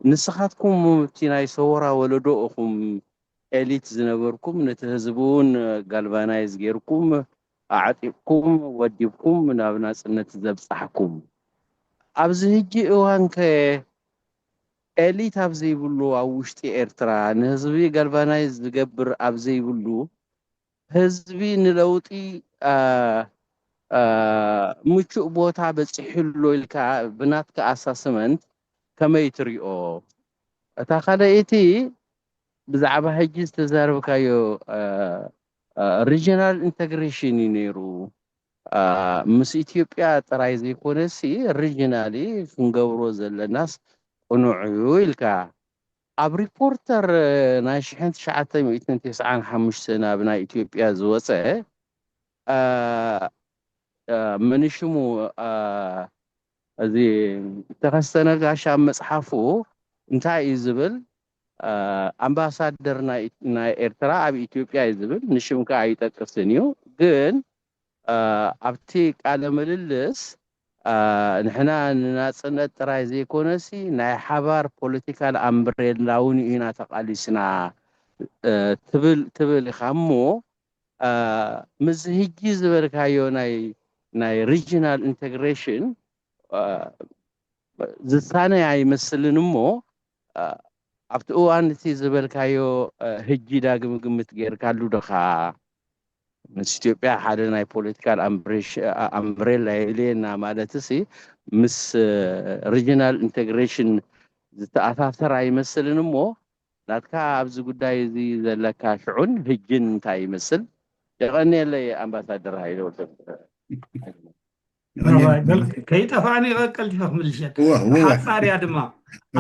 ንስኻትኩም እቲ ናይ ሰወራ ወለዶ እኹም ኤሊት ዝነበርኩም፣ ነቲ ህዝቢ እውን ጋልቫናይዝ ጌርኩም ኣዕጢቕኩም ወዲብኩም ናብ ናጽነት ዘብጻሕኩም፣ ኣብዚ ህጂ እዋን ከ ኤሊት ኣብ ዘይብሉ፣ ኣብ ውሽጢ ኤርትራ ንህዝቢ ጋልቫናይዝ ዝገብር ኣብ ዘይብሉ፣ ህዝቢ ንለውጢ ምቹእ ቦታ በፂሑ ኣሎ ኢልካ ብናትካ ኣሳስመንት ከመይ ትሪኦ? እታ ካልኣይቲ ብዛዕባ ሕጂ ዝተዛረብካዮ ሪጂናል ኢንተግሬሽን እዩ ነይሩ። ምስ ኢትዮጵያ ጥራይ ዘይኮነሲ ሪጂናሊ ክንገብሮ ዘለናስ ቅኑዕ እዩ ኢልካ ኣብ ሪፖርተር ናይ ሽሕን ትሽዓተ ሚእትን ተስዓን ሓሙሽተን ኣብ ናይ ኢትዮጵያ ዝወፀ መን ሽሙ እዚ ተኸስተ ነጋሽ ኣብ መፅሓፉ እንታይ እዩ ዝብል? ኣምባሳደር ናይ ኤርትራ ኣብ ኢትዮጵያ እዩ ዝብል፣ ንሽም ከዓ ኣይጠቅስን እዩ። ግን ኣብቲ ቃለ ምልልስ ንሕና ንናፅነት ጥራይ ዘይኮነሲ ናይ ሓባር ፖለቲካል ኣምብሬላ እውን ኢና ተቃሊስና ትብል ትብል ኢኻ እሞ ምስ ህጂ ዝበልካዮ ናይ ናይ ሪጂናል ኢንተግሬሽን ዝሳነ ኣይመስልን እሞ ኣብቲ እዋን እቲ ዝበልካዮ ህጂ ዳግም ግምት ጌርካሉ ድኻ? ምስ ኢትዮጵያ ሓደ ናይ ፖለቲካል ኣምብሬላ የድልየና ማለት ሲ ምስ ሪጂናል ኢንተግሬሽን ዝተኣሳሰር ኣይመስልን እሞ ናትካ ኣብዚ ጉዳይ እዚ ዘለካ ሽዑን ህጅን እንታይ ይመስል? የቐንየለይ ኣምባሳደር ሃይለ ወልደ ከይጠፋኒ ቀልጢፈ ክምልሸን ሓፃር እያ ድማ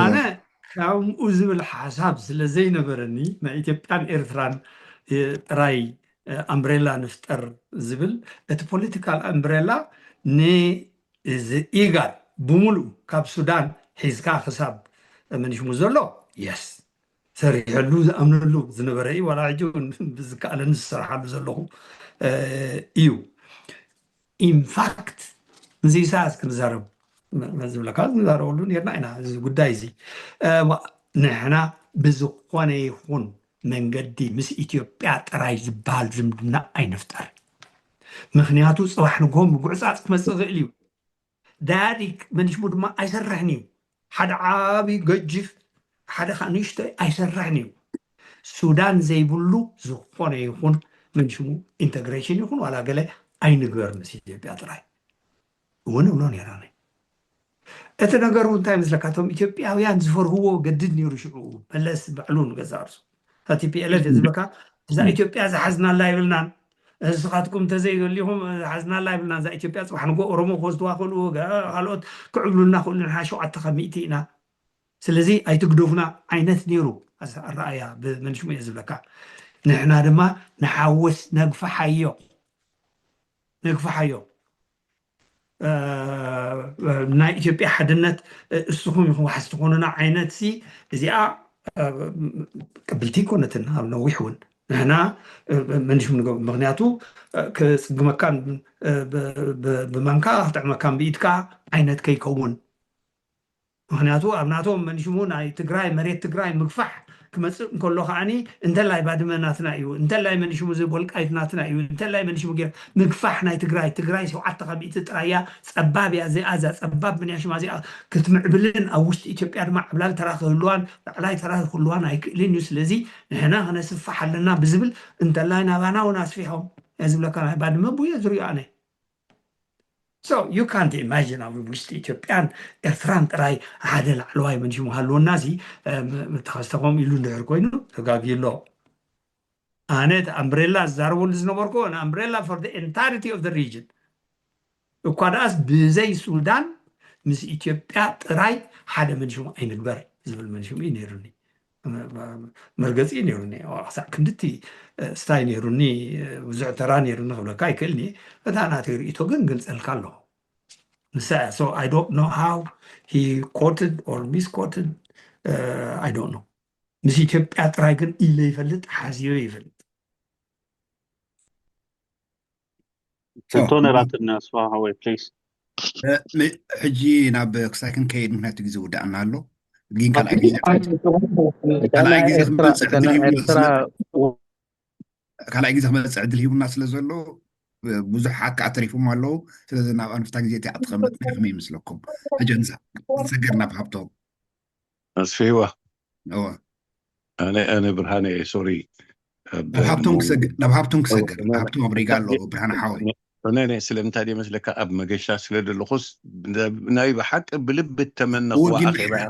ኣነ ከምኡ ዝብል ሓሳብ ስለ ዘይነበረኒ ናይ ኢትዮጵያን ኤርትራን ጥራይ ኣምብሬላ ንፍጠር ዝብል እቲ ፖለቲካል ኣምብሬላ ንኢጋድ ብምሉእ ካብ ሱዳን ሒዝካ ክሳብ መን ሽሙ ዘሎ የስ ሰሪሐሉ ዝኣምነሉ ዝነበረ እዩ ዋላ ሕጂ ብዝከኣለኒ ዝሰረሓሉ ዘለኹ እዩ። ኢንፋክት ምስ ኢሳያስ ክንዛረብ ዝብለካ ንዛረበሉ ነርና ኢና እዚ ጉዳይ እዚ ንሕና ብዝኾነ ይኹን መንገዲ ምስ ኢትዮጵያ ጥራይ ዝበሃል ዝምድና ኣይንፍጠር። ምክንያቱ ፅባሕ ንግሆ ምጉዕፃፅ ክመፅእ ይኽእል እዩ። ዳያዲግ መንሽሙ ድማ ኣይሰርሕን እዩ። ሓደ ዓብዪ ገጅፍ ሓደ ከዓ ንእሽቶ ኣይሰርሕን እዩ። ሱዳን ዘይብሉ ዝኾነ ይኹን መንሽሙ ኢንተግሬሽን ይኹን ዋላ ገለ ኣይንግበር ምስ ኢትዮጵያ ጥራይ እውን እብሎ ነይራኒ። እቲ ነገር እውን እንታይ መስለካ እቶም ኢትዮጵያውያን ዝፈርህዎ ገድድ ነይሩ ሽዑ መለስ ባዕሉ ንገዛ ርሱ ቲፒኤልኤፍ ዝብለካ እዛ ኢትዮጵያ ዝሓዝናላ ይብልናን ንስኻትኩም እንተዘይደሊኹም ሓዝናላ ይብልና እዛ ኢትዮጵያ ፅባሕ ንጎ ኦሮሞ ክወስድዋ ክእሉ ካልኦት ክዕብሉልና ክእሉ ንሓ ሸውዓተ ካብ ሚእቲ ኢና ስለዚ ኣይትግደፉና ዓይነት ነይሩ ኣረኣያ ብመንሽሙ እየ ዝብለካ ንሕና ድማ ንሓውስ ነግፍሓዮ ነግፍሓዮ ናይ ኢትዮጵያ ሓድነት እስኹም ኢኹም ዋሕስ ትኾኑና ዓይነት ሲ እዚኣ ቅብልቲ ይኮነትን ኣብ ነዊሕ እውን ንሕና መንሽም ንገብር ምክንያቱ ክፅግመካን ብማንካ ክጥዕመካን ብኢድካ ዓይነት ከይከውን ምክንያቱ ኣብ ናቶም መንሽሙ ናይ ትግራይ መሬት ትግራይ ምግፋሕ ክመፅእ እንከሎ ከዓኒ እንተላይ ባድመ ናትና እዩ፣ እንተላይ መንሽሙ ዝብ ወልቃይት ናትና እዩ፣ እንተላይ መንሽሙ ገይር ምግፋሕ ናይ ትግራይ። ትግራይ ሸውዓተ ካብ ሚእቲ ጥራይ እያ፣ ፀባብ እያ እዚኣ። እዛ ፀባብ ምንያሽማ እዚኣ ክትምዕብልን ኣብ ውሽጢ ኢትዮጵያ ድማ ዓብላል ተራ ክህልዋን ላዕላይ ተራ ክህልዋን ኣይክእልን እዩ። ስለዚ ንሕና ክነስፍሕ ኣለና ብዝብል እንተላይ ናባና እውን ኣስፊሖም እየ ዝብለካ። ናይ ባድመ ቡየ ዝሪኦ ኣነ። So you can't imagine ኣብ ውሽጢ ኢትዮጵያን ኤርትራን ጥራይ ሓደ ላዕለዋይ መንሽሙ ሃልወና ሲ ምተኸስተ ከምኡ ኢሉ እንድሕር ኮይኑ ተጋግዩ ኣሎ። ኣነ እቲ ኣምብሬላ ዝዛረበሉ ዝነበርኩ ኣምብሬላ for the entirety of the region እኳ ደኣስ ብዘይ ሱዳን ምስ ኢትዮጵያ ጥራይ ሓደ መንሽሙ ኣይንግበር ዝብል መንሽሙ እዩ ነይሩኒ። መርገፂ ነይሩኒ። ክሳዕ ክንድቲ ስታይ ነይሩኒ፣ ብዙሕ ተራ ነይሩኒ ክብለካ ኣይክእልኒ። እታ ናተይ ርእቶ ግን ግልፀልካ ኣለኹ። ንሳ so I don't know how he quoted or misquoted. I don't know። ምስ ኢትዮጵያ ጥራይ ግን ኢለ ይፈልጥ፣ ሓዝዮ ይፈልጥ። ሕቶ ነራትና ስዋ ሃወይ ፕሊስ። ሕጂ ናብ ክሳይ ክንከይድ፣ ምክንያቱ ግዜ ውዳእና ኣሎ። ግን ካልኣይ ግዜ ካልኣይ ግዜ ክመፅእ ዕድል ሂቡና ስለ ዘሎ፣ ካልኣይ ግዜ ክመፅእ ዕድል ሂቡና ስለ ዘሎ ብዙሕ ሓቂ ኣተሪፎም ኣለዉ። ስለዚ ናብ ኣንፍታ ግዜ እቲኣ ትቐመጥ ከመይ ይመስለኩም? ሕጂ ንሳ ንሰገር ናብ ሃብቶም ኣስፊህዋ እወ ኣነ ኣነ ብርሃነ እየ ሶሪ። ናብ ሃብቶም ክሰግር ናብ ሃብቶም ክሰግር ሃብቶም ኣብ ሪጋ ኣሎ ብርሃነ ሓወይ። እኔ ስለምንታይ ድየ መስለካ ኣብ መገሻ ስለ ዘለኹስ ናይ ብሓቂ ብልቢ እተመነኽዋ ኣኼባ እያ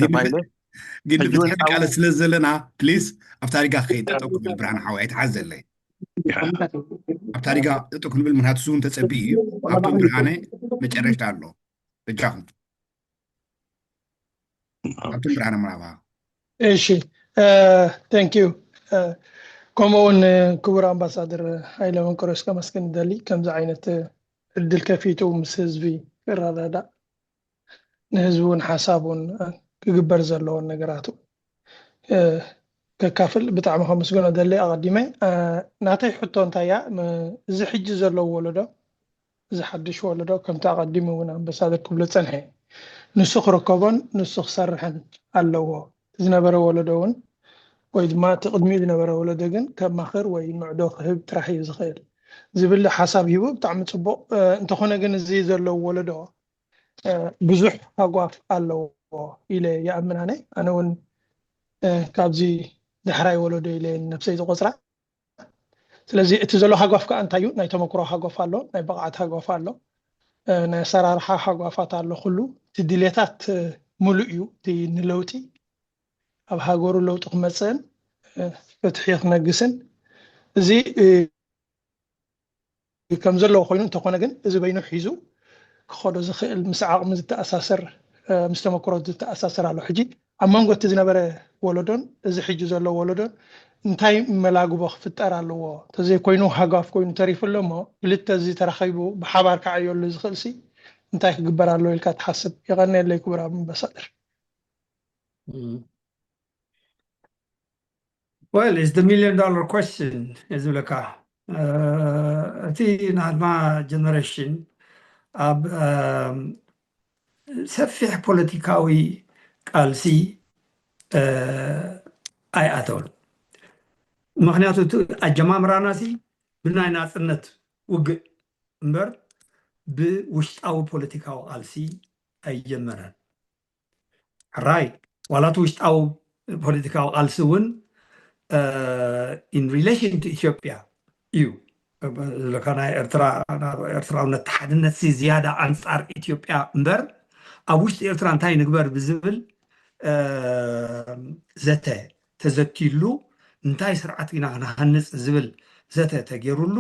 ተባይለ ግን ብትሕቲ ቃለ ስለ ዘለና ፕሊስ ኣብ ታሪጋ ክኸይድ ጠጠው ክብል ብርሃነ ሓወይ ኣይትሓዘለይ። ኣብ ታሪጋ ጠጠው ክንብል ምክንያቱ እውን ተፀቢእ እዩ። ሃብቶም ብርሃነ መጨረሽታ ኣሎ። በጃኹም ሃብቶም ብርሃነ መራባ። እሺ thank you። ከምኡ እውን ክቡር ኣምባሳደር ሃይለ መንቀርዮስ ከመስግን እደሊ፣ ከምዚ ዓይነት ዕድል ከፊቱ ምስ ህዝቢ ክረዳዳእ ንህዝቢ እውን ሓሳብ እውን ክግበር ዘለዎን ነገራቱ ከካፍል ብጣዕሚ ከመስግኖ እደሊ። ኣቐዲመ ናተይ ሕቶ እንታይ እያ፣ እዚ ሕጂ ዘለዉ ወለዶ እዚ ሓድሽ ወለዶ ከምቲ ኣቐዲሙ እውን ኣምባሳደር ክብሎ ዝፀንሐ ንሱ ክርከቦን ንሱ ክሰርሕን ኣለዎ። ዝነበረ ወለዶ እውን ወይ ድማ እቲ ቅድሚኡ ዝነበረ ወለዶ ግን ከማኽር ወይ ምዕዶ ክህብ ጥራሕ እዩ ዝኽእል ዝብል ሓሳብ ሂቡ ብጣዕሚ ፅቡቕ። እንተኾነ ግን እዚ ዘለዉ ወለዶ ብዙሕ ሃጓፍ ኣለዎ ኢለ ይኣምን። ኣነ ኣነ እውን ካብዚ ዳሕራይ ወለዶ ኢለ ነብሰይ ዝቆፅራ። ስለዚ እቲ ዘሎ ሃጓፍ ከዓ እንታይ እዩ? ናይ ተመክሮ ሃጓፍ ኣሎ፣ ናይ ብቕዓት ሃጓፍ ኣሎ፣ ናይ ኣሰራርሓ ሃጓፋት ኣሎ። ኩሉ እቲ ድሌታት ሙሉእ እዩ። እቲ ንለውጢ ኣብ ሃገሩ ለውጢ ክመፅእን ፍትሒ ክነግስን እዚ ከም ዘለዎ ኮይኑ እንተኾነ ግን እዚ በይኑ ሒዙ ክኸዶ ዝኽእል ምስ ዓቕሚ ዝተኣሳሰር ምስ ተመክሮ ዝተኣሳሰር ኣሎ። ሕጂ ኣብ መንጎ እቲ ዝነበረ ወለዶን እዚ ሕጂ ዘሎ ወለዶን እንታይ መላግቦ ክፍጠር ኣለዎ? እንተዘይኮይኑ ሃጓፍ ኮይኑ ተሪፉ ኣሎ እሞ ክልተ እዚ ተራኺቡ ብሓባር ክዓየሉ ዝኽእል ሲ እንታይ ክግበር ኣለዎ ኢልካ ትሓስብ? የቐንየለይ ክቡር ኣምባሳደር። Well, it's the million dollar question እየ ዝብለካ። እቲ ናትና ጀነሬሽን ኣብ ሰፊሕ ፖለቲካዊ ቃልሲ ኣይኣተወን። ምክንያቱ እቲ ኣጀማምራና ሲ ብናይ ናፅነት ውግእ እምበር ብውሽጣዊ ፖለቲካዊ ቃልሲ ኣይጀመረን። ሕራይ ዋላ እቲ ውሽጣዊ ፖለቲካዊ ቃልሲ እውን in relation to ኢትዮጵያ እዩ ዝብለካ። ናይ ኤርትራ ኤርትራውነት ሓድነት ሲ ዝያዳ ኣንፃር ኢትዮጵያ እምበር ኣብ ውሽጢ ኤርትራ እንታይ ንግበር ብዝብል ዘተ ተዘትይሉ እንታይ ስርዓት ኢና ክንሃንፅ ዝብል ዘተ ተገይሩሉ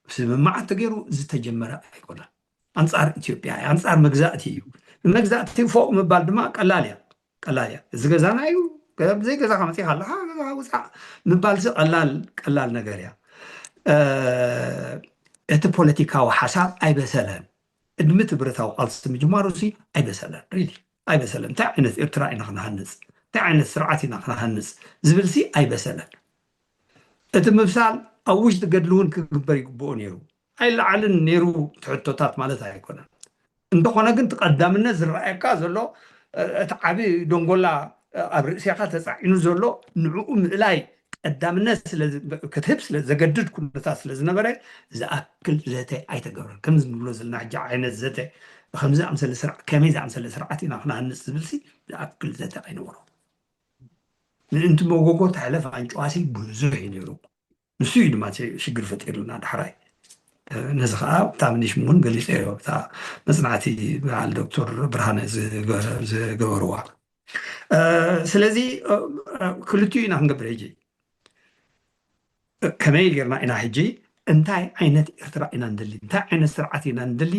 ስምምዓት ተገይሩ ዝተጀመረ ኣይኮነን። ኣንፃር ኢትዮጵያ እዩ፣ ኣንፃር መግዛእቲ እዩ። ንመግዛእቲ ፎቕ ምባል ድማ ቀላል እያ፣ ቀላል እያ። እዚ ገዛና እዩ፣ ብዘይ ገዛ ከመፂእ ከለካ ገዛካ ውፃእ ምባል ሲ ቀላል ቀላል ነገር እያ። እቲ ፖለቲካዊ ሓሳብ ኣይበሰለን። ቅድሚ እቲ ብረታዊ ቃልሲ ምጅማሩ ሲ ኣይበሰለን፣ ሪሊ ኣይበሰለን። እንታይ ዓይነት ኤርትራ ኢና ክንሃንፅ፣ እንታይ ዓይነት ስርዓት ኢና ክንሃንፅ ዝብል ሲ ኣይበሰለን። እቲ ምብሳል ኣብ ውሽጢ ገድሊ እውን ክግበር ይግብኦ ነይሩ። ኣይለዓልን ነይሩ እቲ ሕቶታት ማለት ኣይኮነን። እንተኾነ ግን እቲ ቀዳምነት ዝረኣየካ ዘሎ እቲ ዓቢ ደንጎላ ኣብ ርእሲኻ ተፃዒኑ ዘሎ ንዕኡ ምእላይ ቀዳምነት ክትህብ ስለ ዘገድድ ኩነታት ስለ ዝነበረ ዝኣክል ዘተ ኣይተገብረን። ከምዚ ንብሎ ዘለና ሕጂ ዓይነት ዘተ ከምዚ ኣምሰለ ስርዓት ከመይ ዝኣምሰለ ስርዓት ኢና ክነሃንፅ ዝብልሲ ዝኣክል ዘተ ኣይነበሮ። ምእንቲ መጎጎ ተሕለፍ ኣንጭዋሲ ብዙሕ እዩ ነይሩ። ንሱ እዩ ድማ ሽግር ፈጢሩልና ዳሕራይ። ነዚ ከዓ ብጣዕሚ ንሽሙ እውን ገሊፀዮ እታ መፅናዕቲ በዓል ዶክተር ብርሃነ ዝገበርዋ። ስለዚ ክልቲኡ ኢና ክንገብር ሕጂ። ከመይ ጌርና ኢና ሕጂ እንታይ ዓይነት ኤርትራ ኢና ንደሊ እንታይ ዓይነት ስርዓት ኢና ንደሊ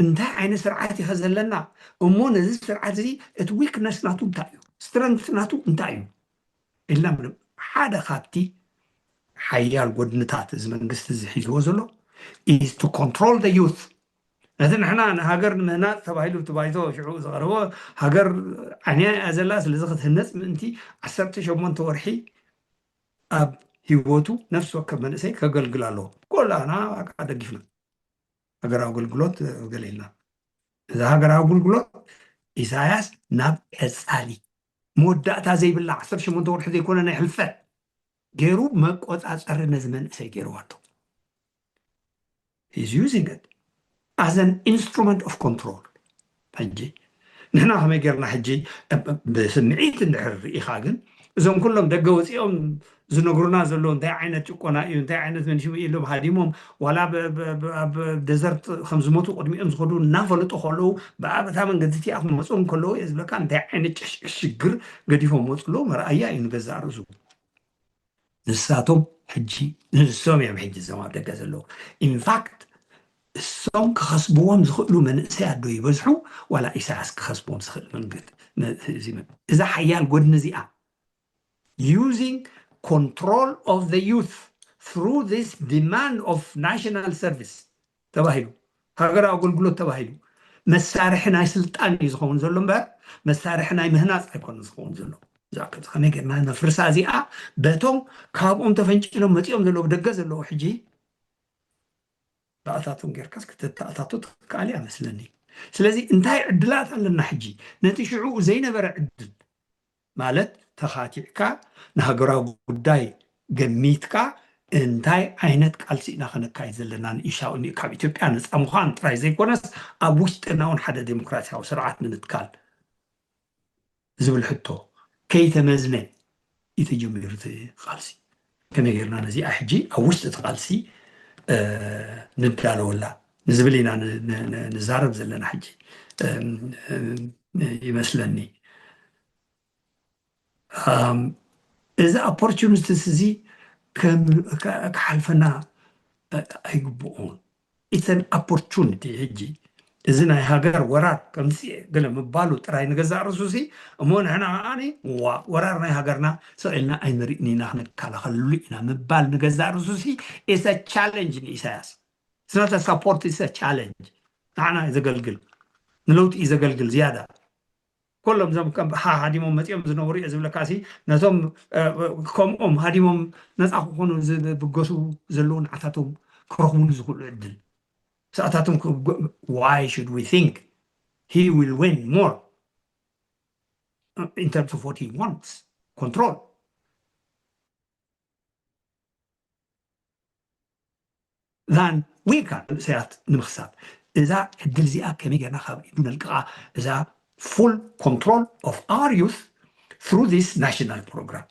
እንታይ ዓይነት ስርዓት ኢኸ ዘለና እሞ ነዚ ስርዓት እዚ እቲ ዊክነስ ናቱ እንታይ እዩ ስትረንግት ናቱ እንታይ እዩ ኢልና ሓደ ካብቲ ሓያል ጎድንታት እዚ መንግስቲ እዚ ሒዝዎ ዘሎ is to control the youth ነቲ ንሕና ንሃገር ንምህናፅ ተባሂሉ እቲ ባይቶ ሽዑ ዝቐረቦ ሃገር ዓንያ እያ ዘላ ስለዚ ክትህነፅ ምእንቲ ዓሰርተ ሸሞንተ ወርሒ ኣብ ህይወቱ ነፍሲ ወከፍ መንእሰይ ከገልግል ኣለዎ። ኮላና ደጊፍና ሃገራዊ ኣገልግሎት ገለ ኢልና እዚ ሃገራዊ ኣገልግሎት ኢሳያስ ናብ ቀፃሊ መወዳእታ ዘይብላ ዓሰርተ ሸሞንተ ወርሒ ዘይኮነ ናይ ሕልፈት ገይሩ መቆፃፀሪ ነዚ መንእሰይ ገይርዋ ኣሎ። He's using it as an instrument of control. ሕጂ ንሕና ከመይ ጌርና ሕጂ ብስምዒት እንድሕር ርኢኻ ግን እዞም ኩሎም ደገ ወፂኦም ዝነግሩና ዘለዉ እንታይ ዓይነት ጭቆና እዩ እንታይ ዓይነት መንሽሙ ኢሎም ሃዲሞም ዋላ ኣብ ደዘርት ከም ዝሞቱ ቅድሚኦም ዝኸዱ እናፈለጡ ከለዉ ብኣበታ መንገዲ እቲኣ ክመፁ ከለዉ እየ ዝብለካ እንታይ ዓይነት ሽግር ገዲፎም መፁ ኣለዉ መርኣያ እዩ ንገዛእ ርእሱ ንሳቶም ሕጂ ንሶም እዮም ሕጂ እዞም ኣብ ደገ ዘለዉ ኢንፋክት እሶም ክኸስብዎም ዝኽእሉ መንእሰያት ዶ ይበዝሑ ዋላ ኢሳያስ ክኸስብዎም ዝኽእል መንገድ እዛ ሓያል ጎድኒ እዚኣ using control of the youth through this demand of national service ተባሂሉ ሃገራዊ ኣገልግሎት ተባሂሉ መሳርሒ ናይ ስልጣን እዩ ዝኸውን ዘሎ እምበር መሳርሒ ናይ ምህናፅ ኣይኮነ ዝኸውን ዘሎ እዛ ከመይ ጌርና ነፍርሳ እዚኣ በቶም ካብኦም ተፈንጭሎም መፂኦም ዘለዉ ደገ ዘለዉ ሕጂ ብኣታቶም ጌርካስ ክትተኣታቶ ትከኣል እያ መስለኒ ስለዚ እንታይ ዕድላት ኣለና ሕጂ ነቲ ሽዑ ዘይነበረ ዕድል ማለት ተኻቲዕካ ንሃገራዊ ጉዳይ ገሚትካ እንታይ ዓይነት ቃልሲ ኢና ከነካይድ ዘለና ንኢሻው ካብ ኢትዮጵያ ነፃ ምዃን ጥራይ ዘይኮነስ ኣብ ውሽጥና እውን ሓደ ዴሞክራሲያዊ ስርዓት ንምትካል ዝብል ሕቶ ከይተመዝነ እዩ ተጀሚሩ እቲ ቃልሲ ከመይ ጌርና ነዚኣ ሕጂ ኣብ ውሽጢ እቲ ቃልሲ ንዳለወላ ንዝብል ኢና ንዛረብ ዘለና ሕጂ ይመስለኒ እዚ opportunities እዚ ክሓልፈና ኣይግብኦን it's an opportunity ሕጂ እዚ ናይ ሃገር ወራር ከምዚ ገለ ምባሉ ጥራይ ንገዛእ ርእሱ ሲ እሞ ንሕና ከዓኒ ዋ ወራር ናይ ሃገርና ስቕ ኢልና ኣይንርእን ኢና ክንከላኸለሉ ኢና ምባል ንገዛእ ርእሱ ሲ it's a challenge ንኢሳያስ it's not a support it's a challenge ንዓና እዩ ዘገልግል ንለውጢ እዩ ዘገልግል ዝያዳ ኩሎም እዞም ከም ሃ ሃዲሞም መፂኦም ዝነበሩ እየ ዝብለካ ሲ ነቶም ከምኦም ሃዲሞም ነፃ ክኾኑ ዝብገሱ ዘለዉ ንዓታቶም ክረኽቡሉ ዝኽእሉ ዕድል ሰኣታቶም why should we think he will win more in terms of what he wants control than we can መንእሰያት ንምክሳብ እዛ ዕድል እዚኣ ከመይ ጌርና ካብ ኢዱ ነልቅቓ እዛ full control of our youth through this national program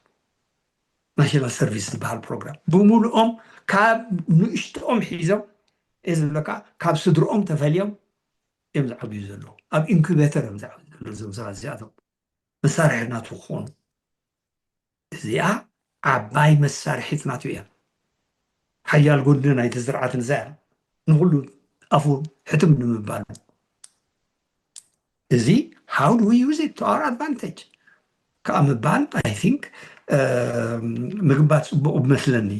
national service ዝበሃል ፕሮግራም ብምሉኦም ካብ ንእሽትኦም ሒዞም እየ ዝብለካ ካብ ስድርኦም ተፈልዮም እዮም ዝዓብዩ ዘለዉ ኣብ incubator እዮም ዝዓብዩ ዘለዉ እዞም ሰባት እዚኣቶም መሳርሒ ናቱ ክኾኑ እዚኣ ዓባይ መሳርሒት ናቱ እያ ሓያል ጎድኒ ናይቲ ስርዓት ንሳ እያ ንኩሉ ኣፉ ሕትም ንምባሉ እዚ how do we use it to our advantage ከዓ ምባል I think ምግባር ፅቡቅ መስለኒ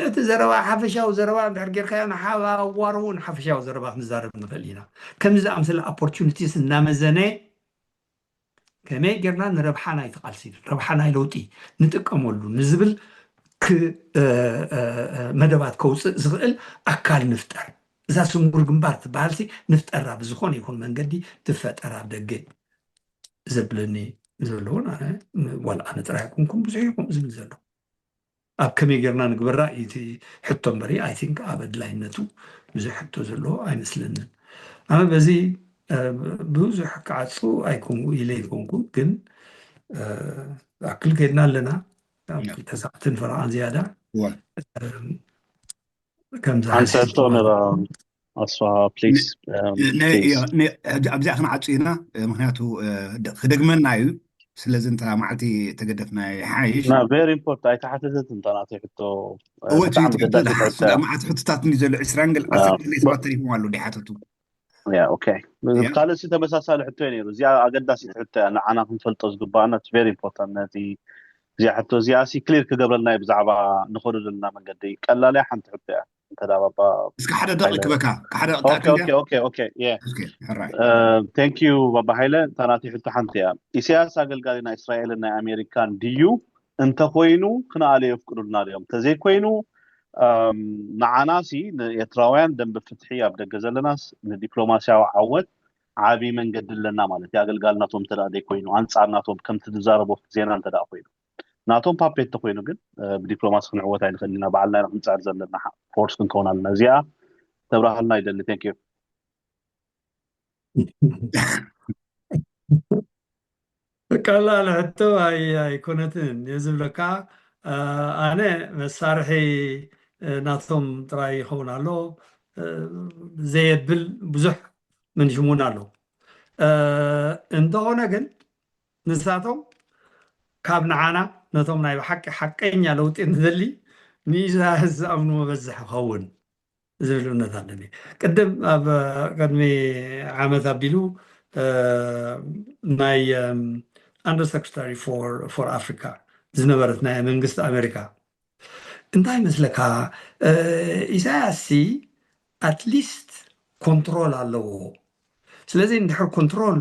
እቲ ዘረባ ሓፈሻዊ ዘረባ እንድሕር ጌርካዮ ንሓዋሩ እውን ሓፈሻዊ ዘረባ ክንዛረብ ንኽእል ኢና ከምዚ ዝኣምሰለ opportunities እናመዘነ ከመይ ጌርና ንረብሓ ናይቲ ቃልሲ ረብሓ ናይ ለውጢ ንጥቀመሉ ንዝብል መደባት ከውፅእ ዝኽእል ኣካል ንፍጠር እዛ ስሙር ግንባር ትበሃልሲ ንፍጠራ ብዝኾነ ይኹን መንገዲ ትፈጠር ኣብ ደገ ዘብለኒ ዘለውን ኣነ ዋላ ኣነ ጥራይ ኣይኮንኩም ብዙሕ ይኹም ዝብል ዘሎ ኣብ ከመይ ጌርና ንግበራ እቲ ሕቶ እምበሪ ኣይ ቲንክ ኣብ ኣድላይነቱ ብዙሕ ሕቶ ዘለዎ ኣይመስለንን። ኣነ በዚ ብዙሕ ክዓፁ ኣይኮንኩ ኢለ ይኮንኩ ግን ኣክል ከድና ኣለና ክልተ ሰዓትን ፈረቓን ዝያዳ ከምዚ ሓንሳቶ ነራ ኣስፋ ፕሊስ ኣብዚኣ ክንዓፁ ኢና። ምክንያቱ ክደግመና እዩ። ስለዚ እንተ መዓልቲ ተገደፍና ይሓይሽ። ና ቨሪ ኢምፖርት ኣይተሓተተት እንታ ናተይ ሕቶ እወ እቲ ብጣዕሚ ሕቶ ገዳሲ ሕቶ ደሓስ እያ። መዓት ሕቶታት እንዲ ዘሎ ዕስራን ገል ዓሰርተ ክልተ ሰባት ተሪፎም ኣለዉ ደይሓተቱ። ያ ኦኬ ያ። ካልእ ሲ ተመሳሳሊ ሕቶ እዩ ነይሩ። እዚኣ ኣገዳሲት ሕቶ እያ ንዓና ክንፈልጦ ዝግባኣና ቨሪ ኢምፖርታንት ነቲ እዚኣ ሕቶ እዚኣ ሲ ክሊር ክገብረልና እዩ ብዛዕባ ንኸዱ ዘለና መንገዲ ቀላል እያ ሓንቲ ሕቶ እያ እንተ ደኣ ባባ እስከ ሓደ ደቂ ክበካ ሓደ ደቂ ኦኬ ኦኬ ኦኬ ኦኬ የ እስከ ሕራይ thank you ባባ ሃይለ እታ ናተይ ሕቶ ሓንቲ እያ። ኢሳያስ ኣገልጋሊ ናይ እስራኤልን ናይ ኣሜሪካን ድዩ? እንተኮይኑ ክንኣለ የፍቅዱልና ድዮም? እንተዘይኮይኑ ንዓናሲ ንኤርትራውያን ደንበ ፍትሒ ኣብ ደገ ዘለናስ ንዲፕሎማስያዊ ዓወት ዓብዪ መንገዲ ኣለና ማለት እዩ። ኣገልጋልናቶም እንተ ደኣ ዘይኮይኑ ኣንጻርናቶም ከምቲ ዝዛረቦ ዜና እንተ ደኣ ኮይኑ ናቶም ፓፔት ተኮይኑ ግን ብዲፕሎማሲ ክንዕወት ኣይንኽእል ኢና። ባዕልና ኢና ክንጽዕር ዘለና ፎርስ ክንከውን ኣለና። እዚኣ ተብራሃልና ይደሊ። Thank you። ቀላል ሕቶ ኣይኮነትን እየ ዝብለካ። ኣነ መሳርሒ ናቶም ጥራይ ይኸውን ኣሎ ዘየብል ብዙሕ መንሽሙን ኣሎ። እንተኾነ ግን ንሳቶም ካብ ንዓና ነቶም ናይ ብሓቂ ሓቀኛ ለውጢ ንደሊ ንኢሳያስ ዝኣምኑ መበዝሕ ይኸውን ዝብል እምነት ኣለኒ። ቅድም ኣብ ቅድሚ ዓመት ኣቢሉ ናይ under secretary for Africa ዝነበረት ናይ መንግስቲ ኣሜሪካ እንታይ ይመስለካ ኢሳያስ ሲ ኣትሊስት ኮንትሮል ኣለዎ። ስለዚ እንድሕር ኮንትሮል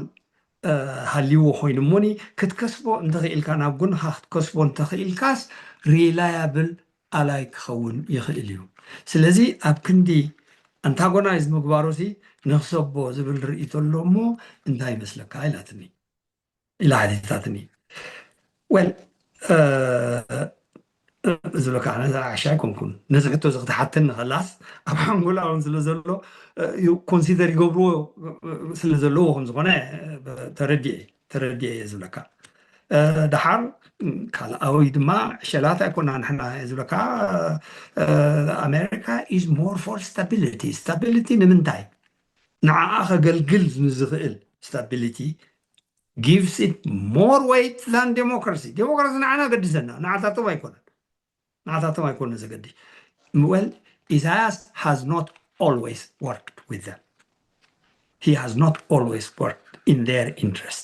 ሃልይዎ ኮይኑ እሞኒ ክትከስቦ እንተኽኢልካ ናብ ጎንኻ ክትከስቦ እንተኽኢልካስ ሪላያብል ኣላይ ክኸውን ይኽእል እዩ። ስለዚ ኣብ ክንዲ ኣንታጎናይዝ ምግባሩ ሲ ንኽሰቦ ዝብል ርእይቶ ኣሎ እሞ እንታይ ይመስለካ ኢላትኒ ኢላ ሓቲታትኒ። ወል ዝብለካ ነዛ ዓሻ ኣይኮንኩን ነዚ ሕቶ እዚ ክትሓተኒ ከላስ ኣብ ሓንጎላ እውን ስለ ዘሎ ኮንሲደር ይገብርዎ ስለ ዘለዎ ከም ዝኾነ ተረዲኤ ተረዲኤ እየ ዝብለካ። ደሓር ካልኣዊ ድማ ዕሸላት ኣይኮና ንሕና እየ ዝብለካ። ኣሜሪካ is more for stability stability ንምንታይ ንዓኣ ከገልግል ንዝኽእል stability gives it more weight than democracy. ዴሞክራሲ ንዓና ገድሰና ንዓታቶም ኣይኮነን ንዓታቶም ኣይኮነ ዘገዲ well ኢሳያስ has not always worked with them he has not always worked in their interest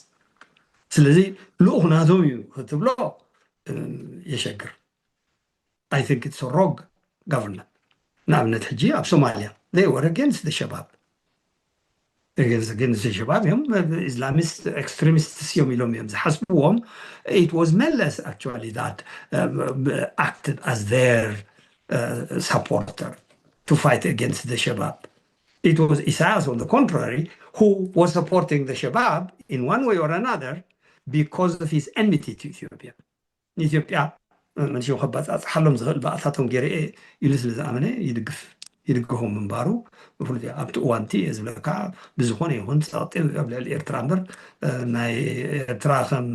ስለዚ ልኡኽ ናቶም እዩ ክትብሎ የሸግር I think it's a wrong government ንኣብነት ሕጂ ኣብ ሶማልያ they were against the ሸባብ against against the ሸባብ እዮም ኢስላሚስት ኤክስትሪሚስት እዮም ኢሎም እዮም ዝሓስብዎም it was Meles actually that acted as their supporter to fight against the Shabab. It was Isaias, on the contrary, who was supporting the Shabab in one way or another because of his enmity to Ethiopia. ንኢትዮጵያ መንሽው ከባጻጽሓሎም ዝኽእል ባእታቶም ገይረ ኢሉ ስለ ዝኣመነ ይድግፍ ይድግፎም ምንባሩ ብፍሉጥ ኣብቲ እዋንቲ እየ ዝብለካ ብዝኾነ ይኹን ጸቕጢ ኣብ ልዕሊ ኤርትራ እምበር ናይ ኤርትራ ከም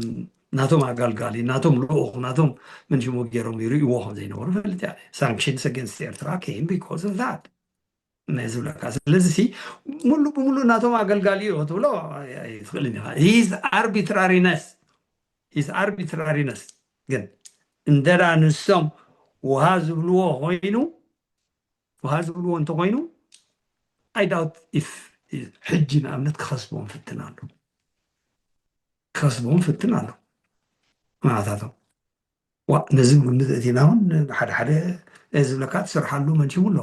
ናቶም ኣጋልጋሊ ናቶም ልኡኽ ናቶም መንሽሞ ገይሮም ይርእይዎ ከም ዘይነበሩ ፈልጥ እያ። Sanctions against ኤርትራ came because of that ናይ ዝብለካ ስለዚ ሲ ሙሉ ብሙሉ ናቶም ኣገልጋሊ እዩ ክትብሎ ኣይትኽእልን ኢኻ። His arbitrariness his arbitrariness ግን እንደዳ ንሶም ውሃ ዝብልዎ ኮይኑ ውሃ ዝብልዎ እንተኮይኑ I doubt if ሕጂ ንኣብነት ክኸስቦም ፍትን ኣሎ ክኸስቦም ፍትን ኣሎ ማዕታቶም ዋ ነዚ ግምት እቲና እውን ሓደ ሓደ ዝብለካ ትሰርሓሉ መንሽሙ ኣሎ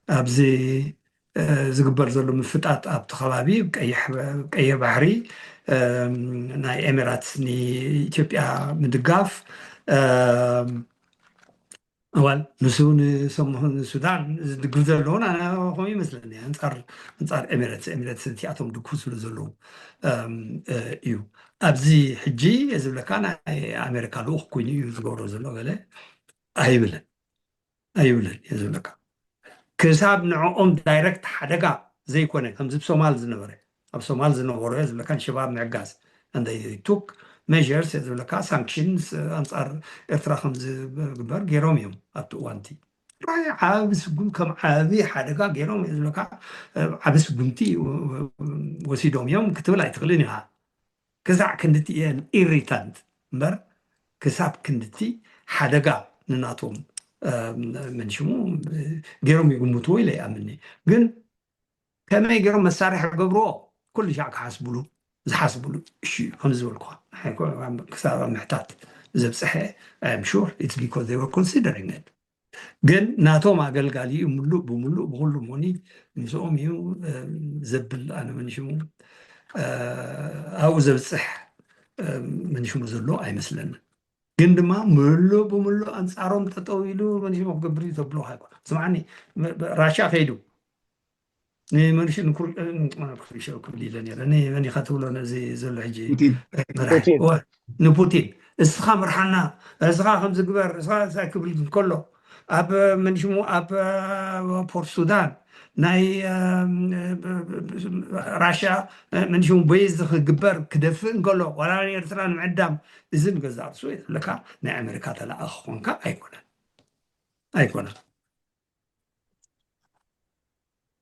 ኣብዚ ዝግበር ዘሎ ምፍጣጥ ኣብቲ ከባቢ ቀይሕ ባሕሪ ናይ ኤሚራት ንኢትዮጵያ ምድጋፍ ዋል ንሱ ንሰምሆ ንሱዳን ዝድግፍ ዘለውን ኣነ ከምኡ ይመስለኒ። ኣንጻር ኣንጻር ኤሚሬትስ ኤሚሬትስ እቲኣቶም ድኩ ስለ ዘለዉ እም፣ እ፣ እዩ። ኣብዚ ሕጂ ዝብለካ ናይ ኣሜሪካ ልኡኽ ኮይኑ እዩ ዝገብሮ ዘሎ ገለ ኣይብልን ኣይብልን እየ ዝብለካ። ክሳብ ንዕኦም ዳይረክት ሓደጋ ዘይኮነ ከምዚ ብ ሶማል ዝነበረ ኣብ ሶማል ዝነበሩ እየ ዝብለካ ንሸባብ ምዕጋዝ and they took measures እየ ዝብለካ ሳንክሽንስ ኣንጻር ኤርትራ ከም ዝግበር ገይሮም እዮም ኣብቲ እዋንቲ ጥራይ ዓቢ ስጉም ከም ዓቢ ሓደጋ ገይሮም እየ ዝብለካ ዓቢ ስጉምቲ ወሲዶም እዮም ክትብል ኣይትኽእልን ኢኻ። ክሳዕ ክንድቲ እየን ኢሪታንት እምበር ክሳብ ክንድቲ ሓደጋ ንናቶም መንሽሙ ገይሮም ይግምትዎ ኢለ ይኣምኒ። ግን ከመይ ገይሮም መሳርሒ ገብርዎ ኩሉ ሻዕ ክሓስብሉ ዝሓስብሉ እሺ ከም ዝበልኩ ክሳብ ምሕታት ዘብፅሐ I'm sure it's because they were considering it። ግን ናቶም ኣገልጋሊ እዩ ምሉእ ብምሉእ ብኩሉ ሞኒ ምስኦም እዩ ዘብል ኣነ መንሽሙ ኣብኡ ዘብፅሕ መንሽሙ ዘሎ ኣይመስለንን። ግን ድማ ምሉእ ብምሉእ ኣንፃሮም ጠጠው ኢሉ መንሽሙ ክገብር እዩ ተብሎ ኣይኮነ። ስማዕኒ ራሻ ከይዱ ንመንሽ ንኩርሾ ክብል ኢለ ነረ ንመን ኢኻ ትብሎ ነዚ ዘሎ ሕጂ ንፑቲን እስኻ ምርሓና እስኻ ከምዚ ግበር እስኻ እንታይ ክብል ከሎ ኣብ መንሽሙ ኣብ ፖርት ሱዳን ናይ ራሽያ መንሽሙ በይዝ ክግበር ክደፍእ እንከሎ ዋላ ኤርትራ ንምዕዳም እዚ ንገዛእ ርእሱ ኣለካ ናይ ኣሜሪካ ተላኣኽ ኮንካ ኣይኮነን ኣይኮነን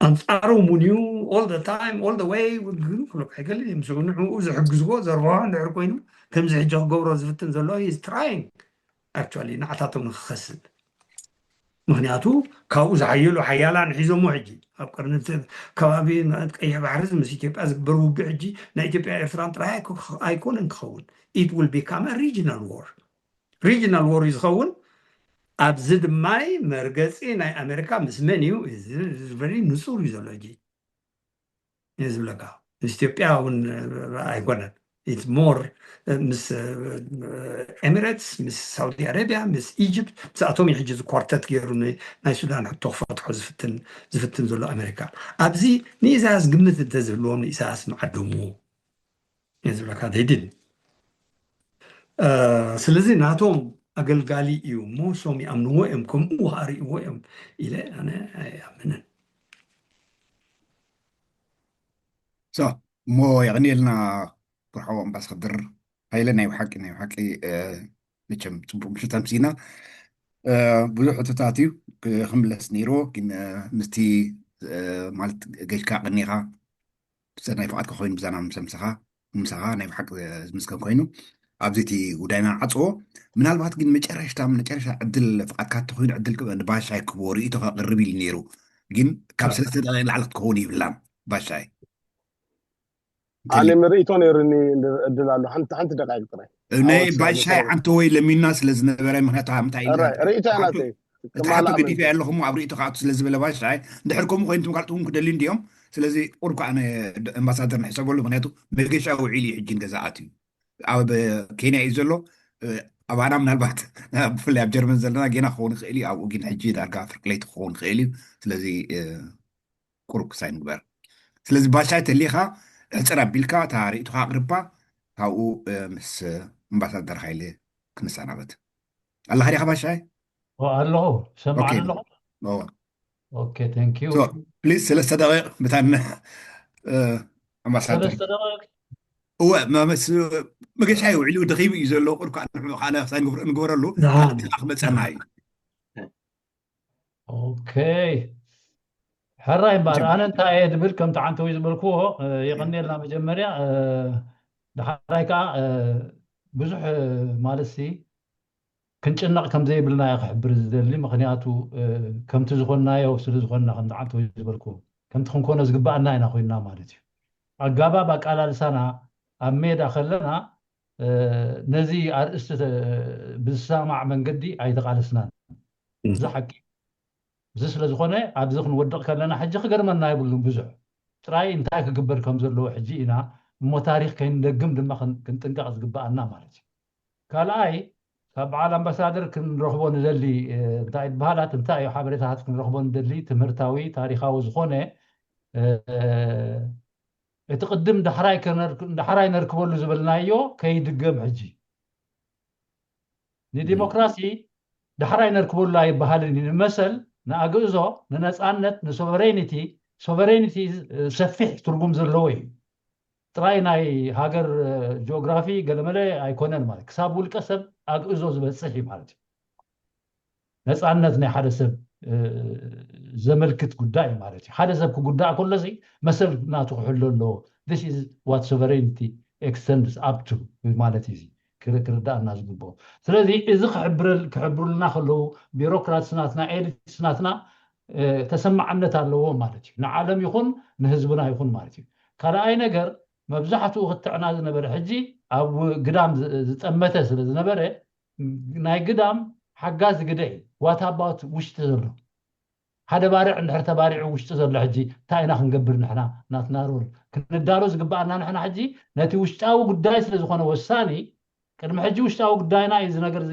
ኣንጻሩ ሙን እዩ all the time all the way ግን ክሎ ኣይገል ምስ ንዕኡ ዝሕግዝዎ ዘርባዋ እንድሕር ኮይኑ ከምዚ ሕጂ ክገብሮ ዝፍትን ዘሎ is trying actually ንዓታቶም ንክኸስብ ምክንያቱ ካብኡ ዝሓየሉ ሓያላን ሒዞሞ ሕጂ ኣብ ቅርኒ ከባቢ ቀይሕ ባሕሪ ምስ ኢትዮጵያ ዝግበር ውግእ ሕጂ ናይ ኢትዮጵያ ኤርትራን ጥራይ ኣይኮነን ክኸውን it will become regional war regional war እዩ ዝኸውን ኣብዚ ድማ መርገፂ ናይ ኣሜሪካ ምስ መን እዩ very ንፁር እዩ ዘሎ ሕጂ ዝብለካ ምስ ኢትዮጵያ እውን ኣይኮነን more ምስ ኤሚሬትስ ምስ ሳውዲ ኣረቢያ ምስ ኢጅፕት ምስኣቶም እዩ ሕጂ ዝኳርተት ገይሩ ናይ ሱዳን ሕቶ ክፈትሖ ዝፍትን ዝፍትን ዘሎ ኣሜሪካ ኣብዚ ንኢሳያስ ግምት እንተዝህልዎም ንኢሳያስ ምዓደምዎ እየ ዝብለካ they didn't ስለዚ ናቶም ኣገልጋሊ እዩ እሞ ሶም ይኣምንዎ እዮም ከምኡ ኣርእይዎ እዮም ኢለ ኣነ ኣይኣምንን እሞ የቕንየልና ብርሖ ኣምባሳደር ሃይለ ናይ ብሓቂ ናይ ብሓቂ መቸም ፅቡቅ ምሽት ኣምሲና ብዙሕ ሕቶታት እዩ ክምለስ ነይርዎ ግን ምስቲ ማለት ገሽካ ቀኒኻ ብሰናይ ፍቓድካ ኮይኑ ብዛና ምስ ኣምሰኻ ምሳኻ ናይ ብሓቂ ዝምስገን ኮይኑ ኣብዚ እቲ ጉዳይና ዓፅዎ ምናልባት ግን መጨረሽታ መጨረሻ ዕድል ፍቓድካ እንተኮይኑ ዕድል ንባሻይ ክቦ ርእይቶ ከቅርብ ኢሉ ነይሩ ግን ካብ ሰለስተ ደቂቅ ላዕሊ ክትከውን ይብላን ባሻይ ኣነ ርእይቶ ነይሩኒ ዕድል ኣሎ ሓንቲ ሓንቲ ደቂቅ ጥራይ ናይ ባሻይ ዓንተ ወይ ለሚና ስለ ዝነበረ ምክንያቱ ምንታይ ርእይቶ ናተይ እቲ ሓቶ ገዲፈ ኣለኹ ኣብ ርእይቶ ከኣቱ ስለ ዝበለ ባሻይ እንድሕር ከምኡ ኮይኑ ትምካልጥኩም ክደልዩ እንዲኦም ስለዚ ቁርብ ከዓ ኣምባሳደር ንሕሰበሉ ምክንያቱ መገሻ ውዒሉ እዩ ሕጂ ንገዛኣት እዩ ኣብ ኬንያ እዩ ዘሎ ኣባና ምናልባት ብፍላይ ኣብ ጀርመን ዘለና ጌና ክኸውን ይኽእል እዩ ኣብኡ ግን ሕጂ ዳርጋ ፍርቅለይቲ ክኸውን ይኽእል እዩ ስለዚ ቁሩብ ክሳይ ንግበር ስለዚ ባሻይ ተሊኻ ሕፅር ኣቢልካ እታ ርእይቶኻ ኣቅርባ ካብኡ ምስ ኣምባሳደር ሃይለ ክንሰናበት ኣለኻ ዲኻ ባሻይ ኣለኹ ሰማዕ ኣለኹ እወ ኦኬ thank you ፕሊዝ ሰለስተ ደቂቅ ብታን ኣምባሳደር ሰለስተ ደቂቅ እወ መመስ መገሻ ውዒሉ ደኺሙ እዩ ዘሎ ቁልኳ ንዕኡ ካለ ክሳይ ንግበረሉ ንዓም። ክመፀና እዩ ኦኬ ሕራይ እምበኣር ኣነ እንታይ እየ ዝብል ከምቲ ዓንተዊ ዝበልክዎ የቐንየልና መጀመርያ ድሓራይ ከዓ ብዙሕ ማለት ሲ ክንጭነቕ ከም ዘይብልና እየ ክሕብር ዝደሊ ምክንያቱ ከምቲ ዝኾንናዮ ስለ ዝኾንና ከምቲ ዓንተዊ ዝበልክዎ ከምቲ ክንኮኖ ዝግባኣና ኢና ኮይንና ማለት እዩ ኣጋባብ ኣቃላልሳና ኣብ ሜዳ ከለና ነዚ ኣርእስቲ ብዝሰማዕ መንገዲ ኣይተቃለስናን እዚ ሓቂ እዚ ስለ ዝኾነ ኣብዚ ክንወድቕ ከለና ሕጂ ክገርመና የብሉን ብዙሕ ጥራይ እንታይ ክግበር ከም ዘለዎ ሕጂ ኢና እሞ ታሪክ ከይንደግም ድማ ክንጥንቀቕ ዝግበኣና ማለት እዩ ካልኣይ ካብ በዓል ኣምባሳደር ክንረኽቦ ንደሊ እንታይ በሃላት እንታይ እዩ ሓበሬታታት ክንረኽቦ ንደሊ ትምህርታዊ ታሪካዊ ዝኾነ እቲ ቅድም ዳሕራይ ነርክበሉ ዝበልናዮ ከይድገም ሕጂ ንዲሞክራሲ ዳሕራይ ነርክበሉ ኣይበሃልን እዩ ንመሰል ንኣግእዞ ንነፃነት ንሶቨሬኒቲ ሶቨሬኒቲ ሰፊሕ ትርጉም ዘለዎ እዩ ጥራይ ናይ ሃገር ጂኦግራፊ ገለመለ ኣይኮነን ማለት ክሳብ ውልቀ ሰብ ኣግእዞ ዝበፅሕ እዩ ማለት እዩ ነፃነት ናይ ሓደ ሰብ ዘመልክት ጉዳይ ማለት እዩ ሓደ ሰብ ክጉዳእ ከሎ መሰል ናቱ ክሕሎ ኣለዎ what sovereignty extends up to ማለት እዩ ክርዳእና ዝግብኦ ስለዚ እዚ ክሕብረልና ከለዉ ቢሮክራትስ ናትና ኤሊትስ ናትና ተሰማዕነት ኣለዎ ማለት እዩ ንዓለም ይኹን ንህዝብና ይኹን ማለት እዩ ካልኣይ ነገር መብዛሕትኡ ክትዕና ዝነበረ ሕጂ ኣብ ግዳም ዝጠመተ ስለ ዝነበረ ናይ ግዳም ሓጋዚ ግደ እዩ what about ውሽጢ ዘሎ ሓደ ባርዕ እንድሕር ተባሪዑ ውሽጢ ዘሎ ሕጂ እንታይ ኢና ክንገብር ንሕና ናትና ሮል ክንዳሎ ዝግባኣና ንሕና ሕጂ ነቲ ውሽጣዊ ጉዳይ ስለ ዝኾነ ወሳኒ ቅድሚ ሕጂ ውሽጣዊ ጉዳይና እዩ እዚ ነገር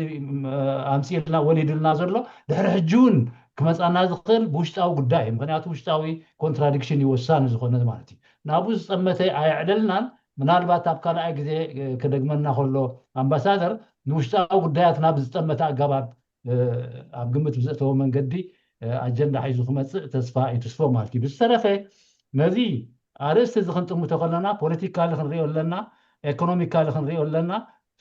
ኣምፅልና ወሊዱልና ዘሎ ድሕሪ ሕጂ እውን ክመፃና ዝኽእል ብውሽጣዊ ጉዳይ እዩ ምክንያቱ ውሽጣዊ ኮንትራዲክሽን እዩ ወሳኒ ዝኾነ ማለት እዩ ናብኡ ዝፀመተ ኣየዕለልናን ምናልባት ኣብ ካልኣይ ግዜ ክደግመና ከሎ ኣምባሳደር ንውሽጣዊ ጉዳያትና ብዝጠመተ ኣገባብ ኣብ ግምት ብዘእተወ መንገዲ ኣጀንዳ ሒዙ ክመፅእ ተስፋ ይትስፎ ማለት እዩ ብዝተረፈ ነዚ ኣርእስቲ እዚ ክንጥምቶ ከለና ፖለቲካሊ ክንሪኦ ኣለና ኤኮኖሚካሊ ክንሪኦ ኣለና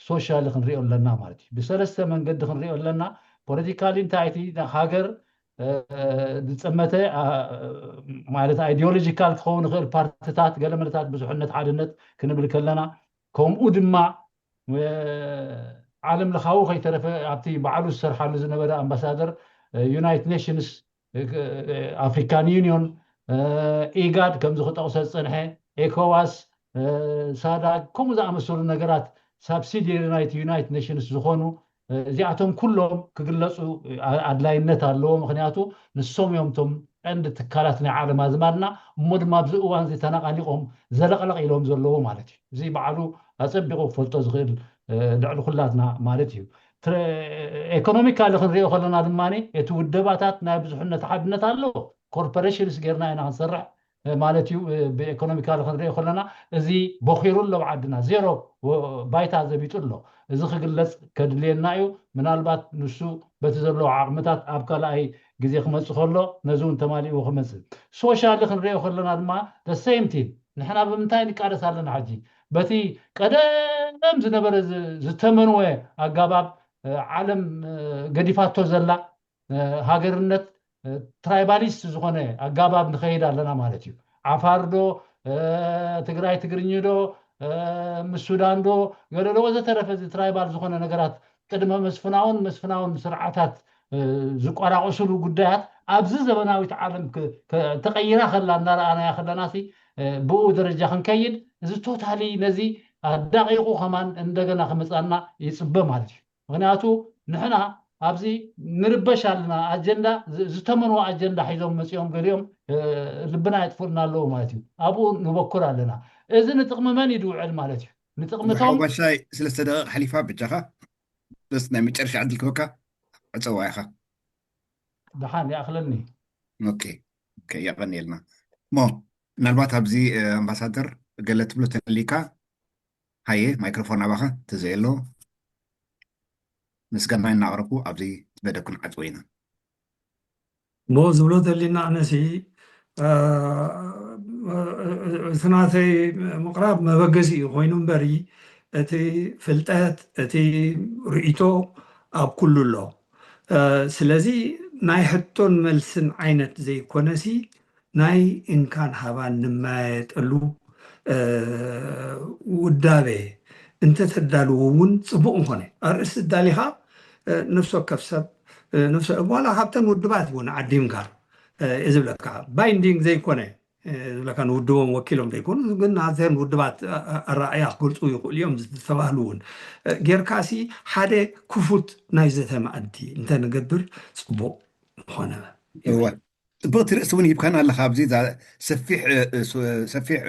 ሶሻሊ ክንሪኦ ኣለና ማለት እዩ ብሰለስተ መንገዲ ክንሪኦ ኣለና ፖለቲካሊ እንታይ እቲ ሃገር ዝፀመተ ማለት ኣይዲዮሎጂካል ክኸውን ይኽእል ፓርትታት ገለመለታት ብዙሕነት ሓድነት ክንብል ከለና ከምኡ ድማ ዓለም ለኻዊ ከይተረፈ ኣብቲ ባዕሉ ዝሰርሓሉ ዝነበረ ኣምባሳደር ዩናይትድ ኔሽንስ ኣፍሪካን ዩኒዮን ኢጋድ ከምዚ ክጠቕሶ ዝፀንሐ ኤኮዋስ ሳዳግ ከምኡ ዝኣመሰሉ ነገራት ሳብሲዲሪ ናይቲ ዩናይትድ ኔሽንስ ዝኾኑ እዚኣቶም ኩሎም ክግለፁ ኣድላይነት ኣለዎ ምክንያቱ ንሶም እዮም ቶም ቀንዲ ትካላት ናይ ዓለም ኣዝማድና እሞ ድማ ኣብዚ እዋን እዚ ተነቃኒቆም ዘለቅለቅ ኢሎም ዘለዎ ማለት እዩ እዚ በዓሉ ኣፀቢቁ ክፈልጦ ዝኽእል ልዕሊ ኩላትና ማለት እዩ ኤኮኖሚካሊ ክንሪኦ ከለና ድማ እቲ ውደባታት ናይ ብዙሕነት ሓድነት ኣለዎ ኮርፖሬሽንስ ጌርና ኢና ክንሰርሕ ማለት እዩ ብኤኮኖሚካሊ ክንሪኦ ከለና እዚ ቦኺሩ ኣሎ ኣብ ዓድና ዜሮ ባይታ ዘቢጡ ኣሎ እዚ ክግለፅ ከድልየና እዩ ምናልባት ንሱ በቲ ዘለዎ ዓቕምታት ኣብ ካልኣይ ግዜ ክመፅእ ከሎ ነዚ እውን ተማሊእዎ ክመፅእ ሶሻሊ ክንሪኦ ከለና ድማ the same thing ንሕና ብምንታይ ንቃለስ ኣለና ሕጂ በቲ ቀደም ዝነበረ ዝተመንወ ኣጋባብ ዓለም ገዲፋቶ ዘላ ሃገርነት ትራይባሊስት ዝኾነ ኣጋባብ ንኸይድ ኣለና ማለት እዩ ዓፋር ዶ ትግራይ ትግርኝ ዶ ምስ ሱዳን ዶ ገለሎ ወዘተረፈ እዚ ትራይባል ዝኾነ ነገራት ቅድመ መስፍናውን መስፍናውን ስርዓታት ዝቆራቆስሉ ጉዳያት ኣብዚ ዘበናዊት ዓለም ተቀይራ ከላ እናረኣናያ ከለና ብኡ ደረጃ ክንከይድ እዚ ቶታሊ ነዚ ኣዳቂቁ ከማን እንደገና ክመፃና ይፅበ ማለት እዩ ምክንያቱ ንሕና ኣብዚ ንርበሽ ኣለና ኣጀንዳ ዝተመንዎ ኣጀንዳ ሒዞም መፂኦም ገሊኦም ልብና የጥፍኡልና ኣለዉ ማለት እዩ ኣብኡ ንበኩር ኣለና እዚ ንጥቕሚ መን እዩ ድውዕል ማለት እዩ ንጥቕምቶም ሓጎሻይ ስለስተ ደቂቕ ሓሊፋ ብቻኻ በስ ናይ መጨረሻ ዕድል ክበካ ዕፀዋ ኢኻ ደሓን ይኣኽለኒ ኦኬ የቐንየልና እሞ ምናልባት ኣብዚ ኣምባሳደር ገለ ትብሎ ተሊካ ሃየ ማይክሮፎን ኣባኻ ተዘየሎ ምስጋና እናቕረብኩ ኣብዚ ትበደኩን ዓፅወ ኢና ሞ ዝብሎ ተሊና ኣነሲ እቲ ናተይ ምቕራብ መበገሲ እዩ ኮይኑ እምበሪ እቲ ፍልጠት እቲ ርእቶ ኣብ ኩሉ ኣሎ ስለዚ ናይ ሕቶን መልስን ዓይነት ዘይኮነሲ ናይ እንካን ሃባን ንመያየጠሉ ውዳበ እንተተዳልዎ እውን ፅቡቅ ምኾነ ኣርእስቲ ዳሊኻ ነፍሲ ወከፍ ሰብ ዋላ ካብተን ውድባት እውን ዓዲምካ ዝብለካ ባይንዲንግ ዘይኮነ ዝብለካ ንውድቦም ወኪሎም ዘይኮኑ ግን ናተን ውድባት ኣረኣያ ክገልፁ ይኽእሉ እዮም ዝተባህሉ እውን ጌርካሲ ሓደ ክፉት ናይ ዘተ መኣዲ እንተንገብር ፅቡቅ ምኾነ ጽብቕቲ ርእሲ እውን ሂብካና ኣለኻ ኣብዚ ሰፊሕ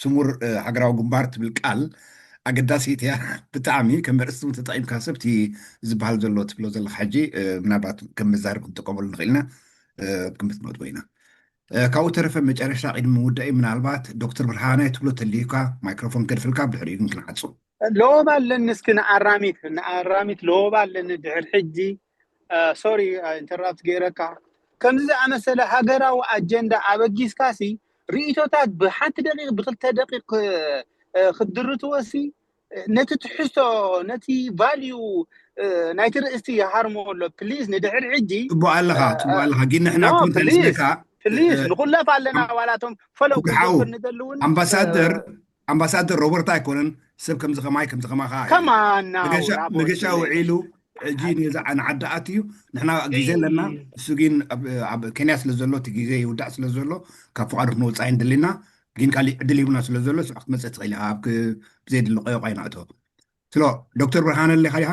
ስሙር ሃገራዊ ግንባር ትብል ቃል ኣገዳሲት እያ ብጣዕሚ። ከም ኣርእስቲ እውን ተጠቒምካ፣ ሰብቲ ዝበሃል ዘሎ ትብሎ ዘለኻ ሕጂ ምናልባት ከም መዛርብ ክንጥቀመሉ ንኽእል ኢና። ኣብ ግምት ክንወድቦ ኢና። ካብኡ ተረፈ፣ መጨረሻ ቅድሚ ምውዳእ፣ ምናልባት ዶክተር ብርሃነ ትብሎ ተልዩካ፣ ማይክሮፎን ከድፍልካ፣ ብድሕሪኡ ግን ክንዓጹ። ለወባ ኣለኒ፣ እስኪ ንኣራሚት ንኣራሚት ለወባ ኣለኒ ድሕር ሕጂ። ሶሪ፣ ኢንተራፕት ገይረካ። ከምዚ ዝኣመሰለ ሃገራዊ ኣጀንዳ ኣበጊስካሲ፣ ርእይቶታት ብሓንቲ ደቂቕ ብክልተ ደቂቕ ክትድርትዎሲ፣ ነቲ ትሕዝቶ፣ ነቲ ቫልዩ ናይቲ ርእስቲ ይሃርሞ ኣሎ። ፕሊዝ፣ ንድሕር ሕጂ ጽቡቕ ኣለኻ፣ ጽቡቕ ኣለኻ። ግን ንሕና ኮንተንት ፕሊዝ ነካ ፕሊዝ ንኹለፍ ኣለና። ዋላቶም ፈለው ክብርሓው ክገብር ንደልውን ኣምባሳደር ኣምባሳደር ሮበርት ኣይኮነን፣ ሰብ ከምዚ ከማይ ከምዚ ከማኻ እዩ። ከማና መገሻ ውራብ መገሻ ወስደለይ። ውዒሉ ሕጂ ነዛ ንዓዲ ኣትዩ። ንሕና ግዜ ኣለና። እሱ ግን ኣብ ኣብ ኬንያ ስለ ዘሎ፣ እቲ ግዜ ይውዳእ ስለ ዘሎ፣ ካብ ፍቓዱ ክንወጽእ ኣይንደሊና። ግን ካሊእ ዕድል ሂቡና ስለ ዘሎ፣ ስዑ ክትመጽእ ትኽእል ኢኻ፣ ኣብ ክ- ብዘይ ድልቆ ኣይናእቶ። ስሎ ዶክተር ብርሃነ ኣለኻ ዲኻ?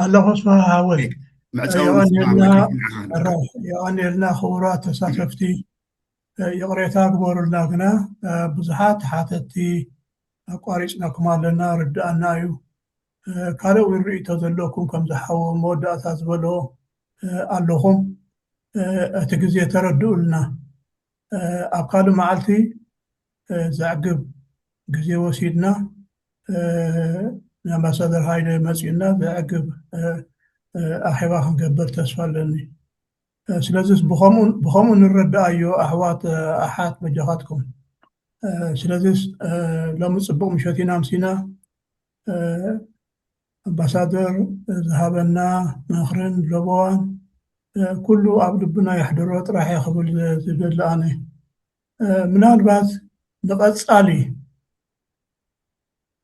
ኣለኹ ስፋ ሓወይ። መዕጸዊ የቐንየልና ማይክሮፎን ንዓኻ ንብሎ። የቐንየልና ክቡራት ተሳተፍቲ። ይቕሬታ ግበሩልና ግና፣ ብዙሓት ሓተቲ ኣቋሪፅናኩም ኣለና፣ ርድኣና እዩ። ካልእ እውን ርእይቶ ዘለኩም ከም ዝሓወ መወዳእታ ዝበሎ ኣለኹም። እቲ ግዜ ተረድኡልና። ኣብ ካልእ መዓልቲ ዘዕግብ ግዜ ወሲድና፣ ንኣምባሳደር ሃይለ መፂኡና ዘዕግብ ኣኼባ ክንገብር ተስፋ ኣለኒ። ስለዚስ ብኸምኡ ብኸምኡ ንረድኣዮ ኣሕዋት ኣሓት በጃኻትኩም። ስለዚስ ሎሚ ፅቡቕ ምሸት ኢና ኣምሲና። ኣምባሳደር ዝሃበና ምኽርን ለበዋን ኩሉ ኣብ ልብና የሕድሮ ጥራሕ እየ ክብል ዝደሊ ኣነ። ምናልባት ንቐፃሊ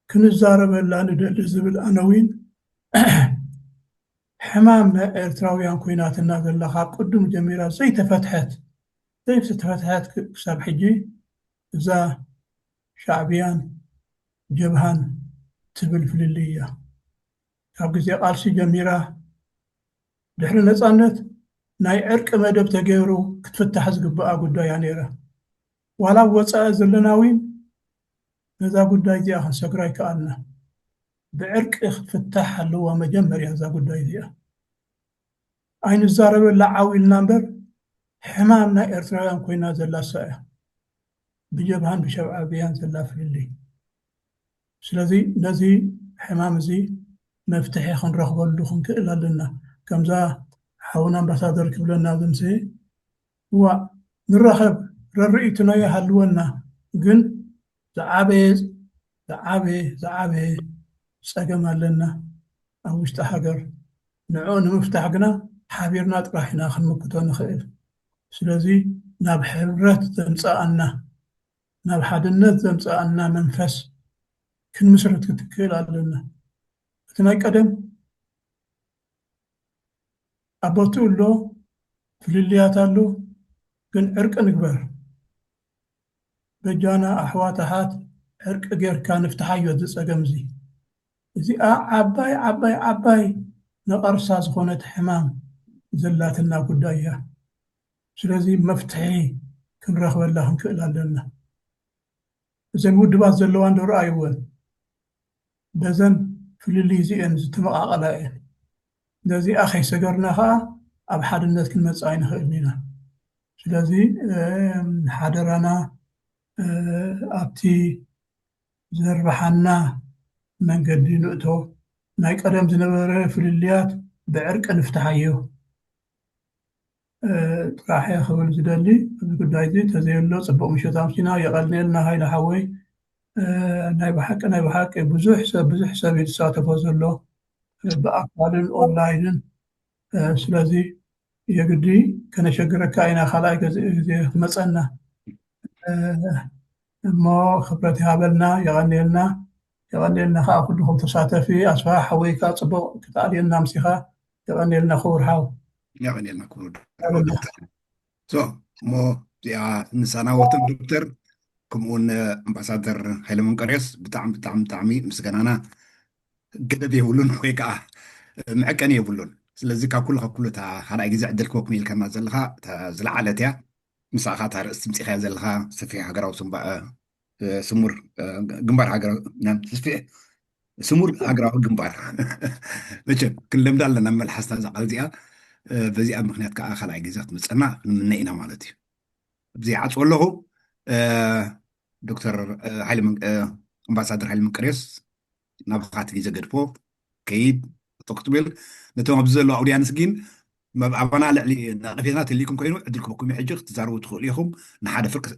ክንዛረበላ ንደሊ ዝብል ኣነ እውን ሕማም ናይ ኤርትራውያን ኮይናትና ዘላ ካብ ቅድም ጀሚራ ዘይተፈትሐት ዘይተፈትሐት ክሳብ ሕጂ እዛ ሻዕብያን ጀብሃን ትብል ፍልልይ እያ። ካብ ግዜ ቃልሲ ጀሚራ ድሕሪ ነፃነት ናይ ዕርቂ መደብ ተገይሩ ክትፍታሕ ዝግብኣ ጉዳይ እያ ነይራ። ዋላ ኣብ ወፃኢ ዘለና እውን ነዛ ጉዳይ እዚኣ ክንሰግራ ኣይከኣልና። ብዕርቂ ክትፍታሕ ኣለዋ መጀመርያ እዛ ጉዳይ እዚኣ። ኣይንዛረበላ ዓው ኢልና እምበር ሕማም ናይ ኤርትራውያን ኮይና ዘላ እሳ እያ። ብጀብሃን ብሻዕብያን ዘላ ፍልልይ። ስለዚ ነዚ ሕማም እዚ መፍትሒ ክንረኽበሉ ክንክእል ኣለና። ከምዛ ሓውና ኣምባሳደር ክብለና ዝምስ ዋ ንራኸብ ረርኢትና ይሃልወና፣ ግን ዝዓበየ ዝዓበየ ዝዓበየ ፀገም ኣለና ኣብ ውሽጢ ሃገር። ንዕኡ ንምፍታሕ ግና ሓቢርና ጥራሕ ኢና ክንምክቶ ንኽእል። ስለዚ ናብ ሕብረት ዘምፀኣና ናብ ሓድነት ዘምፀኣና መንፈስ ክንምስርት ክትክእል ኣለና። እቲ ናይ ቀደም ኣብ ቦትኡ ኣሎ፣ ፍልልያት ኣሎ፣ ግን ዕርቂ ንግበር። በጃና ኣሕዋት ኣሓት ዕርቂ ጌርካ ንፍትሓዮ እዚ ፀገም እዚ። እዚኣ ዓባይ ዓባይ ዓባይ ነቐርሳ ዝኾነት ሕማም ዘላትና ጉዳይ እያ። ስለዚ መፍትሒ ክንረኽበላ ክንክእል ኣለና። እዘን ውድባት ዘለዋ እንዶ ረኣይወን በዘን ፍልልይ እዚአን ዝተመቓቐላ እየን። ነዚኣ ከይሰገርና ከዓ ኣብ ሓድነት ክንመፅእ ኣይንኽእልን ኢና። ስለዚ ሓደራና ኣብቲ ዘርብሓና መንገዲ ንእቶ። ናይ ቀደም ዝነበረ ፍልልያት ብዕርቂ ንፍትሓዮ ጥራሕ እየ ክብል ዝደሊ። ኣብዚ ጉዳይ እዚ ተዘየሎ ፅቡቕ ምሸት ኣምሲና። የቐንየልና ሃይለ ሓወይ። ናይ ብሓቂ ናይ ብሓቂ ብዙሕ ሰብ ብዙሕ ሰብ እዩ ዝሳተፎ ዘሎ ብኣካልን ኦንላይንን። ስለዚ የግዲ ከነሸግረካ ኢና ካልኣይ ግዜ ክትመፀና። እሞ ክብረት ይሃበልና። የቐንየልና። የቐንየልና ከዓ ኩልኹም ተሳተፊ። ኣስፋ ሓወይ ከዓ ፅቡቕ ክትኣልየና ኣምሲኻ። የቐንየልና ክቡር ሓው። የቐንየልና ክቡር ዶክተር። እሞ እዚኣ ንሳናወትም ዶክተር ከምኡውን ኣምባሳደር ሃይለ መንቀርዮስ ብጣዕሚ ብጣዕሚ ብጣዕሚ ምስጋናና ገደብ የብሉን ወይ ከዓ መዐቀኒ የብሉን። ስለዚ ካብ ኩሉ ካብ ኩሉ እታ ካልኣይ ግዜ ዕድል ክበኩም ኢልካና ዘለኻ እታ ዝለዓለት እያ። ምሳኻ እታ ርእስቲ ምፂኻያ ዘለኻ ሰፊሕ ሃገራዊ ስምባእ ስሙር ግንባር ሃገራዊ ተስፊሕ ስሙር ሃገራዊ ግንባር መቸም ክንለምዳ ኣለና። መልሓስታ እዛ ቃል እዚኣ በዚኣ ምክንያት ከዓ ካልኣይ ግዜ ክትመፀና ክንምነ ኢና ማለት እዩ። ኣብዚ ዓፅዎ ኣለኹ። ዶክተር ኣምባሳደር ሃይለ መንቀርዮስ ናብኻት ግዜ ገድፎ ከይድ ክትብል ነቶም ኣብዚ ዘለዉ ኣውድያንስ ግን ኣባና ልዕሊ ነቐፌትና ትልኩም ኮይኑ ዕድል ክበኩም ሕጂ ክትዛረቡ ትኽእሉ ኢኹም።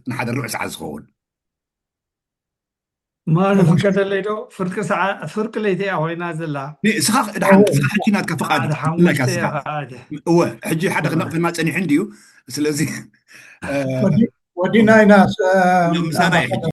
ንሓደ ርብዕ ሰዓት ዝኸውን ማን ፍቀደለይ ዶ ፍርቂ ሰዓ ፍርቂ ለይቲ እያ ኮይና ዘላ። ንስኻ ድሓን ስኻ ሕጂ ናትካ ፍቓድ ሓደ ሓሙሽተ እያ። እወ ሕጂ ሓደ ክነቕፈና ጸኒሑ እንድዩ። ስለዚ ወዲና ኢና። ምሳና እዩ ሕጂ።